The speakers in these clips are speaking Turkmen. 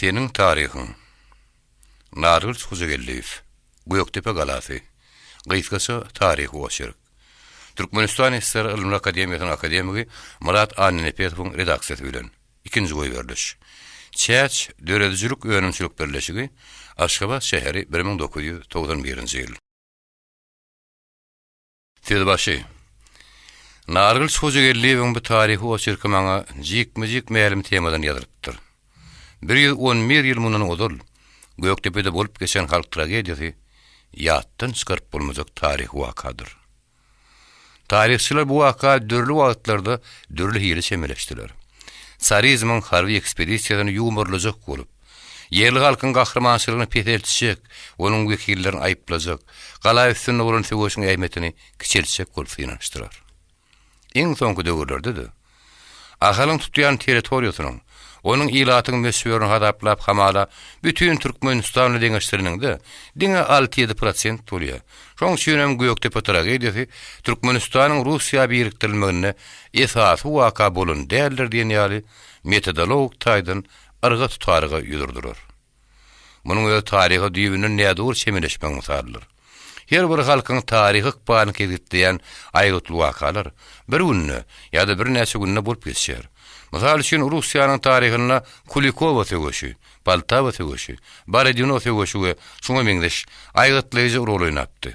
Seniň taryhyň. Nargylyç Hojageldiýew. Gökdepe galasy. Gysgaça taryhy oçerk. Türkmenistan SSR Ylymlar akademiýasynyň akademigi Myrat Annanepesowyň redaksiýasy bilen. Ikinji goýberiliş. Çäç döredijilik önümçilik birleşigi, Aşgabat şäheri 1991-nji ýyl. Sözbaşy. Nargylyç Hojageldiýewiň bu taryhy oçerki maňa jikme-jik mälim temadan ýazylypdyr. 111 ýyl mundan ozal Gökdepede bolup geçen halk tragediýasy ýatdan çykaryp bolmajak taryhy wakadyr. Taryhçylar bu waka dürli wagtlarda dürli hili çemeleşdiler. Sarizmiň harby ekspedisiýasyny ýuwmarlajak bolup, ýerli halkyň gahrymançylygyny peseltjek, onuň wekillerini aýyplajak, gala üstünde bolan söweşiň ähmiýetini kiçeltjek bolup synanyşdylar. Iň soňky döwürlerde-de, Ahalyň tutýan territoriýasynyň, onuň ilatyň möçberini hasaplap hamala bütin Türkmenistan bilen deňeşdireniňde diňe alty-ýedi prosent bolýar. Şoň üçinem Gökdepe tragediýasy Türkmenistanyň Russiýa birikdirilmeginde esasy waka bolan däldir diýen ýaly metodologik taýdan yrga tutaryga ýüz urdular. Munuň özi taryha düýbünden nädogry çemeleşmegiň mysalydyr. Her bir halkyň taryhy ykbalyny kesgitleýän aýgytly wakalar bir günde ýa-da birnäçe günde bolup geçýär. Mysal üçin, Russiýanyň taryhynda Kulikowo söweşi, Poltawa söweşi, Borodino söweşi we şuňa meňzeş aýgytlaýjy rol oýnapdy.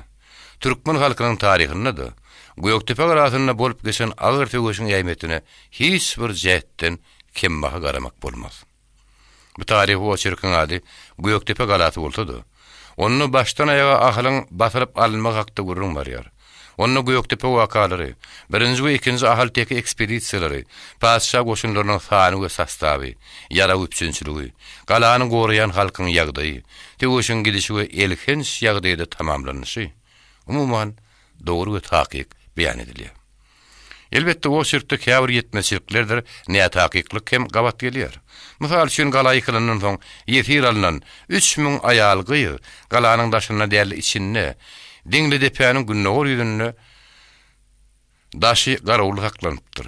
Türkmen halkynyň taryhynda-da Gökdepe galasynda bolup geçen agyr söweşiň ähmiýetine hiç bir jähtden kembaha garamak bolmaz. Bu taryhy oçerkiň ady Gökdepe galasy bolsa-da, onda başdan-aýaga Ahalyň basylyp alynmagy hakda gürrüň barýar. Onda Gökdepe wakalary, birinji we ikinji Ahal-teke ekspedisiýalary, patyşa goşunlarynyň sany we sostawy, ýarag üpjünçiligi, galany goraýan halkyň ýagdaýy, söweşiň gidişi we elhenç ýagdaýda tamamlanyşy, umuman, dogry we takyk beýan edilýär. Elbetde, oçerkde käbir ýetmezçiliklerdir nätakyklyk hem gabat gelýär. Mysal üçin, gala ýykylandan soň ýesir alnan 3000 aýal-gyz galanyň daşynda däl-de içinde, Diňlidepäniň gündogar ýüzünde daşy garawully saklanypdyr.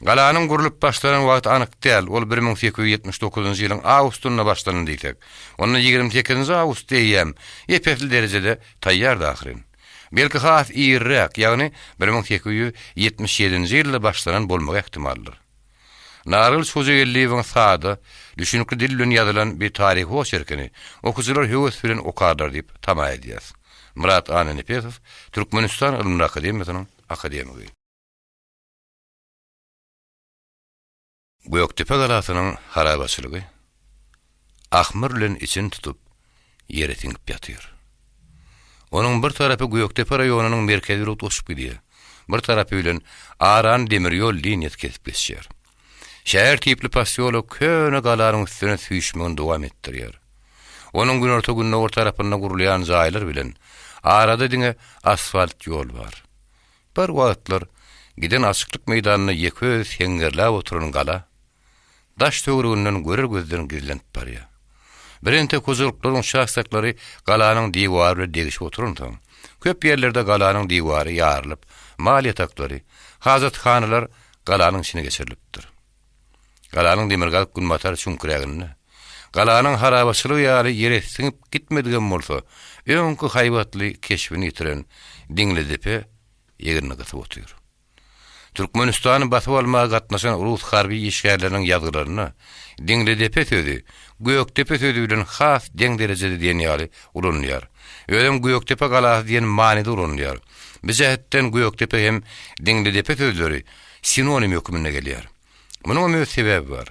Galanyň gurlup başlanan wagty anyk däl, ol 1879-njy ýylyň awgustynda başlandy diýsek, onda 28-nji awgustda eýýäm ep-esli derejede taýýardy ahyryn. Belki has irräk, ýagny 1877-nji ýylda başlanan bolmagy ähtimaldyr. Nargylyç Hojageldiýewiň sada, düşünikli dil bilen ýazylan bir taryhy oçerkini okyjylar höwes bilen okarlar diýip tama edýäs. Myrat Annanepesow, Türkmenistan Ylymlar akademiýasynyň akademigi. Gökdepe galasynyň harabaçylygy ahmyr bilen içini tutup, ýere siňip ýatyr. Onuň bir tarapy Gökdepe raýonynyň merkezi bilen utgaşyp gidýär, bir tarapy bilen arany demir ýol liniýasy kesip geçýär. Şäher tipli posýolok köne galanyň üstüne süýşmegini dowam etdirýär. Onuň günorta-gündogar tarapynda gurulýan jaýlar bilen arada diňe asfalt ýol bar. Bir wagtlar giden açyklyk meýdanynda ýeke özi seňňerläp oturan gala daş-töwereginden görer gözden gizlenip barýar. Birentek hojalyklaryň uçastoklary galanyň diwary bilen degişip oturansoň, köp ýerlerde galanyň diwary ýarylyp, mal ýataklary, hajathanalar galanyň içine geçirilipdir. Galanyň demirgazyk-günbatar çüňkräginde, galanyň harabaçylygy ýaly ýere siňip gitmedigem bolsa, öňki haýbatly keşbini ýitiren Diňlidepe egnini gysyp otyr. Türkmenistany basyp almaga gatnaşan rus harby işgärleriniň ýazgylarynda Diňlidepe sözi Gökdepe sözi bilen has deň derejede diýen ýaly ulanylýar. Özem Gökdepe galasy diýen manyda ulanylýar. Bu jähetden Gökdepe hem Diňlidepe sözleri sinonim hökmünde gelýär. Munuňam öz sebäbi bar.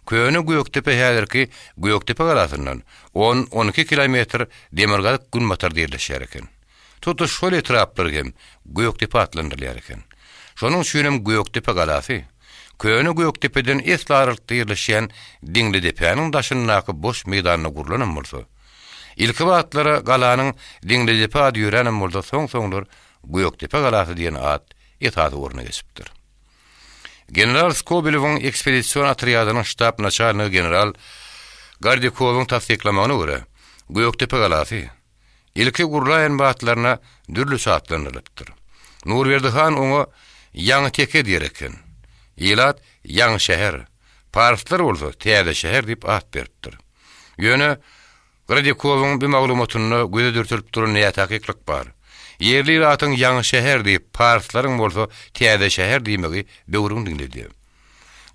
Köne Gökdepe häzirki Gökdepe galasyndan on-on iki kilometr demirgazyk-günbatarda ýerleşýär eken. Tutuş şol etraplar hem Gökdepe atlandyrylýar eken. Şonuň üçinem Gökdepe galasy Köne Gökdepeden esli aralykda ýerleşýän Diňlidepäniň daşyndaky boş meýdanda gurlanam bolsa, ilki wagtlar galanyň Diňlidepe ady ýöränem bolsa soň-soňlar Gökdepe galasy diýen at esasy orna geçipdir. General Skobelewiň ekspedision otrýadynyň ştab naçalnigi general Gordýukowyň tassyklamagyna görä, Gökdepe galasy ilki gurlaýan batlaryna dürlüçe atlandyrylypdyr. Nurberdi han oňa Ýaňy teke diýer eken. Ilat Ýaňy şäher, parslar bolsa Täze şäher diýip at beripdir. Ýöne Grodýakowyň bu maglumatynda göze dürtülip duran nätakyklyk bar. Ýerli ilatyň Ýaňy şäher diýip, parslaryň bolsa Täze şäher diýmegi böwrüň diňledýär.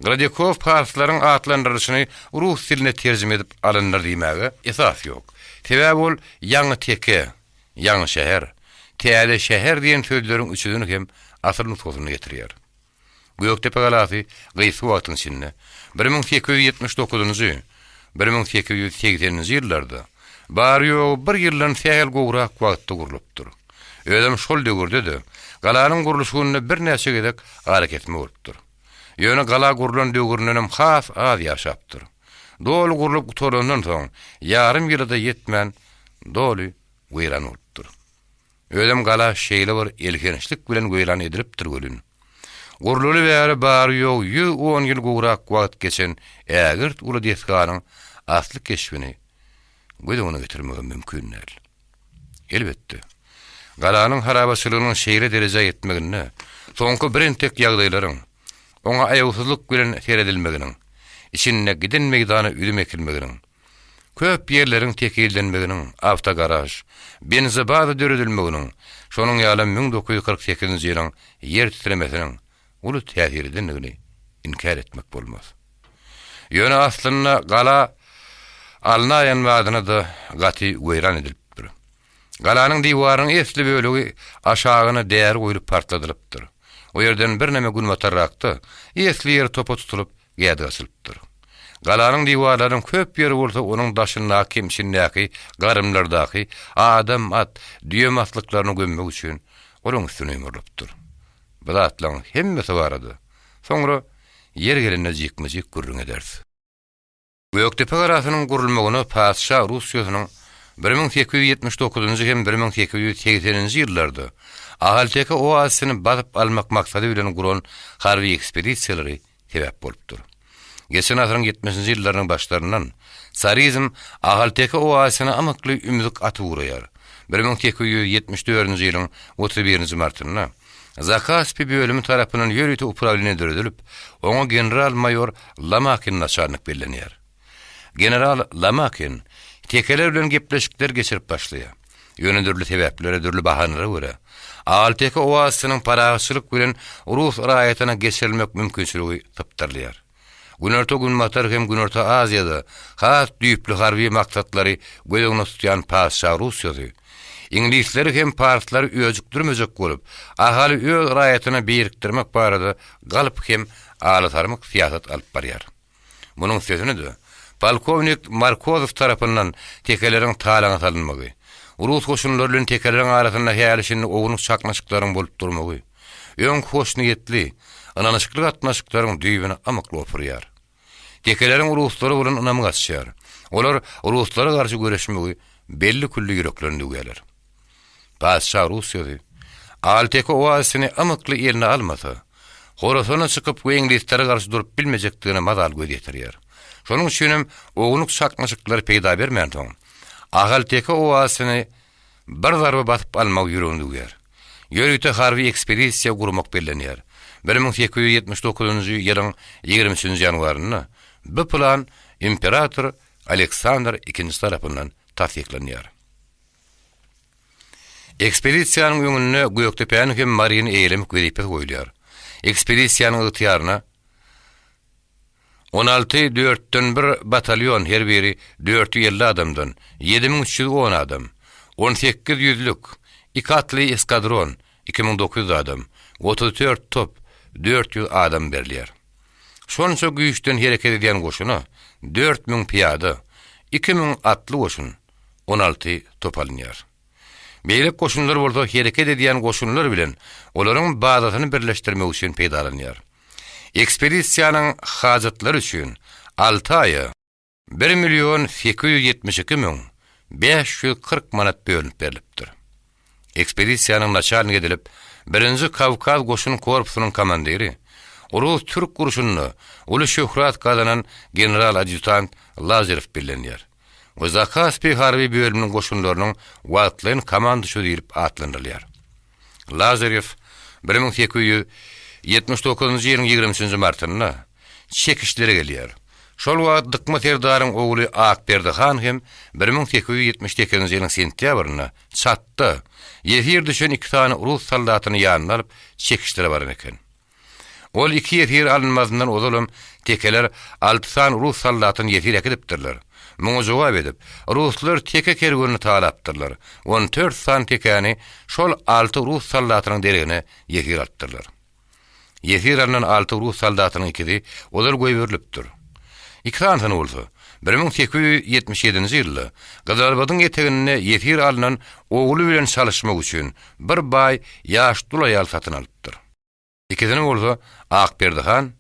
Grodýakow parslaryň atlandyrylyşyny rus diline terjime edip alyndyr diýmäge esas ýok. Sebäbi ol Ýaňy teke, Ýaňy şäher, Täze şäher diýen sözleriň üçüsini hem asyl nusgasynda getirýär. Gökdepe galasy gysga wagtyň içinde, 1879-njy, 1880-nji ýyllarda, bary-ýogy bir ýyldan sähel gowrak wagtda gurlupdyr. Özem şol döwürde-de galanyň gurluşygynda birnäçe gezek arakesme bolupdyr. Ýöne gala gurlan döwründenem has az ýaşapdyr. Doly gurlup gutarandan soň ýarym ýyla-da ýetmän doly weýran bolupdyr. Özem gala şeýle bir elhençlik bilen weýran edilipdir welin, gurlaly bäri bary-ýogy 110 ýyl gowrak wagt geçen ägirt uly desganyň asly keşbini göz öňüne getirmegem mümkin däl. Elbetde, galanyň harabaçylygynyň şeýle derejä ýetmeginde soňky birentek ýagdaýlaryň, oňa aýawsyzlyk bilen seredilmeginiň, içinde giden meýdana üzüm ekilmeginiň, köp ýerleriň tekizlenmeginiň, awtogaraž, benzobaza döredilmeginiň, şonuň ýalam 1948-nji ýylyň ýer titremesiniň uly täsir edendigini inkär etmek bolmaz. Ýöne aslynda gala alnaýan badyna-da gaty weýran edilipdir. Galanyň diwarynyň esli bölegi aşagyna däri guýlup partladylypdyr. O ýerden birneme günbatarrakda esli ýer topa tutulyp gädik açylypdyr. Galanyň diwarlarynyň köp ýeri bolsa onuň daşyndaky kemçindäki garymlardaky adam, at, düýe maslyklaryny gömmek üçin olaň üstüne ýumrulypdyr. Bu zatlaryň hemmesi barada soňra ýeri gelende jikme-jik gürrüň ederis. Gökdepe galasynyň gurulmagyna patyşa Russiýasynyň 1879-njy hem 1880-nji ýyllarda Ahalteke oazisini basyp almak maksady bilen guran harby ekspedisiýalary sebäp bolupdyr. Geçen asyryň ýetmişinji ýyllarynyň başlaryndan sarizm Ahalteke oazisine ymykly ümzük atyp ugraýar. 1874-nji ýylyň 31-nji martynda Zakaspi bölümi tarapyndan ýörite uprawleniýe döredilip, oňa general-maýor Lomakin naçalnik bellenýär. General Lomakin tekeler bilen gepleşikler geçirip başlaýar. Ýöne dürli sebäplere, dürli bahanalara görä, Ahalteke oazisiniň parahatçylyk bilen rus raýatyna geçirilmek mümkinçiligi sypdyrylýar. Günorta-Günbatar hem Günorta Aziýada has düýpli harby maksatlary göz öňünde tutýan patyşa Russiýasy, iňlisleri hem parslary öjükdirmejek bolup, Ahaly öz raýatyna birikdirmek barada galp hem alasarmyk syýasat alyp barýar. Munuň üstesine-de, polkownik Markozow tarapyndan tekeleriň talaňa salynmagy, rus goşunlary bilen tekeleriň arasynda häli-şindi ownuk çaknyşyklaryň bolup durmagy, öňki hoşniýetli, ynanyşykly gatnaşyklaryň düýbüni ymykly opurýar. Tekeleriň ruslara bolan ynamy gaçýar. Olar ruslara garşy göreşmegi belli-külli ýüreklerine düwýärler. Patyşa Russiýasy Alteke oazisini ymykly eline almasa, Horasana çykyp we iňlislere garşy durup bilmejekdigine mazaly göz ýetirýär. Şonuň üçinem ownuk çaknyşyklar peýda bermänsoň, Ahalteke oazisini bir zarba basyp almagy ýüregine düwýär. Ýörite harby ekspedisiýa gurmak bellenýär. 1879-njy ýylyň 23-nji ýanwarynda bu plan imperator Aleksandr II tarapyndan tassyklanýar. Ekspedisiýanyň öňünde Gökdepäni hem Maryny eýelemek wezipesi goýulýar. Ekspedisiýanyň ygtyýaryna 16 dörtden bir batalýon, her biri 450 adamdan, 7310 adam, 18 ýüzlük, iki atly eskadron, 2900 adam, 34 top, 400 adam berilýär. Şonça güýçden hereket edýän goşuna 4000 pyýada, 2000 atly goşun, 16 top alynýar. Beýleki goşunlar bolsa hereket edýän goşunlar bilen olaryň bazasyny birleşdirmek üçin peýdalanýar. Ekspedisiýanyň hajatlary üçin alty aýa bir million 872 müň 540 manat bölünip berlipdir. Ekspedisiýanyň naçalnigi edilip, Birinji Kawkaz goşun korpusynyň komandiri, rus-türk urşunda uly şöhrat gazanan general-adýutant Lazarew bellenýär. we Zakaspi harby bölüminiň goşunlarynyň wagtlaýyn komanduşy diýlip atlandyrylýar. Lazarew 1879-njy ýylyň 23-nji martynda Çekişlere gelýär. Şol wagt Dykma serdaryň ogly Akberdi han hem 1878-nji ýylyň sentýabrynda Çatda ýesir düşen iki sany rus soldatyny ýanyna alyp, çekişlere baran eken. Ol iki ýesir alynmazyndan ozalam tekeler alty sany rus soldatyny ýesir äkidipdirler. Muňa jogap edip, ruslar teke kerwenini talapdyrlar, on tört sany tekäni şol alty rus soldatynyň deregine ýesir alypdyrlar. Ýesir alnan alty rus soldatynyň ikisi ozal goýberilipdir. Iki sanysyny bolsa, 1877-nji ýylda Gyzylarbadyň eteginde ýesir alnan ogly bilen çalyşmak üçin bir baý ýaş dul aýal satyn alypdyr. Ikisini bolsa Akberdi han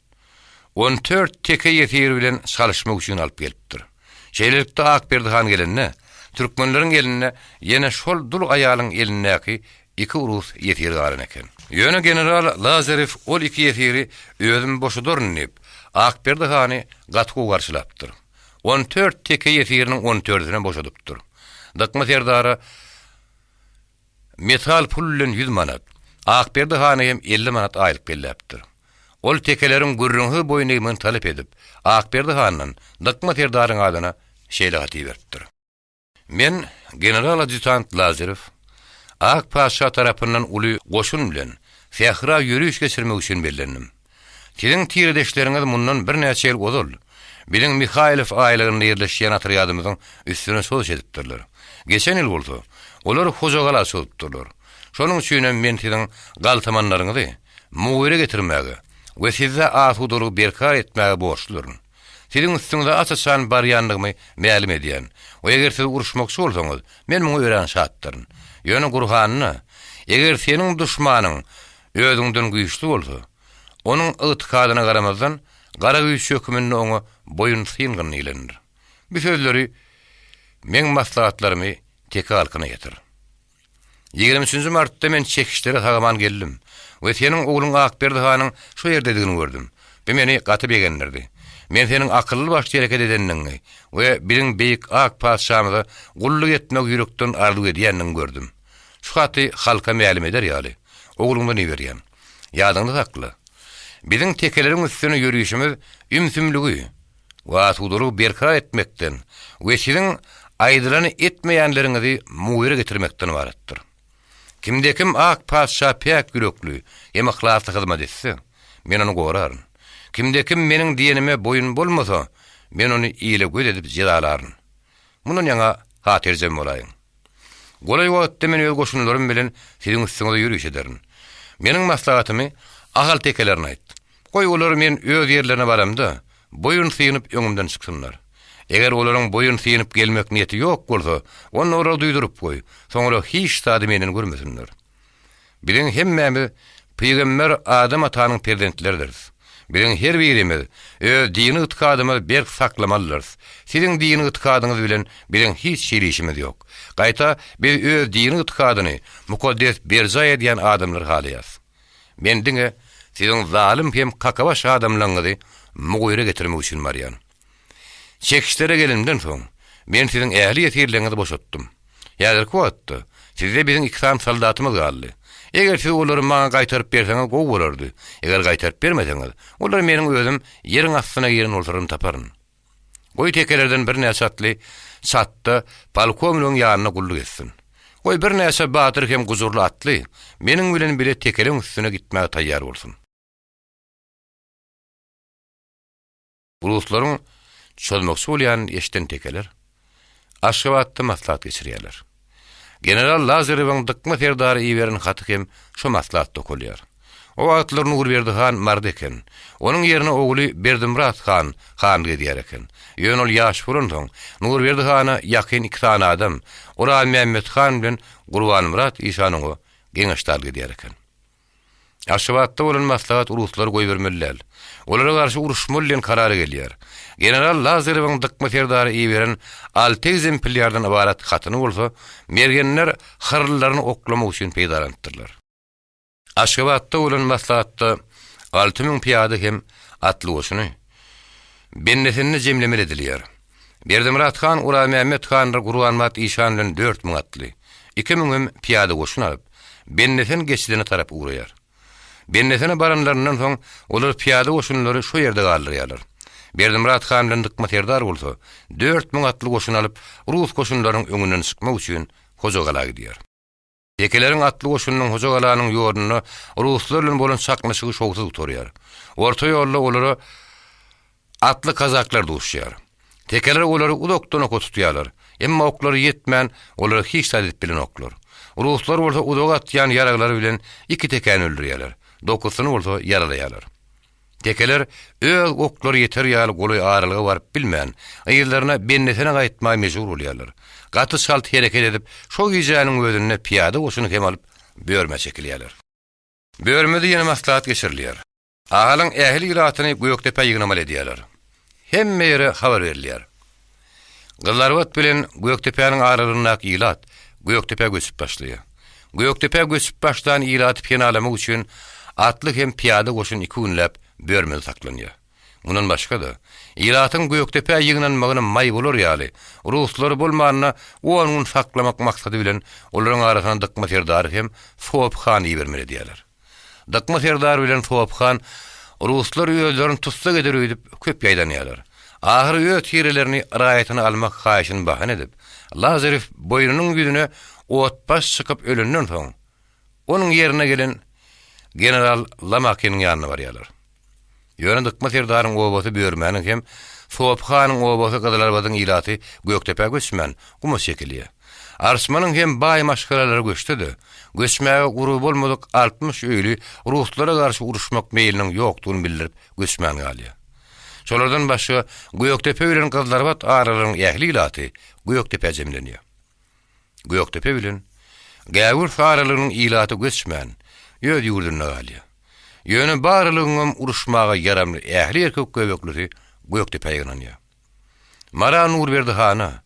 on tört teke ýesiri bilen çalyşmak üçin alyp gelipdir. Şeýlelikde Akberdi han gelende, türkmenleriň elinde ýene şol dul aýalyň elindäki iki rus ýesir galan eken. Ýöne general Lazarew ol iki ýesiri özüm boşadaryn diýip, Akberdi hany gaty gowy garşylapdyr. On tört teke ýesiriniň on tördüsinem boşadypdyr. Dykma serdara metal pul bilen ýüz manat, Akberdi hana hem 50 manat aýlyk belläpdir. Ol tekeleriň gürrüňsiz boýun egmegini talap edip, Akberdi handan Dykma serdaryň adyna şeýle hat iberipdir. Men, general-adýutant Lazarew, Ak patyşa tarapyndan uly goşun bilen sähra ýöriş geçirmek üçin bellendim. Siziň tiredeşleriňiz mundan birnäçe ýyl ozal biziň Mihaýlow aýlagynda ýerleşýän otrýadymyzyň üstüne çozuş edipdirler. Geçen ýyl bolsa, olar Hojagala çozupdyrlar. Şonuň üçinem men siziň galtamanlaryňyzy Mugyra getirmäge we sizde asudalygy berkarar etmäge borçludyryn. Siziň üstüňize aç-açan barýandygymy mälim edýän we eger siz uruşmakçy bolsaňyz, men muňa örän şatdyryn. Ýöne Gurhanda, Eger seniň duşmanyň özüňden güýçli bolsa, onuň ygtykadyna garamazdan, gara güýç höküminde oňa boýun syngyn diýlendir. Bu sözleri meň maslahatlarymy teke halkyna ýetir. Ýigrimi üçünji martda men çekişlere sag-aman geldim we seniň ogluň Akberdi hanyň şo ýerdedigini gördüm. Bu meni gaty begendirdi. Men seniň akylly-başly hereket edendigiňi we biziň beýik ak patyşamyza gulluk etmegi ýürekden arzuw edýändigiňi gördüm. Şu haty halka mälim eder ýaly, ogluňdan iberýän. Ýadyňda sakla. Biziň tekeleriň üstüne ýörişimiz ümsümligi we asudalygy berkarar etmekden we siziň aýdylany etmeýänleriňizi mugyra getirmekden ybaratdyr. Kimde-kim ak patyşa päk ýürekli hem yhlasly hyzmat etse, men ony goraryn. Kimde-kim meniň diýenime boýun bolmasa, men ony ile göz edip jezalaryn. Mundan ýaňa hatyrjem bolaýyň. Golaý wagtda men öz goşunlarym bilen siziň üstüňize ýöriş ederin. Meniň maslahatymy Ahal tekelerine aýt. Goý, olar men öz ýerlerine baramda, boýun synyp öňümden çyksynlar. Eger olaryň boýun synyp gelmek niýeti ýok bolsa, onda olara duýduryp goý, soňra hiç zady menden görmesinler. Biziň hemmämiz pygamber Adam atanyň perzentleridiris. Biziň her birimiz öz dini ygtykadymyzy berk saklamalydyrys. Siziň dini ygtykadyňyz bilen biziň hiç hili işimiz ýok. Gaýta, biz öz dini ygtykadyny mukaddes berjaý edýän adamlary halaýarys. Men diňe siziň zalym hem kakabaş adamlaryňyzy mugyra getirmek üçin barýan. Çekişlere gelenimden soň, men siziň ähli ýesirleriňizi boşatdym. Häzirki wagtda sizde biziň iki sany soldatymyz galdy. Eger siz olary maňa gaýtaryp berseňiz gowy bolardy. Eger gaýtaryp bermeseňiz, olary meniň özüm ýeriň astyna giren bolsalarym taparyn. Goý tekelerden birnäçe atly Çatda polkownigiň ýanynda gulluk etsin. Goý birnäçe batyr hem gujurly atly meniň bilen bile tekeleň üstüne gitmäge taýýar bolsun. Ruslaryň çozmakçy bolýanyny eşiden tekeler Aşgabatda maslahat geçirýärler. General Lazarewiň Dykma serdara iberen haty hem şo maslahatda okalýar. O wagtlar Nurberdi han Maryda eken. Onuň ýerine ogly Berdimyrat han hanlyk edýär eken. Ýöne ol ýaş bolansoň, Nurberdi hana ýakyn iki sany adam, Orazmämmet han bilen Gurbanmyrat işan oňa geňeşdarlyk edýär eken. Aşgabatda bolan maslahat ruslary goýbermeli däl. Olara garşy uruşmaly diýen karara gelýär. General Lazarewiň Dykma serdara iberen alty ekzemplýardan ybarat hatyny bolsa mergenler hyrlylaryny oklamak üçin peýdalanypdyrlar. Aşgabatda bolan maslahatda 6000 pyýada hem atly goşuny Bendesinde jemlemeli edilýär. Berdimyrat han Orazmämmet handyr Gurbanmyrat işan bilen 4000 atly, 2000 hem pyýada goşun alyp, Bendesen geçidine tarap ugraýar. Bendesene baranlaryndan soň, olar pyýada goşunlary şo ýerde galdyrýarlar. Berdimyrat han bilen Dykma serdar bolsa, 4000 atly goşun alyp, rus goşunlarynyň öňünden çykmak üçin Hojagala gidýär. Tekeleriň atly goşunynyň Hojagalanyň ýolunda ruslar bilen bolan çaknyşygy şowsuz gutarýar. Orta ýolda olara atly kazaklar duşýar. Tekeler olary uzakdan oka tutýarlar. Emma oklary ýetmän, olara hiç zat edip bilenoklar. Ruslar bolsa uzaga atýan ýaraglary bilen iki tekäni öldürýärler, dokuzysyny bolsa ýaralaýarlar. Tekeler öz oklary ýeter ýaly golaý aralyga baryp bilmän, yzlaryna Bendesene gaýtmaga mejbur bolýarlar. Gaty çalt hereket edip, şo gijäniň özünde pyýada goşuny hem alyp, Börmä çekilýärler. Börmede ýene maslahat geçirilýär. Ahalyň ähli ilatyny Gökdepä ýygnamaly edýärler. Hemme ýere habar berilýär. Gyzylarbat bilen Gökdepäniň aralygyndaky ilat Gökdepä göçüp başlaýar. Gökdepä göçüp başlan ilaty penalamak üçin atly hem pyýada goşun iki günläp Börmede saklanýar. Mundan başga-da, ilatyň Gökdepä ýygnanmagyna maý bolar ýaly, ruslary bolmanda on gün saklamak maksady bilen olaryň arasyna Dykma serdary hem Sopy hany ibermeli edýärler. Dykma serdar bilen Sopy han ruslar özlerini tussag eder öýdüp köp ýaýdanýarlar. Ahyry öz tirelerini raýatyna almak haýyşyny bahana edip, Lazarew boýnunyň ýüzüne otbaş çykyp ölenden soň, onuň ýerine gelen general Lomakiniň ýanyna barýarlar. Ýöne Dykma serdaryň obasy Börmäniň hem Sopy hanyň obasy Gyzylarbadyň ilaty Gökdepä göçmän, guma çekilýär. Arçmanyň hem baý maşgalalary göçse-de, göçmäge gurby bolmadyk 60 öýli ruslara garşy uruşmak meýliniň ýokdugyny bildirip göçmän galýar. Şolardan başga Gökdepe bilen Gyzylarbat aralygynyň ähli ilaty Gökdepä jemlenýär. Gökdepe bilen Gäwürs aralygynyň ilaty göçmän, öz ýurdunda galýar. Ýöne barylygyňam uruşmaga ýaramly ähli erkek göbeklisi Gökdepä ýygnanýar. Mara Nurberdi hana,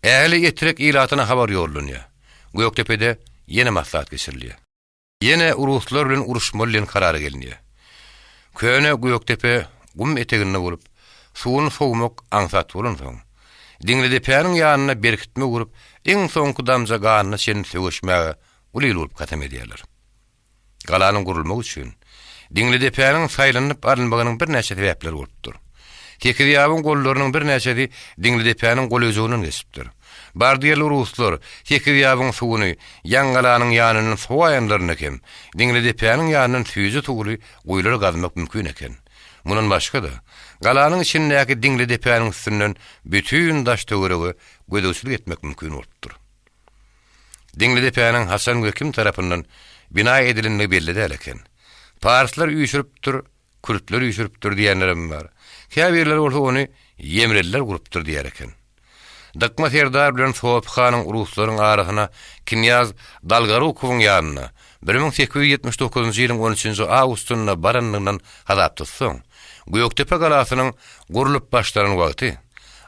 ähli Etrek ilatyna habar ýollanýar. Gökdepede ýene maslahat geçirilýär. Ýene ruslar bilen uruşmaly diýen karara gelinýär. Köne Gökdepe gum eteginde bolup, suwuny sowmak aňsat bolansoň, Diňlidepäniň ýanynda berkitme gurup, iň soňky damja ganyna çenli söweşmäge uly il bolup kasam edýärler. Galanyň gurulmagy üçin Diňlidepäniň saýlanyp alynmagynyň birnäçe sebäpleri bolupdyr. Sekizýabyň gollarynyň birnäçesi Diňlidepäniň golaýjygyndan geçipdir. Bardyýerli ruslar Sekizýabyň suwuny Ýaňgalanyň ýanyndan sowaýanlarynda hem Diňlidepäniň ýanyndan süýji suwly guýular gazmak mümkin eken. Mundan başga-da, galanyň içindäki Diňlidepäniň üstünden bütin daş-töwerege gözegçilik etmek mümkin bolupdyr. Diňlidepäniň haçan we kim tarapyndan bina edilendigi belli däl eken. Parslar üýşüripdir, kürtler üýşüripdir diýenlerem bar. Käbirleri bolsa ony ýemreliler gurupdyr diýer eken. Dykma serdar bilen Sopy hanyň ruslaryň arasyna knýaz Dolgorukowyň ýanyna 1879-njy ýylyň on üçünji awgustynda baranlygyndan hasap tutsaň, Gökdepe galasynyň gurlup başlanan wagty,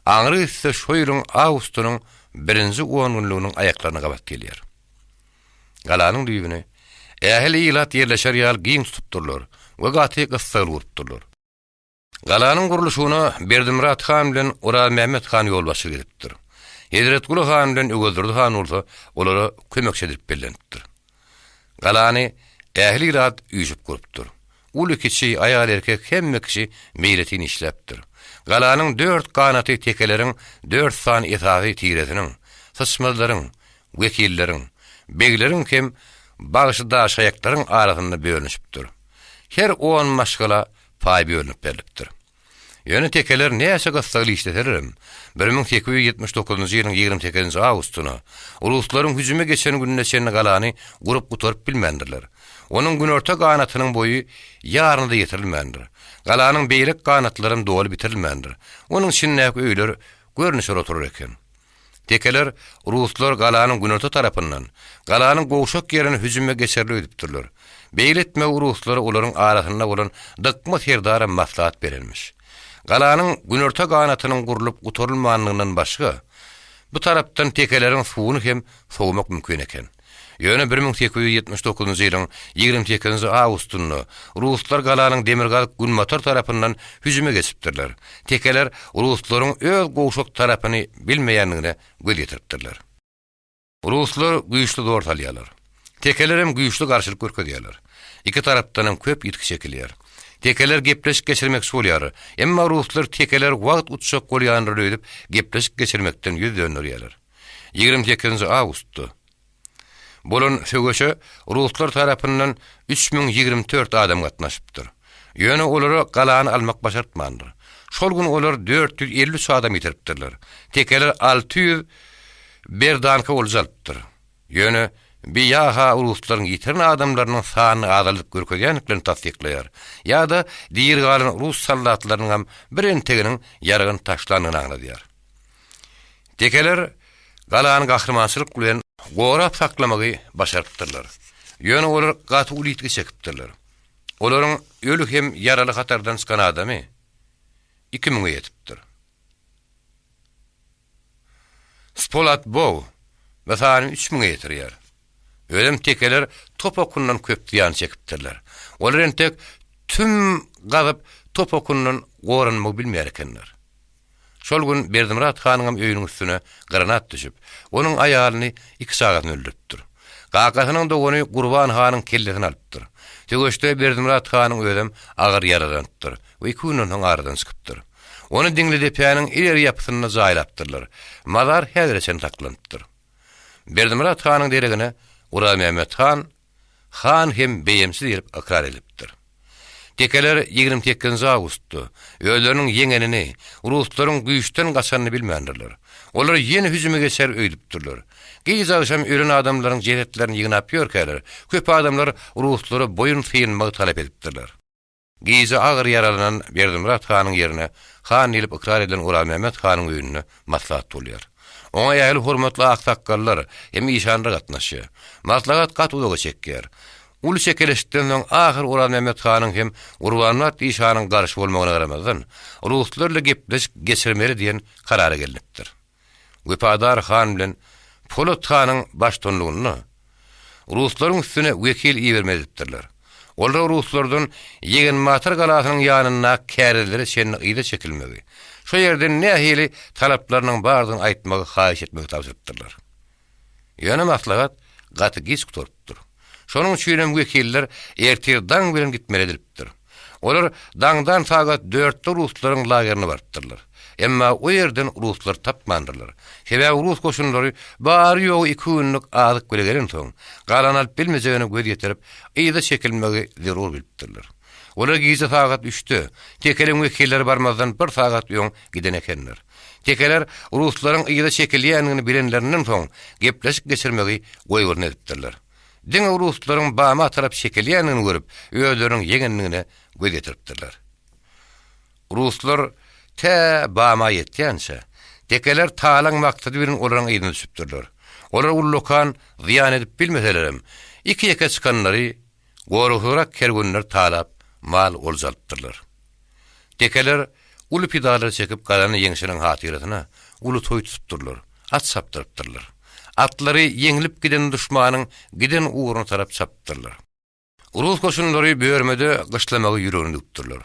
aňry gitse şo ýylyň awgustynyň birinji ongünlüginiň aýaklaryna gabat gelýär. Galanyň düýbüni ähli ilat ýerleşer ýaly giň tutupdyrlar we gaty gyssagly gurupdyrlar. Galanyň gurluşygyna Berdimyrat han bilen Orazmämmet han ýolbaşçylyk edipdir. Hezretguly han bilen Öwezdurdy han bolsa olara kömekçi edilip bellenipdir. Galany ähli ilat üýşüp gurupdyr. Uly-kiçi, aýal-erkek hemme kişi meýletin işläpdir. Galanyň dört ganaty tekeleriň dört sany esasy tiresiniň, syçmazlaryň, wekilleriň, begleriň hem bagşy-daşaýaklaryň arasynda bölünişipdir. Her on maşgala paý bölünip berlipdir. Ýöne tekeler näçe gyssagly işleselerem, 1879-njy ýylyň 28-nji awgustyna, ruslaryň hüjüme geçen gününe çenli galany gurup gutaryp bilmändirler. Onuň günorta ganatynyň boýy ýaryna-da ýetirilmändir. Galanyň beýleki ganatlaram doly bitirilmändir. Onuň içindäki öýler görnüşer oturar eken. Tekeler ruslar galanyň günorta tarapyndan, galanyň gowşak ýerini hüjüme geçerli öýdüpdirler. Beýle etmegi ruslara olaryň arasynda bolan Dykma serdaram maslahat berenmiş. Galanyň günorta ganatynyň gurlup gutarylmanlygyndan başga, bu tarapdan tekeleriň suwuny hem sowmak mümkin eken. Ýöne 1879-njy ýylyň 28-nji awgustynda ruslar galanyň demirgazyk-günbatar tarapyndan hüjüme geçipdirler. Tekeler ruslaryň öz gowşak tarapyny bilmeýändigine göz ýetiripdirler. Ruslar güýçli zor salýarlar. Tekelerem güýçli garşylyk görkezýärler. Iki tarapdanam köp ýitgi çekilýär. Tekeler gepleşik geçirmekçi bolýarlar. Emma ruslar tekeler wagt utjak bolýandyr öýdüp, gepleşik geçirmekden ýüz dönderýärler. 28-nji awgustda bolan söweşe ruslar tarapyndan 3024 adam gatnaşypdyr. Ýöne olara galany almak başartmandyr. Şol gün olar 453 adam ýitiripdirler. Tekeler 600 berdanka olja alypdyr. Ýöne bi ýa-ha ruslaryň ýitiren adamlarynyň sanyny azaldyp görkezýändiklerini tassyklaýar, ýa-da diri galan rus soldatlarynyňam bir enteginiň ýaragyny taşlandygyny aňladýar. Tekeler galany gahrymançylyk bilen gorap saklamagy başarypdyrlar. Ýöne olar gaty uly ýitgi çekipdirler. Olaryň öli hem ýaraly hatardan çykan adamy iki müňe ýetipdir. Spolat Bow bu sany üç müňe ýetirýär. Özem tekeler top okundan köp zyýan çekipdirler. Olar entek tüm gazyp top okundan goranmagy bilmeýär ekenler. Şol gün Berdimyrat hanyňam öýüniň üstüne granat düşüp, onuň aýalyny, iki çagasyny öldüripdir. Kakasynyň dogany Gurban hanyň kellesini alypdyr. Söweşde Berdimyrat hanyň özem agyr ýaralanypdyr we iki günden soň aradan çykypdyr. Ony Diňlidepäniň ileri ýapysynda jaýlapdyrlar. Mazar häzire çenli saklanypdyr. Berdimyrat hanyň deregine Orazmämmet han han hem beýemçi diýlip ykrar edilipdir. Tekeler 28-nji awgustda özleriniň ýeňenini, ruslaryň güýçden gaçanyny bilmändirler. Olar ýene hüjüme geçer öýdüpdirler. Giç agşam ölen adamlaryň jesetlerini ýygnap ýörkäler, köp adamlar ruslara boýun synmagy talap edipdirler. Gije agyr ýaralanan Berdimyrat hanyň ýerine han diýlip ykrar edilen Orazmämmet hanyň öýünde maslahat bolýar. Oňa ähli hormatly aksakgallar hem işanlar gatnaşýar. Maslahat gaty uzaga çekýär. Uly çekeleşikden soň ahyr Orazmämmet hanyň hem Gurbanmyrat işanyň garşy bolmagyna garamazdan, ruslar ile gepleşik geçirmeli diýen karara gelnipdir. Wepadar han bilen Polat hanyň baştutanlygynda ruslaryň üstüne wekil ibermeli edipdirler. Olar ruslardan Ýegenbatyr galasynyň ýanyndaky kärizlere çenli yza çekilmegi, şo ýerden nähili talaplarynyň bardygyny aýtmagy haýyş etmegi tabşyrypdyrlar. Ýöne maslahat gaty giç gutarypdyr. Şonuň üçinem wekiller ertir daň bilen gitmeli edilipdir. Olar daňdan sagat dörtde ruslaryň lagerine barypdyrlar. Emma o ýerden ruslary tapmandyrlar. Sebäbi rus goşunlary bary-ýogy iki günlük azyk bile gelensoň, galany alyp bilmejegine göz ýetirip, yza çekilmegi zerur bilipdirler. Olar gije sagat üçde, tekeliň wekilleri barmazdan bir sagat öň giden ekenler. Tekeler ruslaryň yza çekilýändigini bilenlerinden soň, gepleşik geçirmegi goýburyn edipdirler. Diňe ruslaryň Bama tarap çekilýändigini görüp, özleriniň ýeňendigine göz ýetiripdirler. Ruslar tä Bama ýetýänçä, tekeler talaň maksady bilen olaryň yzyna düşüpdirler. Olar ullakan zyýan edip bilmeselerem, iki-ýeke çykanlary Goragsyzrak kerwenleri talap, mal olja alypdyrlar. Tekeler uly pidalar çekip gazanan ýeňşiniň hatyrasyna uly toý tutupdyrlar, at çapdyrypdyrlar. Atlary ýeňlip giden duşmanyň giden ugruna tarap çapypdyrlar. Rus goşunlary Börmede gyşlamagy ýüregine düwüpdirler.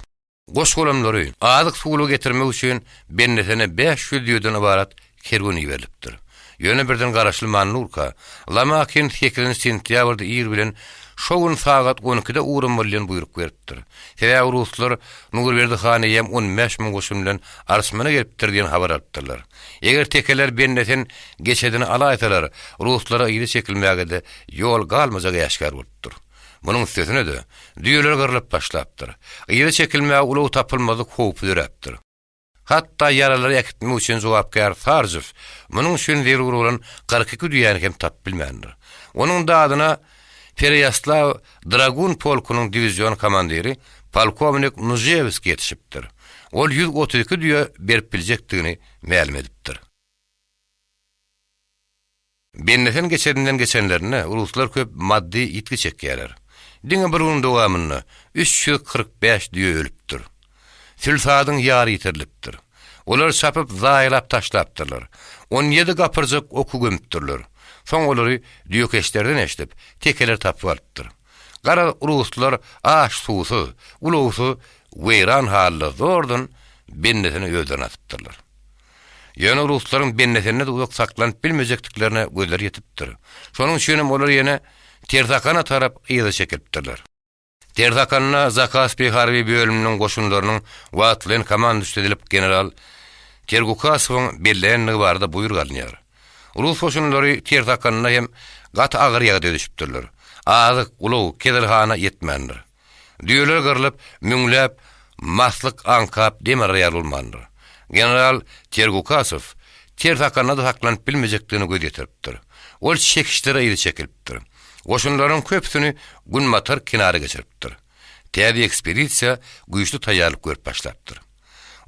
Goş-golamlary, azyk-suwlugy getirmek üçin Bendesene 500 düýeden ybarat kerwen iberilipdir. Ýöne birden garaşylman durka, Lomakin sekizinji sentýabrda ir bilen şo gün sagat on ikide ugramaly diýen buýruk beripdir. Sebäbi ruslar Nurberdi han eýýäm on bäş müň goşun bilen Arçmana gelipdir diýen habar alypdyrlar. Eger tekeler Bendesen geçedini alaýsalar, ruslara yza çekilmäge-de ýol galmajagy äşgär bolupdyr. Munuň üstesine-de, düýeler gyrlyp başlapdyr. Yza çekilmäge ulag tapylmazlyk howpy döräpdir. Hatda ýaralary äkitmek üçin jogapkär Sarjow munuň üçin zerur bolan 42 düýäni hem tapyp bilmändir. Onuň dadyna Pereýaslaw dragun polkunyň diwizion komandiri polkownik Nužewskiý ýetişipdir. Ol 132 düýe berip biljekdigini mälim edipdir. Bendesen geçeninden geçenlerinde ruslar köp maddy ýitgi çekýärler. Diňe bir günüň dowamynda 345 düýe ölüpdir. Sülsadyň ýary ýitirilipdir. Olary çapyp zaýalap taşlapdyrlar. On ýedi gapyrjak oky gömüpdirler. Soň olary düýekeşlerden eşidip, tekeler tapyp alypdyr. Garaz, ruslar aç-suwsuz, ulagsyz weýran halda zordan bendesini özlerine atypdyrlar. Ýöne ruslaryň bendesinde-de uzak saklanyp bilmejekdiklerine gözleri ýetipdir. Şonuň üçinem olar ýene Tersakana tarap yza çekilipdirler. Tersakanda Zakaspi harby bölüminiň goşunlarynyň wagtlaýyn komanduşy edilip general Tergukasowyň bellendigi barada buýruk alynýar. Rus goşunlary Tersakanda hem gaty agyr ýagdaýa düşüpdirler. Azyk, ulag, keselhana ýetmändir. Düýeler gyrlyp, müňläp maslyk aňkap dem alar ýaly bolmandyr. General Tergukasow Tersakanda-da saklanyp bilmejekdigine göz ýetiripdir. Ol çekişlere yza çekilipdir. Goşunlaryň köpüsini günbatar kenara geçiripdir. Täze ekspedisiýa güýçli taýýarlyk görüp başlapdyr.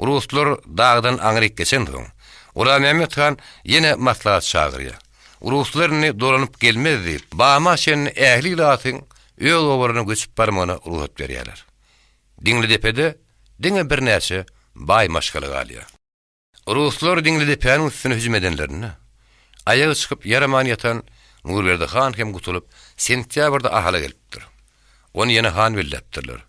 Ruslar dagdan aňryk geçensoň, Orazmämmet han ýene maslahat çagyrýar. Ruslar indi dolanyp gelmez diýip, Bama çenli ähli ilatyň öz obalaryna göçüp barmagyna rugsat berýärler. Diňlidepede diňe birnäçe baý maşgala galýar. Ruslar Diňlidepäniň üstüne hüjüm edenlerinde, aýagy çykyp ýaraman ýatan Nurberdi han hem gutulyp, sentýabrda Ahala gelipdir. Ony ýene han belläpdirler.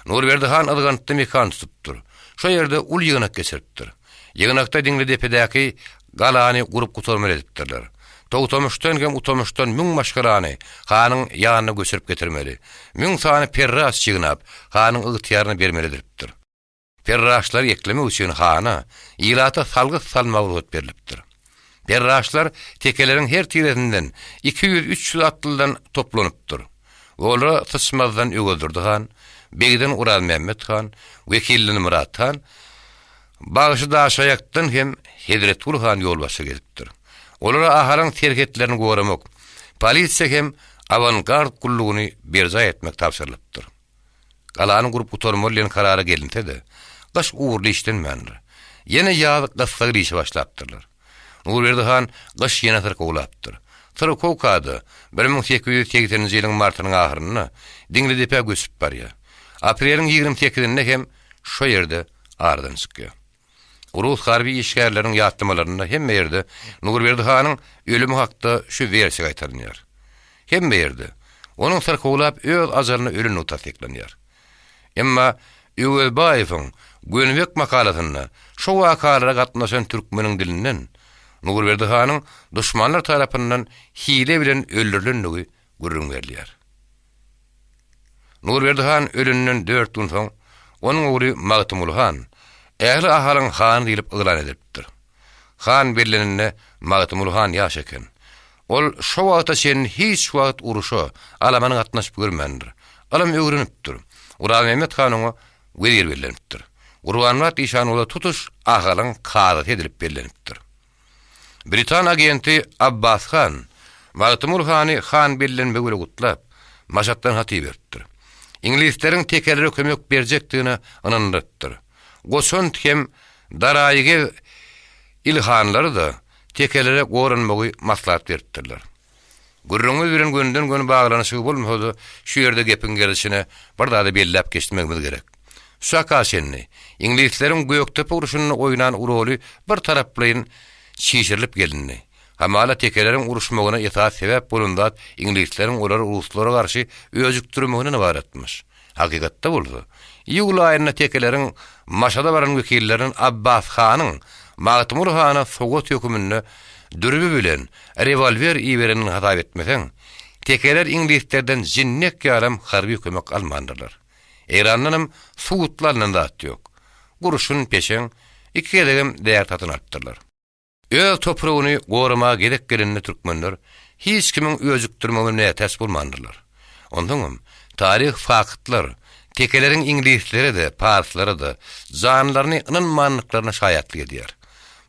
Nurberdi han Yzgantda mekan tutupdyr. Şo ýerde uly ýygnak geçiripdir. Ýygnakda Diňlidepedäki galany gurup gutarmaly edipdirler. Togtamyşdan hem Utamyşdan müň maşgalany hanyň ýanyna göçürip getirmeli. Müň sany perraç ýygnap, hanyň ygtyýaryna bermeli edilipdir. Perraçlary eklemek üçin hana, ilata salgyt salmaga rugsat berlipdir. Perraçlar tekeleriň her tiresinden 200-300 atlydan toplanypdyr. Olara Syçmazdan Öwezdurdy han, Begden Orazmämmet han, Wekilden Myrat han, Bagşy Daşaýakdan hem Hezretguly han ýolbaşçylyk edipdir. Olara Ahalyň serhetlerini goramak, polisiýa hem awangard gullugyny berjaý etmek tabşyrylypdyr. Galany gurup gutarmaly diýen karara gelinse-de, gyş ugurly işlenmändir. Ýene ýaz gyssagly işe başlapdyrlar. Nurberdi han gyş ýene syrkawlapdyr. Syrkawka-da 1880-nji ýylyň martynyň ahyrynda Diňlidepä göçüp barýar. Apreliň ýigrimi sekizinde hem şo ýerde aradan çykýar. Rus harby işgärleriniň ýatlamalarynda hemme ýerde Nurberdi hanyň ölümi hakda şu wersiýa gaýtalanýar. Hemme ýerde onuň syrkawlap öz ajalyna ölendigi tassyklanýar. Emma Öwezbaýewiň Gönübek makalasynda şo wakalara gatnaşan türkmeniň dilinden Nurberdi hanyň duşmanlar tarapyndan hile bilen öldürilendigi gürrüň berilýär. Nurberdi han öleninden dört gün soň, onuň ogly Magtymguly han ähli Ahalyň hany diýlip yglan edilipdir. Han bellenende Magtymguly han ýaş eken. Ol şo wagta çenli hiç wagt uruşa, alamana gatnaşyp görmändir. Ylym öwrenipdir. Orazmämmet han oňa wezir bellenipdir. Gurbanmyrat işan bolsa tutuş Ahalyň kazysy edilip bellenipdir. Britan agenti Abbas han Magtymguly hany han bellenmegi bile gutlap, Maşatdan hat iberipdir. Iňlisleriň tekelere kömek berjekdigine ynandyrypdyr. Goçant hem Daraýygez ilhanlary-da tekelere goranmagy maslahat beripdirler. Gürrüňimiz bilen gönüden-göni baglanyşygy bolmasa-da, şu ýerde gepiň gerdişine bir zady belläp geçmegimiz gerek. Şu çaka çenli, iňlisleriň Gökdepe urşunda oýnan roly bir taraplaýyn çişirilip gelindi. Hamala tekeleriň uruşmagyna esasy sebäp bolan zat iňlisleriň olary ruslara garşy öjükdirmeginden ybaratmyş. Hakykatda bolsa, iýul aýynda tekeleriň Maşada baran wekillerinden Abbas hanyň Magtymguly hana sowgat höküminde dürbi bilen rewolwer iberenini hasap etmeseň, tekeler iňlislerden jinnek ýalam harby kömek almandyrlar. Eýrandanam suwutly alnan zat ýok. Gurşun, peşeň, iki gezegem zäher satyn alypdyrlar. Öz topragyny goramaga gezek gelende türkmenler hiç kimiň öjükdirmegine mätäç bolmandyrlar. Onsoňam, taryhy faktlar tekeleriň iňlislere-de, parslara-da janlaryny ynanmandyklaryna şaýatlyk edýär.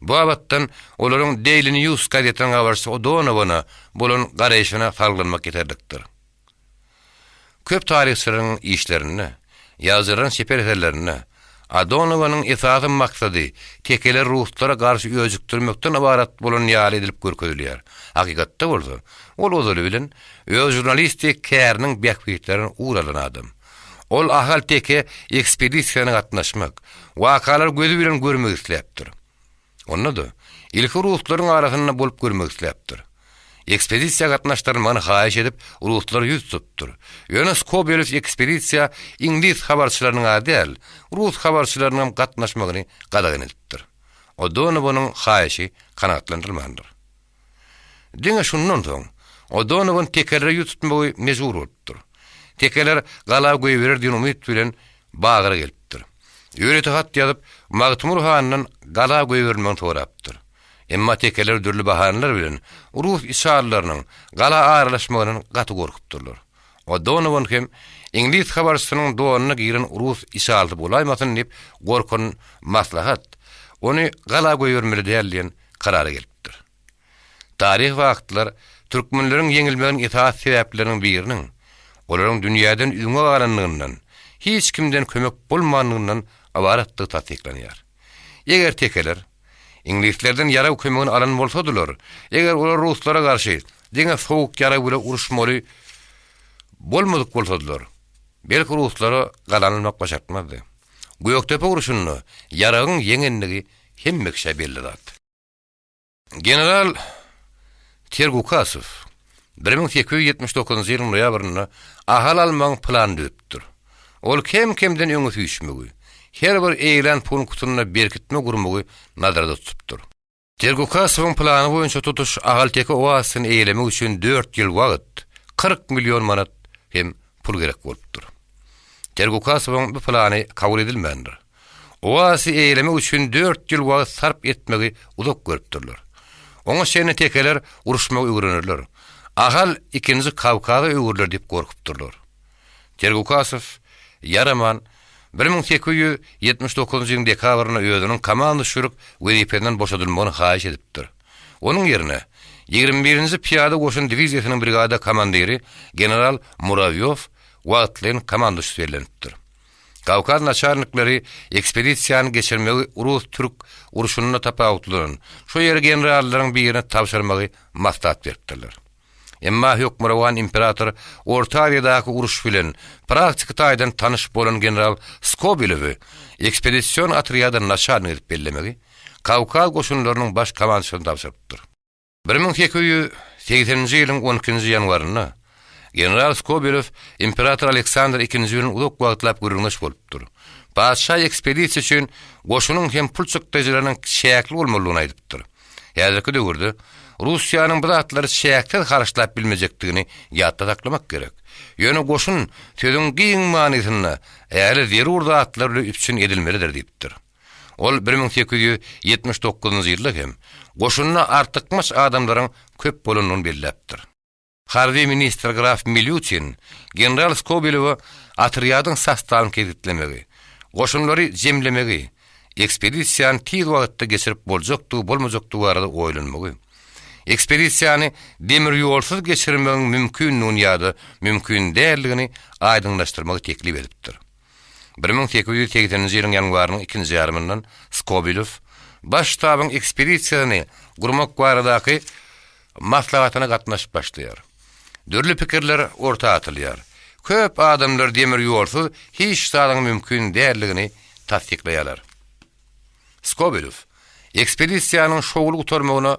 Bu babatdan olaryň Daily News gazetiniň habarçysy O'Donowana bolan garaýşyna salgylanmak ýeterlikdir. Köp taryhçylaryň işlerinde, ýazyjylaryň çeper eserlerinde Adonowanyň esasy maksady tekeleri ruslara garşy öjükdirmekden ybarat bolan ýaly edilip görkezilýär. Hakykatda bolsa, ol ozaly bilen öz žurnalistik käriniň bähbitlerinden ugur alan adam. Ol Ahal-teke ekspedisiýasyna gatnaşmak, wakalary gözi bilen görmek isläpdir. Onda-da, ilki ruslaryň arasynda bolup görmek isläpdir. Ekspedisiýa gatnaşdyrylmagyny haýyş edip, ruslara ýüz tutupdyr. Ýöne Skobelew ekspedisiýa iňlis habarçylarynyň-a däl, rus habarçylarynyňam gatnaşmagyny gadagan edipdir. O'Donowanyň haýyşy kanagatlandyrylmandyr. Diňe şundan soň, O'Donowan tekerlere ýüz tutmagy mejbur bolupdyr. Tekeler gala goýberer diýen umyt bilen Bagyra gelipdir. Ýörite hat ýazyp, Magtymguly handan gala goýberilmegini sorapdyr. Emma tekeler dürli bahanalar bilen rus içalylarynyň gala aralaşmagyndan gaty gorkupdyrlar. O'Donowan hem iňlis habarçysynyň donuna giren rus içalysy bolaýmasyn diýip gorkan maslahat, ony gala goýbermeli däl diýen karara gelipdir. Taryhy faktlar türkmenleriň ýeňilmeginiň esasy sebäpleriniň biriniň, olaryň dünýäden öňe galanlygyndan, hiç kimden kömek bolmanlygyndan ybaratdygy tassyklanýar. Eger tekeler iňlislerden ýarag kömegini alan bolsadylar, eger olar ruslara garşy diňe sowuk ýarag bile uruşmaly bolmadyk bolsadylar, belki ruslara galany almak başartmazdy. Gökdepe urşunda ýaragyň ýeňenligi hemme kişä belli zat. General Tergukasow 1879-njy ýylyň noýabrynda Ahal almagyň planyny düzüpdir. Ol kem-kemden öňe süýşmegi, her bir eýlän punktynda berkitme gurmagy nazarda tutupdyr. Tergukasowyň plany boýunça tutuş Ahalteke oazisyny eýelemek üçin dört ýyl wagt, 40 million manat hem pul gerek bolupdyr. Tergukasowyň bu plany kabul edilmändir. Oazisi eýelemek üçin dört ýyl wagt sarp etmegi uzak görüpdirler. Oňa çenli tekeler uruşmagy öwrenerler. Ahal ikinji Kawkaza öwrüler diýip gorkupdyrlar. Tergukasow ýaraman, 1879-njy ýylyň dekabrynda özüniň komanduşçylyk wezipesinden boşadylmagyny haýyş edipdir. Onuň ýerine Ýigrimi birinji pyýada goşun diwiziýasynyň brigada komandiri general Murawýow wagtlaýyn komanduşçy bellenipdir. Kawkaz naçalnikleri ekspedisiýany geçirmegi rus-türk urşunda tapawutlanan şu ýeri generallaryň birine tabşyrmagy maslahat beripdirler. Emma hökmürowan imperator Orta Aziýadaky uruş bilen praktiki taýdan tanyş bolan general Skobelewi ekspedision otrýada naçalnik edip bellemegi Kawkaz goşunlarynyň baş komandçysyna tabşyrypdyr. 1880-nji ýylyň on ikinji ýanwarynda general Skobelew imperator Aleksandr II bilen uzak wagtlap gürrüňdeş bolupdyr. Patyşa ekspedisiýa üçin goşunyň hem pul çykdajylarynyň çäkli bolmalydygyny aýdypdyr. Häzirki döwürde Russiýanyň bu zatlary çäksiz harçlap bilmejekdigini ýatda saklamak gerek. Ýöne goşun sözüň giň manysynda ähli zerur zatlar bilen üpjün edilmelidir diýipdir. Ol 1879-njy ýylda hem goşunda artykmaç adamlaryň köp bolandygyny belläpdir. Harby ministr graf Milýutin general Skobelewe otrýadyň sostawyny kesgitlemegi, goşunlary jemlemegi, ekspedisiýany tiz wagtda geçirip boljakdygy-bolmajakdygy barada oýlanmagy, ekspedisiýany demir ýolsuz geçirmegiň mümkindigini ýa-da mümkin däldigini aýdyňlaşdyrmagy teklip edipdir. 1880-nji ýylyň ýanwarynyň ikinji ýarymyndan Skobelew Baş ştabyň ekspedisiýasyny gurmak baradaky maslahatyna gatnaşyp başlaýar. Dürli pikirler orta atylýar. Köp adamlar demir ýolsuz hiç zadyň mümkin däldigini tassyklaýarlar. Skobelew ekspedisiýanyň şowly gutarmagyna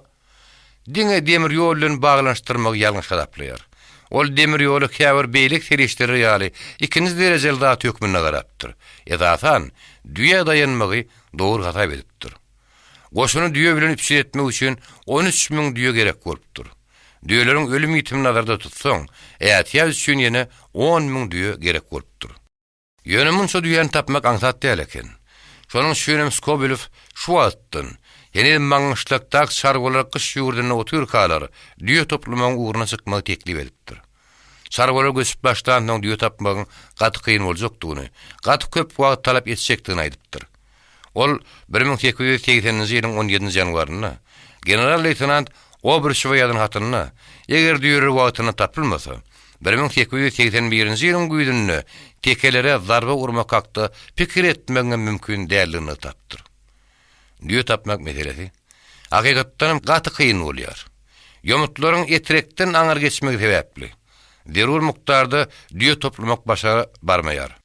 diňe demir ýol bilen baglanyşdyrmagy ýalňyş hasaplaýar. Ol demir ýola käbir beýleki serişdeler ýaly ikinji derejeli zat hökmünde garapdyr. Esasan, düýä daýanmagy dogry hasap edipdir. Goşuny düýe bilen üpjün etmek üçin 13 müň düýe gerek bolupdyr. Düýeleriň ölüm-ýitimini nazarda tutsaň, ätiýaç üçin ýene on müň düýe gerek bolupdyr. Ýöne munça düýäni tapmak aňsat däl eken. Şonuň üçinem Skobelew şu wagtdan, heniz Maňňyşlakdaky çarwalar gyş ýurdunda otyrkalar, düýe toplamagyň ugruna çykmagy teklip edipdir. Çarwalar göçüp başlansoň düýe tapmagyň gaty kyn boljakdygyny, gaty köp wagt talap etjekdigini aýdypdyr. Ol 1880-nji ýylyň on ýedinji ýanwarynda general-leýtenant Obruşewe ýazan hatynda, eger düýeler wagtynda tapylmasa, 1881-nji ýylyň güýzünde tekelere zarba urmak hakda pikir etmegiňem mümkin däldigini nygtapdyr. Düýe tapmak meselesi, hakykatdanam, gaty kyn bolýar. Ýomutlaryň Etrekden aňyr geçmegi sebäpli, zerur mukdarda düýe toplamak başa barmaýar.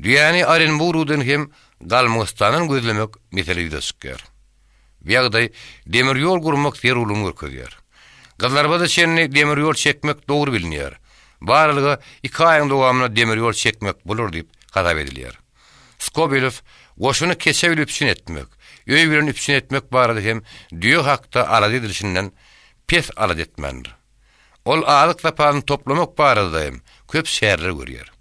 Düýäni Orenburgdan hem Galmygystandan gözlemek mesele ýüze çykýar. Bu ýagdaý demir ýol gurmak zerurlygyny görkezýär. Gyzlarbada çenli demir ýol çekmek dogry bilinýär. Bu aralyga iki aýyň dowamynda demir ýol çekmek bolar diýip hasap edilýär. Skobelew goşuny keçe bilen üpjün etmek, öý bilen üpjün etmek barada hem düýe hakda alada edilişinden pes alada etmändir. Ol azyk zapasyny toplamak barada hem köp çäreler görýär.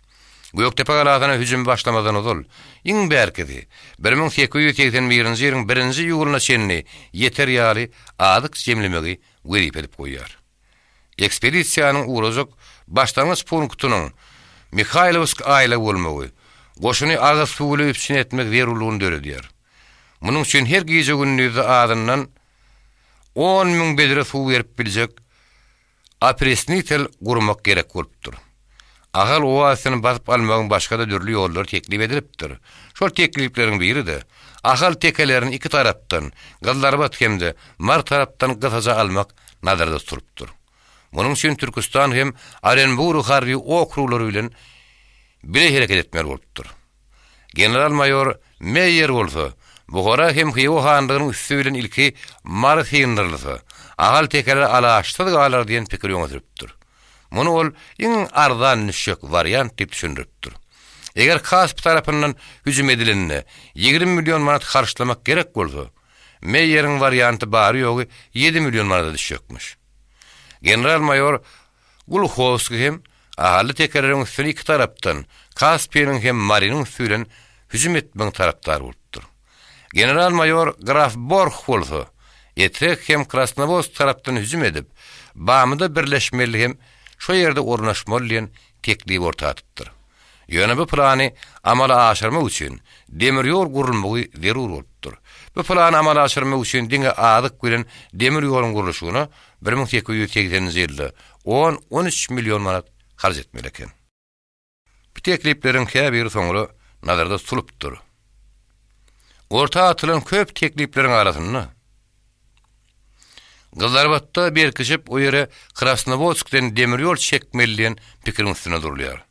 Gökdepe galasyna hüjüm başlamazdan ozal, iň bärkisi, 1881-nji ýylyň birinji iýulyna çenli ýeter ýaly azyk jemlemegi wezipe edip goýýar. Ekspedisiýanyň ugrajak başlangyç punktunyň Mihaýlowsk aýlagy bolmagy, goşuny agyz suw bilen üpjün etmek zerurlygyny döredýär. Munuň üçin her gije-gündizde azyndan 10 000 bedre suw berip biljek opresnitel gurmak gerek bolupdyr. Ahal oazisini basyp almagyň başga-da dürli ýollary teklip edilipdir. Şol teklipleriň biri-de, Ahal tekelerini iki tarapdan, Gyzlarbat hem-de Mary tarapdan gysaja almak nazarda tutulypdyr. Munuň üçin Türküstan hem Orenburg harby okruglary bilen bile hereket etmeli bolupdyr. General-maýor Meýer bolsa, Buhara hem Hywa hanlygynyň üsti bilen ilki Mary syndyrylsa, Ahal tekeler alaçsyz galar diýen pikiri öňe sürüpdir. Muny ol iň arzan düşjek wariant diýip düşündiripdir. Eger Kaspi tarapyndan hüjüm edilende 20 million manat harçlamak gerek bolsa, Meýeriň warianty bary-ýogy ýedi million manada düşjekmiş. General-maýor Gluhowskiý hem Ahally tekeleriň üstüne iki tarapdan, Kaspiniň hem Marynyň üsti bilen hüjüm etmegiň tarapdary bolupdyr. General-maýor graf Borh bolsa, Etrek hem Krasnowodsk tarapdan hüjüm edip, Bamyda birleşmeli hem şo ýerde ornaşmaly diýen teklibi orta atypdyr. Ýöne bu plany amala aşyrmak üçin demir ýol gurulmagy zerur bolupdyr. Bu plany amala aşyrmak üçin diňe azyk bilen demir ýoluň gurluşygyna 1880-nji ýylda on-on üç million manat harç etmeli eken. Bu teklipleriň käbiri soňra nazarda tutulypdyr. Orta atylan köp teklipleriň arasynda Gyzlarbatda berkişip o ýere Krasnowodskden demir ýol çekmeli diýen pikiriň üstünde durulýar.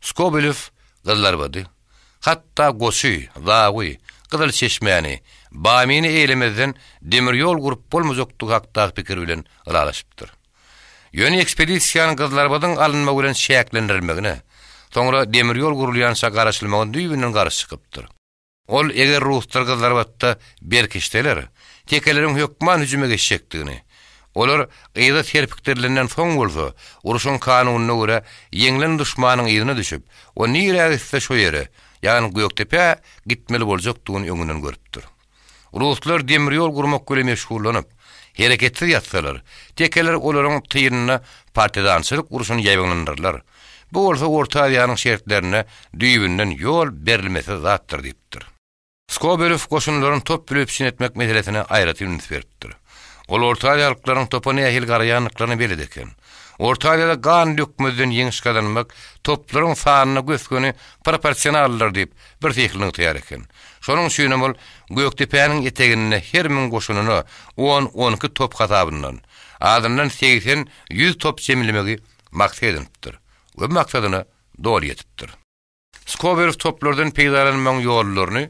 Skobelew Gyzlarbady, hatda Goçy, Zawy, Gyzylçeşmäni, Bamyny eýlemezden demir ýol gurup bolmajakdygy hakdaky pikir bilen ylalaşypdyr. Ýöne ekspedisiýanyň Gyzlarbadyň alynmagy bilen çäklendirilmegine, soňra demir ýol gurulýança garaşylmagyna düýbünden garşy çykypdyr. Ol eger ruslar Gyzlarbatda berkişseler, tekeleriň hökman hüjüme geçjekdigini, olar yza serpikdirilenden soň bolsa, urşuň kanunyna görä, ýeňlen duşmanyň yzyna düşüp, o nirä gitse şo ýere, ýagny Gökdepä gitmeli boljakdygyny öňünden görüpdir. Ruslar demir ýol gurmak bilen meşgullanyp, hereketsiz ýatsalar, tekeler olaryň tylynda partizançylyk urşuny ýaýbaňlandyrlar. Bu bolsa Orta Aziýanyň şertlerinde düýbünden ýol berilmesiz zatdyr diýipdir. Skobelew goşunlaryny top bilen üpjün etmek meselesine aýratyn üns beripdir. Ol Orta Aziýa halklarynyň topa nähili garaýandyklaryna belet eken. Orta Aziýada gan dökmezden ýeňiş gazanmak toplaryň sanyna gös-göni proporsionaldyr diýip, birsyhly nygtaýar eken. Şonuň üçinem ol Gökdepäniň eteginde her müň goşunyna on-on iki top hasabyndan, azyndan segsen-ýüz top jemlemegi maksat edinipdir we bu maksadyna doly ýetipdir. Skobelew toplardan peýdalanmagyň ýollaryny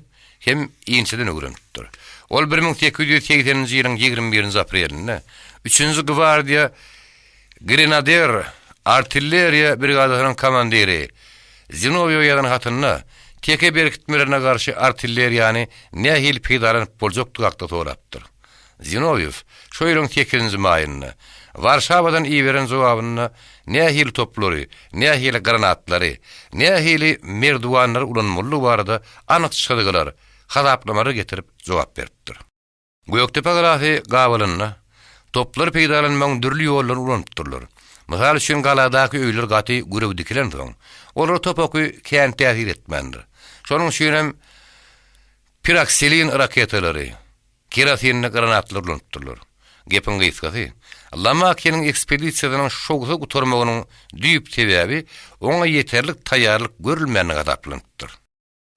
hem inçeden öwrenipdir. Ol 1880-nji ýylyň 21-nji aprelinde Üçünji gwardiýa grenader artilleriýa brigadasynyň komandiri Zinowýewe ýazan hatynda teke berkitmelerine garşy artilleriýany nähili peýdalanyp boljakdygy hakda sorapdyr. Zinowýew şo ýylyň sekizinji maýynda Warşawadan iberen jogabynda nähili toplary, nähili granatlary, nähili merduwanlary ulanmalydygy barada anyk çyzgylar, hasaplamalar getirip jogap beripdir. Gökdepe galasy gabalanda, toplary peýdalanmagyň dürli ýollaryny ulanypdyrlar. Mysal üçin, galadaky öýler gaty gürek dikilensoň, olara top oky kän täsir etmändir. Şonuň üçinem piroksilin raketalary, Kerosinli granatlar ulanypdyrlar. Gepiň gysgasy, Lomakiniň ekspedisiýasynyň şowsuz gutarmagynyň düýp sebäbi oňa ýeterlik taýýarlyk görülmändigi hasaplanypdyr.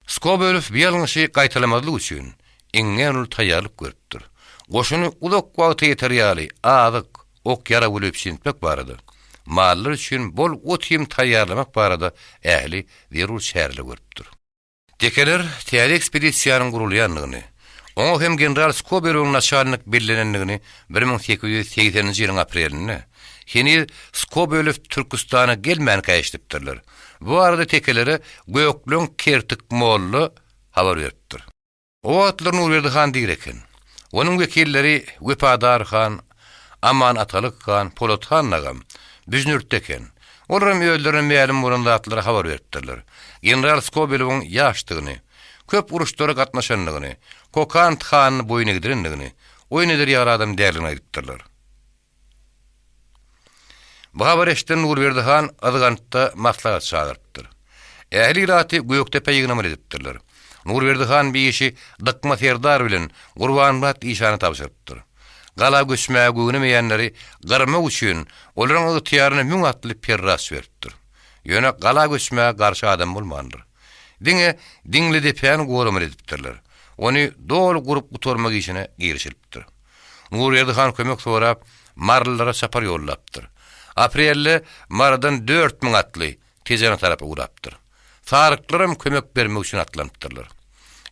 Skobelew bu ýalňyşy gaýtalamazlyk üçin iňňän uly taýýarlyk görüpdir. Goşuny uzak wagta ýeter ýaly azyk, ok-ýarag bilen üpjün etmek barada, mallar üçin bol ot-iým taýýarlamak barada ähli zerur çäreleri görüpdir. Tekeler täze ekspedisiýanyň gurulýandygyny, oňa hem general Skobelewiň naçalnik bellenendigini 1880-nji ýylyň aprelinde, heniz Skobelew Türküstana gelmänkä eşidipdirler. Bu barada tekelere Gökleň Kertik molla habar beripdir. O wagtlar Nurberdi han diri eken. Onuň wekilleri Wepadar han, Aman Atalyk han, Polat han dagam Büjnürtde eken. Olaram özlerine mälim bolan zatlary habar beripdirler. General Skobelewiň ýaşdygyny, köp uruşlara gatnaşandygyny, Kokant hanyny boýun egdirendigini, oýun eder ýaly adam däldigini aýdypdyrlar. Bu habary eşiden Nurberdi han Yzgantda maslahat çagyrypdyr. Ähli ilaty Gökdepä ýygnamaly edipdirler. Nurberdi han bir işi Dykma serdar bilen Gurbanmyrat işana tabşyrypdyr. Gala göçmäge göwnemeýänleri gyrmak üçin olaryň ygtyýaryna müň atly perraç beripdir. Ýöne gala göçmäge garşy adam bolmandyr. Diňe Diňlidepäni goramaly edipdirler. Ony doly gurup gutarmak işine girişilipdir. Nurberdi han kömek sorap, marylylara çapar ýollapdyr. Aprelde Marydan 4000 atly Tejene tarap ugrapdyr. Saryklaram kömek bermek üçin atlanypdyrlar.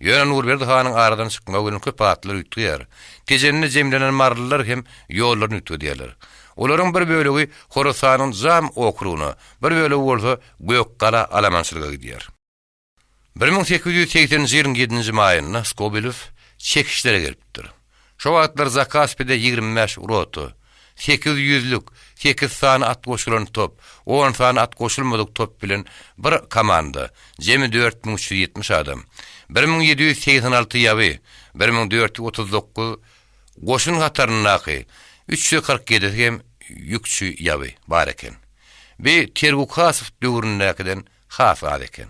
Ýöne Nurberdi hanyň aradan çykmagy bilen köp atlar üýtgeýär. Tejende jemlenen marylylar hem ýollaryny üýtgedýärler. Olaryň bir bölegi Horasanyň Jam okrugyna, bir bölegi bolsa Gökgala alamançylyga gidýär. 1880-nji ýylyň ýedinji maýynda Skobelew çekişlere gelipdir. Şo wagtlar Zakaspide 25 rota, sekiz ýüzlük, sekiz sany at goşulan top, on sany at goşulmadyk top bilen bir komanda, jemi 4370 adam, 1786 ýaby, 1439 goşun hataryndaky 347-si hem ýükçi ýaby bar eken. Bi Tergukasow döwründäkiden has az eken.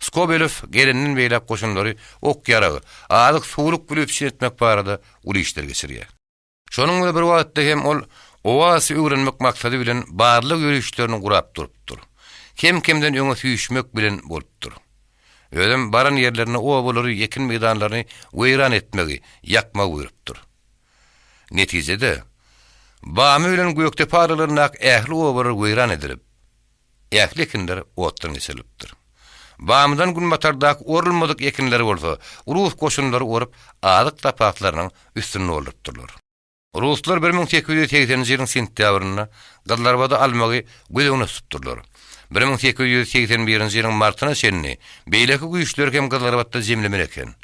Skobelew gelenden beýläk goşunlary ok-ýarag, azyk-suwluk bilen üpjün etmek barada uly işler geçirýär. Şonuň bilen bir wagtda hem ol oazisi öwrenmek maksady bilen barlag ýörişlerini gurap durupdyr. Kem-kemden öňe süýşmek bilen bolupdyr. Özem baran ýerlerinde obalary, ekin meýdanlaryny weýran etmegi, ýakmagy buýrupdyr. Netijede, Bamy bilen Gökdepe aralaryndaky ähli obalar weýran edilip, Ähli ekinler otdan geçirilipdir. Bamydan günbatardaky orulmadyk ekinleri bolsa rus goşunlary orup, azyk zapaslarynyň üstüni doldurypdyrlar. Ruslar 1880-nji ýylyň sentýabrynda Gyzlarbady almagy göz öňünde tutupdyrlar. 1881-nji ýylyň martyna çenli beýleki güýçleri hem Gyzlarbatda jemlemeli eken.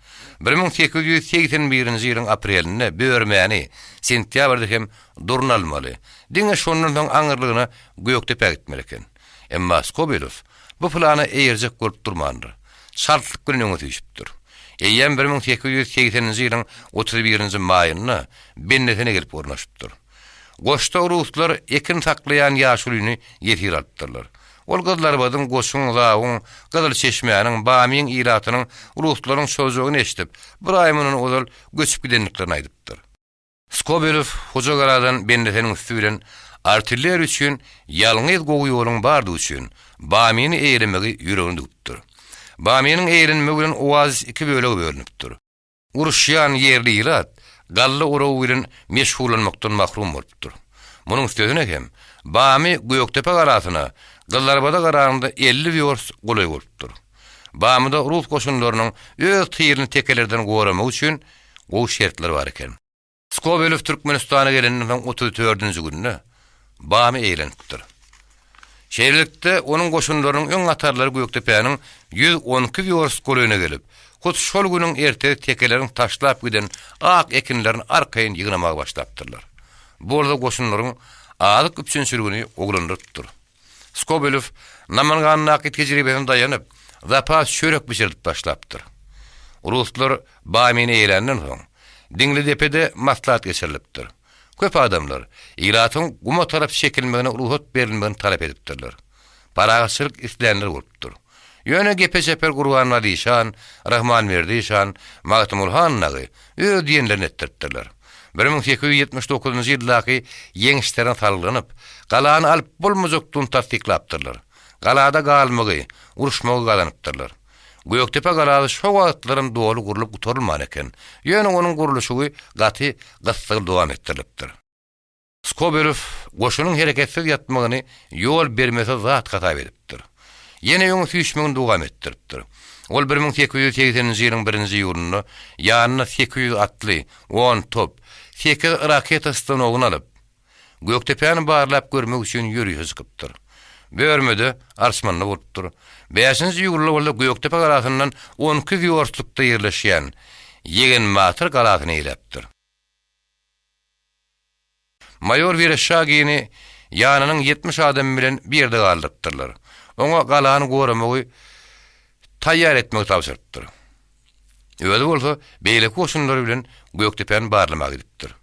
1881-nji ýylyň aprelinde Börmäni, sentýabrda hem Durny almaly. Diňe şondan soň aňyrlygyna Gökdepä gitmeli eken. Emma Skobelew bu plana eýerjek bolup durmandyr. Çaltlyk bilen öňe süýşüpdir. Eýýäm 1880-nji ýylyň 31-nji maýynda Bendesene gelip ornaşypdyr. Goşda ruslar ekin saklaýan ýaşulyny ýesir alypdyrlar. Ol Gyzlarbadyň, Goçuň, Zawuň, Gyzylçeşmäniň, Bamyň ilatynyň ruslaryň çozjagyny eşidip, bir aý mundan ozal göçüp gidendiklerini aýdypdyr. Skobelew Hojagaladan Bendeseniň üsti bilen artilleriýa üçin ýalňyz gowy ýoluň bardygy üçin Bamyny eýelemegi ýüregine düwüpdir. Bamynyň eýelenmegi bilen oazis iki bölege bölünipdir. Uruşýan ýerli ilat galla oragy bilen meşgullanmakdan mahrum bolupdyr. Munuň üstesine hem Bamy Gökdepe galasyna Gyzlarbada garanyňda 50 wýorst golaý bolupdyr. Bamyda rus goşunlarynyň öz tylyny tekelerden goramagy üçin gowy şertler bar eken. Skobelew Türkmenistana gelenden soň otuz dördünji günde Bamy eýlenipdir. Şeýlelikde, onuň goşunlarynyň öň hatarlary Gökdepäniň 112 wýorst golaýyna gelip, hut şol günüň ertesi tekeleriň taşlap giden ak ekinlerini arkaýyn ýygnamaga başlapdyrlar. Bu bolsa goşunlaryň azyk üpjünçiligini gowulandyrypdyr. Skobelew Namangandaky tejribesine daýanyp, zapas çörek bişirdip başlapdyr. Ruslar Bamyny eýeländen soň, Diňlidepede maslahat geçirilipdir. Köp adamlar ilatyň guma tarap çekilmegine rugsat berilmegini talap edipdirler. Parahatçylyk islänler bolupdyr. Ýöne gepe çeper Gurbanguly işan, Rahmanberdi işan, Magtymguly han dagy öz diýenlerini etdiripdirler. 1879-njy ýyldaky ýeňişlerine salgylanyp, galany alyp bolmajakdygyny tassyklapdyrlar. Galada galmagy, uruşmagy gazanypdyrlar. Gökdepe galasy şo wagtlaram doly gurlup gutarylman eken. Ýöne onuň gurluşygy gaty gyssagly dowam etdirilipdir. Skobelew goşunyň hereketsiz ýatmagyny ýol bermesiz zat hasap edipdir. Ýene öňe süýşmegini dowam etdiripdir. Ol 1880-nji ýylyň birinji iýulynda ýanyna 800 atly, on top, sekiz raketa stanogyny alyp, Gökdepäni barlap görmek üçin ýörişe çykypdyr. Börmede, Arçmanda bolupdyr. Bäşinji iýulda bolsa Gökdepe galasyndan on iki wýorstlykda ýerleşýän Ýegenbatyr galasyny eýläpdir. Maýor Wereşşagini ýanynyň 70 adamy bilen bir ýerde galdyrypdyrlar. Oňa galany goramagy taýýar etmegi tabşyrypdyr. Özi bolsa beýleki goşunlary bilen Gökdepäni barlamaga gidipdir.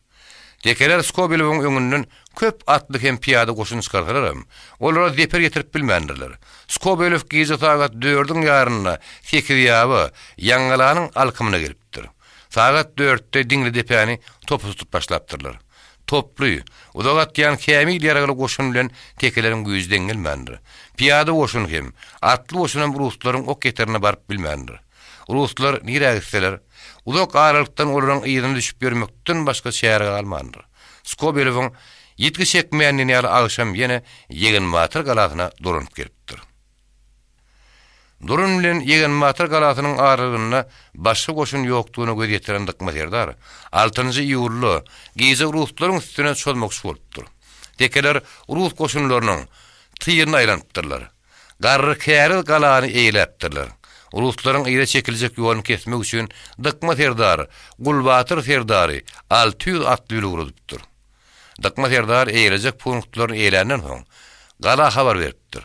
Tekeler Skobelewiň öňünden köp atly hem pyýada goşun çykarsalaram, olara zeper ýetirip bilmändirler. Skobelew gije sagat dördüň ýarynda Sekizýaba, Ýaňgalanyň alkymyna gelipdir. Sagat dörtde Diňli depäni topa tutup başlapdyrlar. Toply, uzak atýan kämil ýaragly goşun bilen tekeleriň güýji deň gelmändir. Pyýada goşun hem, atly goşunam ruslaryň ok ýeterine baryp bilmändir. Ruslar nirä gitseler, uzak aralykdan olaryň yzyna düşüp ýörmekden başga çäre galmandyr. Skobelewiň ýitgi çekmändigini ýaly agşam ýene Ýegenbatyr galasyna dolanyp gelipdir. Durun bilen Ýegenbatyr galasynyň aralygynda başga goşun ýokdugyna göz ýetiren Dykma serdar altynjy iýulda gije ruslaryň üstüne çozmakçy bolupdyr. Tekeler rus goşunlarynyň tygyna aýlanypdyrlar. Garry käriz galany eýläpdirler. Ruslaryň yza çekiljek ýoluny kesmek üçin Dykma serdar Gulbatyr serdary 600 atly bilen ugradypdyr. Dykma serdar eýlejek punktlaryny eýländen soň, gala habar beripdir.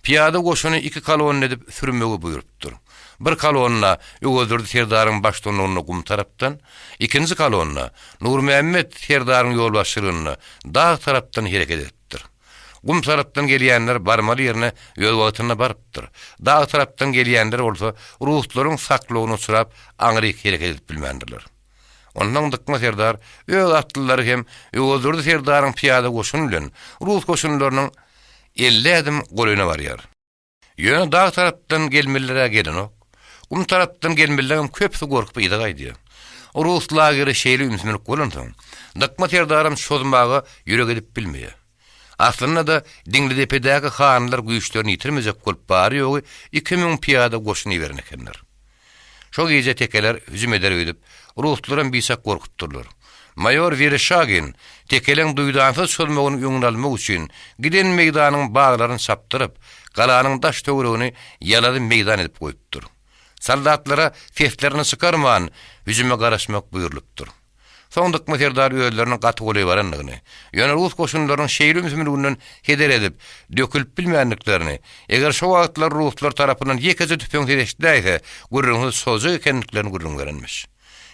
Pyýada goşuny iki kolonna edip sürmegi buýrupdyr. Bir kolonna Öwezdurdy serdaryň baştutanlygynda gum tarapdan, ikinji kolonna Nurmämmet serdaryň ýolbaşçylygynda dag tarapdan hereket edipdir. Gum tarapdan gelýänler barmaly ýerine öz wagtynda barypdyr. Dag tarapdan gelýänler bolsa ruslaryň saklawyna uçrap, aňryk hereket edip bilmändirler. Onsoň Dykma serdar öz atlylary hem Öwezdurdy serdaryň pyýada goşuny bilen rus goşunlarynyň 50 ädim golaýyna barýar. Ýöne dag tarapdan gelmeliler-ä gelenok. Gum tarapdan gelmelileriňem köpüsi gorkup yza gaýdýar. Rus lageri şeýle ümsümlik bolansoň, Dykma serdaram çozmaga ýürek edip bilmeýär. Aslynda-da Diňlidepedäki hanlar güýçlerini ýitirmejek bolup bary-ýogy 2000 pyýada goşun iberen ekenler. Şo gije tekeler hüjüm eder öýdüp, ruslaram biçak gorkupdyrlar. Maýor Wereşagin tekeleň duýdansyz çozmagynyň öňüni almak üçin giden meýdanyň baglaryny çapdyryp, galanyň daş-töweregini ýalazy meýdan edip goýupdyr. Soldatlara seslerini çykarman, hüjüme garaşmak buýrulypdyr. Soň Dykma serdar özleriniň gaty golaý barandygyny, ýöne rus goşunlarynyň şeýle ümsümliginden heder edip, dökülip bilmändiklerini, eger şo wagtlar ruslar tarapyndan ýekeje tüpeň ses eşidäýse, gürrüňsiz çozjak ekendiklerini gürrüň berenmiş.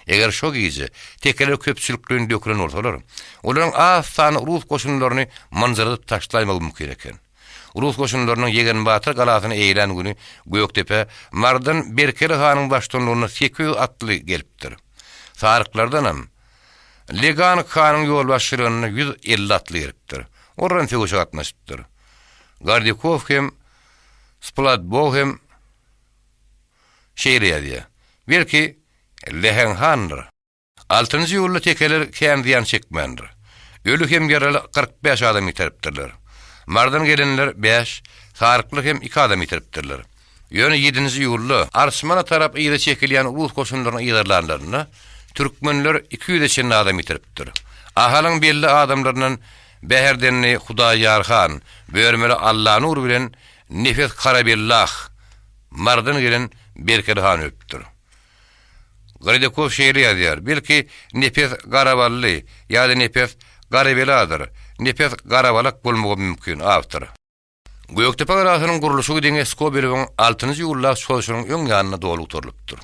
Eger şo gije tekeler köpçülikleýin dökülen bolsalar, olaryň az sanly rus goşunlaryny mynjyradyp taşlaýmagy mümkin eken. Rus goşunlarynyň Ýegenbatyr galasyny eýelän güni Gökdepä Marydan Berkeli hanyň baştutanlygynda 800 atly gelipdir. Saryklardanam Legan hanyň ýolbaşçylygynda 150 atly gelipdir. Olaram söweşe gatnaşypdyr. Gordikow hem Spladbow hem şeýle ýazýar, Belki, Läheň handyr. Altynjy iýulda tekeler kän zyýan çekmändir. Öli hem ýaraly 45 adam ýitiripdirler. Marydan gelenler bäş, saryklar hem iki adam ýitiripdirler. Ýöne ýedinji iýulda Arçmana tarap yza çekilýän rus goşunlaryny yzarlanlarynda, türkmenler iki ýüze çenli adam ýitiripdir. Ahalyň belli adamlaryndan Bäherdenli Hudaýýar han, Börmeli Allanur bilen Nefes Karabellah, Marydan gelen Berkeli han ölüpdir. Grydekow şeýle ýazýar, Belki, Nepes Garabally ýa-da Nepes Garabeladyr. Nepes Garabalak bolmagam mümkin, awtor. Gökdepe galasynyň gurluşygy diňe Skobelewiň altynjy iýulda çozuşynyň öň ýanynda doly gutarylypdyr.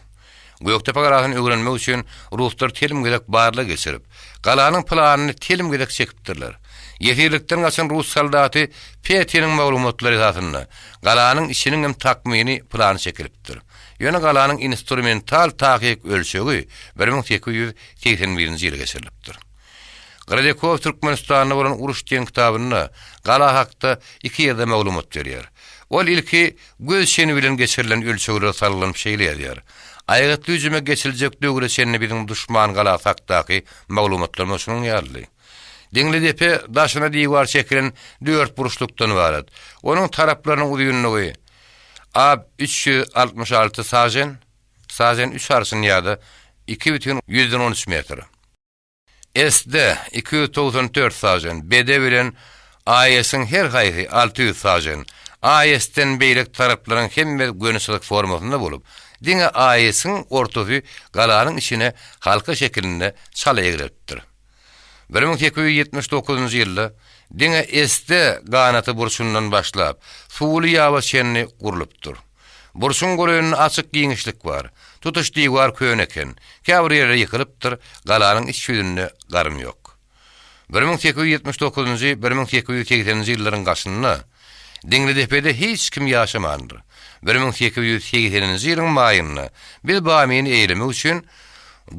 Gökdepe galasyny öwrenmek üçin ruslar telim gezek barlag geçirip, galanyň planyny telim gezek çekipdirler. Ýesirlikden gaçan rus soldaty Petiniň maglumatlary esasynda galanyň içiniň hem takmyny plany çekilipdir. Ýöne galanyň instrumental takyk ölçegi 1881-nji ýyly geçirilipdir. Gradekow Türkmenistanda bolan uruş diýen kitabynda gala hakda iki ýerde maglumat berýär. Ol ilki göz çeni bilen geçirilen ölçeglere salgylanyp şeýle ýazýar, Aýgytly hüjüme geçiljek döwre çenli biziň duşman galasy hakdaky maglumatlarymyz şunuň ýalydy. Diňlidepe daşyna diwar çekilen dörtburçlukdan ybarat. Onuň taraplarynyň uzynlygy Ab 366 sažen, sažen üç arşyn ýa-da iki bütin ýüzden on üç metr. SD 294 sažen, BD bilen AS-iň her haýsy 600 sažen. AS-den beýleki taraplaryň hemmesi göni çyzyk formasynda bolup, diňe AS-iň ortasy galanyň içine halka şekilinde çala egrelipdir. 1879-njy ýylda diňe SD ganaty burçundan başlap, Suwly ýaba çenli gurlupdyr. Burçuň golaýynda açyk giňişlik bar. Tutuş diwar köne eken. Käbir ýerleri ýykylypdyr, galanyň iç ýüzünde garym ýok. 1879-njy, 1880-nji ýyllaryň başynda Diňlidepede hiç kim ýaşamandyr. 1880-nji ýylyň maýynda biz Bamyny eýlemek üçin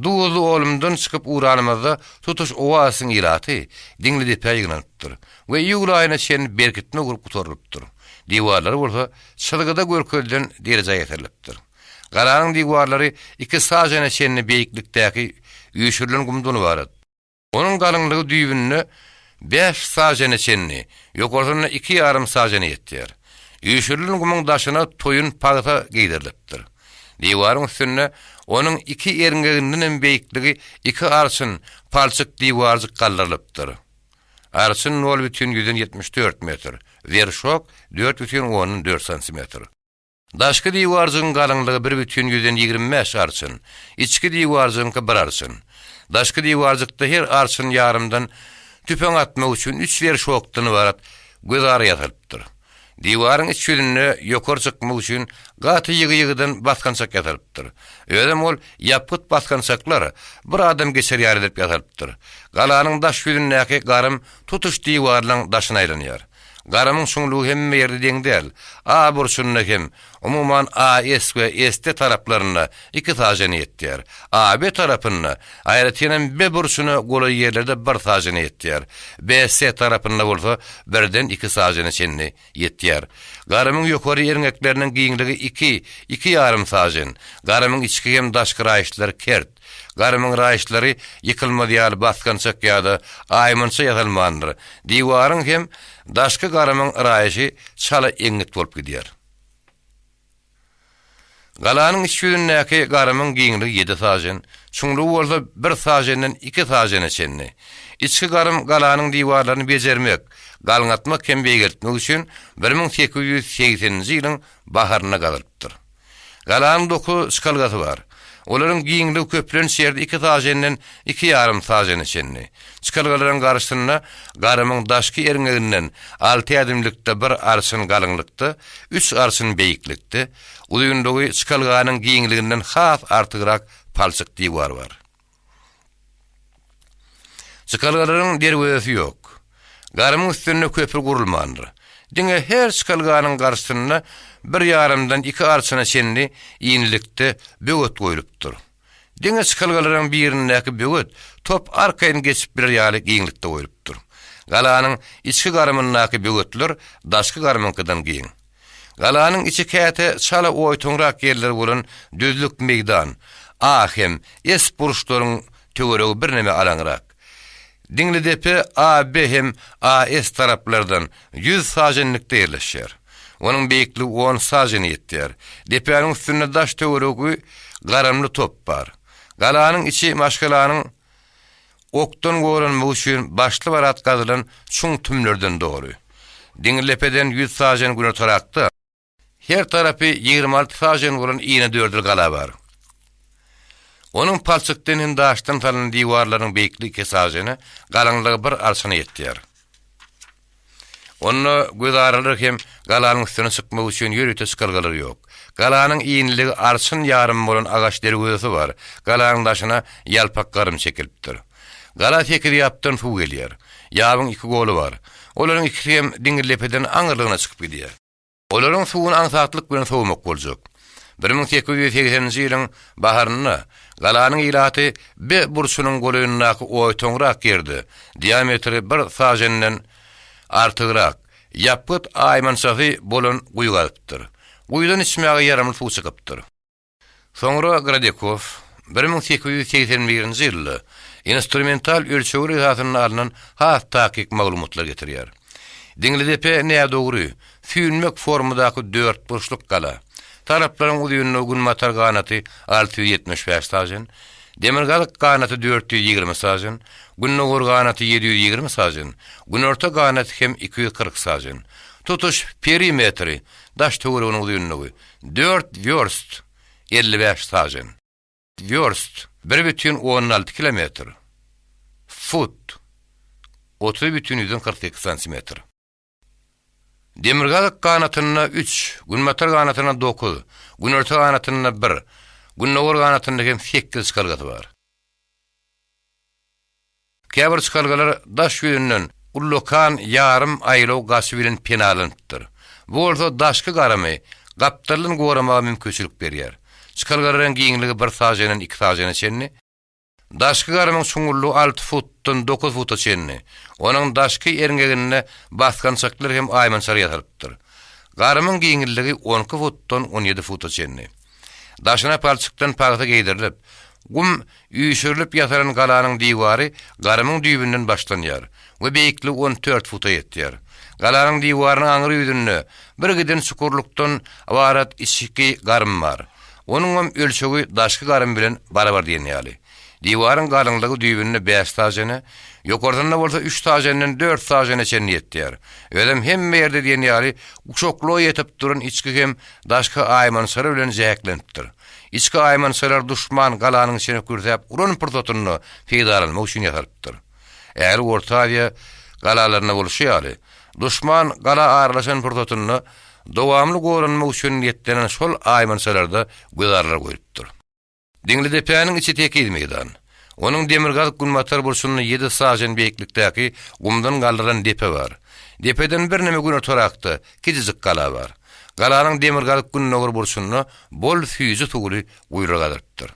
Duzly Olumdan çykyp ugranymyzda tutuş oazisiň ilaty Diňlidepä ýygnanypdyr we iýul aýyna çenli berkitme gurup gutarylypdyr. Diwarlary bolsa çyzgyda görkezilen derejä ýetirilipdir. Galanyň diwarlary iki sažene çenli beýiklikdäki üýşürilen gumdan ybarat. Onuň galyňlygy düýbünde bäş sažene çenli, ýokarsynda iki ýarym sažene ýetýär. Üýşürilen gumuň daşyna toýun pagsa geýdirilipdir. Diwaryň üstünde onuň iki erňegindenem beýikligi iki arçyn palçyk diwarjyk galdyrylypdyr. Arçyn nol bütin ýüzden 74 metr, werşok dört bütin ondan dört santimetr. Daşky diwarjygyň galyňlygy bir bütin ýüzden 25 arçyn, içki diwarjygyňky bir arçyn. Daşky diwarjykda her arçyn ýarymdan tüpeň atmak üçin üç werşokdan ybarat gözara ýasalypdyr. Diwaryň iç ýüzünde ýokary çykmak üçin gaty ýygy-ýygydan basgançak ýasalypdyr. Özem ol ýapgyt basgançaklar bir adam geçer ýaly edilip ýasalypdyr. Galanyň daş ýüzündäki garym tutuş diwarlaň daşyna aýlanýar. Garamyň çuňlugy hemme ýerde deň däl. A burçunda hem, umuman AS we SD taraplarynda iki sažene ýetýär. AB tarapynda, aýratynam B burçuna golaý ýerlerde bir sažene ýetýär. BC tarapynda bolsa birden iki sažene çenli ýetýär. Garamyň ýokary erňekleriniň giňligi iki, iki ýarym sažen. Garamyň içki hem daşky raýyşlary kert. Garymyň raýyşlary ýykylmaz ýaly basgançak ýa-da aýmança ýasalmandyr. Diwaryň hem daşky garymyň raýyşy çala eňňit bolup gidýär. Galanyň iç ýüzündäki garymyň giňligi ýedi sažen, çuňlugy bolsa bir saženden iki sažene çenli. Içki garym galanyň diwarlaryny bejermek, galňatmak hem beýgeltmek üçin 1880-nji ýylyň baharynda gazylypdyr. Galanyň dokuz çykalgasy bar. Olaryň giňligi köplenç ýerde iki saženden iki ýarym sažene çenli. Çykalgalaryň garşysynda garymyň daşky erňeginden alty ädimlikde bir arçyn galyňlykda, üç arçyn beýiklikde, uzynlygy çykalganyň giňliginden has artygrak palçyk diwar bar. Çykalgalaryň derwezesi ýok. Garymyň üstünde köpri gurulmandyr. Diňe her çykalganyň garşysynda bir ýarymdan iki arçyna çenli inlikde böwet goýlupdyr. Diňe çykalgalaryň birindäki böwet top arkaýyn geçip biler ýaly giňlikde goýlupdyr. Galanyň içki garymyndaky böwetler daşky garymyňkydan giň. Galanyň içi käte çala oýtaňrak ýerleri bolan düzlük meýdan, A hem S burçlaryň töweregi birneme alaňrak. Diňlidepe A, B hem A, S taraplardan ýüz saženlikde ýerleşýär. Onuň beýikligi on sažene ýetýär. Depäniň üstünde daş-töweregi garamly top bar. Galanyň içi maşgalanyň Okdan goranmak üçin başly-barat gazylan çuň tümlerden doly. Diňirdepeden ýüz sažen günortarakda, her tarapy 26 sažen bolan inedördül gala bar. Onuň palçykdan hem daşdan salnan diwarlarynyň beýikligi iki sažene, galyňlygy bir arçyna ýetýär. Onda gözaralar hem galanyň üstüne çykmak üçin ýörite çykalgalar ýok. Galanyň inligi arçyn ýarym bolan agaç derwezesi bar, galanyň daşyna ýalpak garym çekilipdir. Gala sekiz ýapdan suw gelýär. Ýabyň iki goly bar. Olaryň ikisi hem Diňirdepeden aňyrlygyna çykyp gidýär. Olaryň suwuny aňsatlyk bilen sowmak boljak. 1880-nji ýylyň baharynda galanyň ilaty B burçunyň golaýyndaky oýtaňrak ýerde, diametri bir saženden artygrak, ýapgyt aýmançasy bolan guýy gazypdyr. Guýudan içmäge ýaramly suw çykypdyr. Soňra Gradekow 1881-nji ýylda instrumental ölçegler esasynda alnan has takyk maglumatlar getirýär. Diňlidepe nädogry, süýnmek formadaky dörtburçluk gala. Taraplaryň uzynlygy günbatar ganaty 675 sažen, demirgazyk ganaty 420 sažen, gündogar ganaty 720 sažen, günorta ganaty hem 240 sažen. Tutuş perimetri, daş-töwereginiň uzynlygy, Dört wýorst, 55 sažen. Wýorst, bir bütin ondan alty kilometr. Fut. 30,48 santimetr. Demirgazyk ganatynda üç, günbatar ganatynda dokuz, günorta ganatynda bir, gündogar ganatynda hem sekiz çykalgasy bar. Käbir çykalgalar daş ýüzünden ullakan ýarym aýlaw gaçy bilen penalanypdyr. Bu bolsa daşky garamy gapdaldan goramaga mümkinçilik berýär. Çykalgalaryň giňligi bir saženden iki sažene çenli, daşky garymyň çuňňurlygy alty futdan dokuz futa çenli, onuň daşky erňeginde basgançaklar hem aýmançalar ýasalypdyr. Garymyň giňligi on iki futdan on ýedi futa çenli. Daşyna palçykdan pagsa geýdirilip, gum üýşürilip ýasalan galanyň diwary garymyň düýbünden başlanýar we beýikligi 14 futa ýetýär. Galanyň diwarynyň aňry ýüzünde bir giden çukurlykdan ybarat içki garym bar. Onuňam ölçegi daşky garym bilen barabar diýen ýaly. Diwaryň galyňlygy düýbünde bäş sažene, ýokarsynda bolsa üç saženden dört sažene çenli ýetýär. Özem hemme ýerde diýen ýaly guşaklyga ýetip duran içki hem daşky aýmançalar bilen jäheklenipdir. Içki aýmançalar duşman galanyň içine kürsäp uran pursatynda peýdalanmak üçin ýasalypdyr. Ähli Orta Aziýa galalarynda bolşy ýaly, duşman gala aralaşan pursatynda dowamly goranmak üçin niýetlenen şol aýmançalarda gözarlar goýlupdyr. Diňlidepäniň içi tekiz meýdan. Onuň demirgazyk-günbatar burçunda ýedi sažen beýiklikdäki gumdan galdyrylan depe bar. Depeden birneme günortarakda kiçijik gala bar. Galanyň demirgazyk-gündogar burçunda bol süýji suwly guýular gazylypdyr.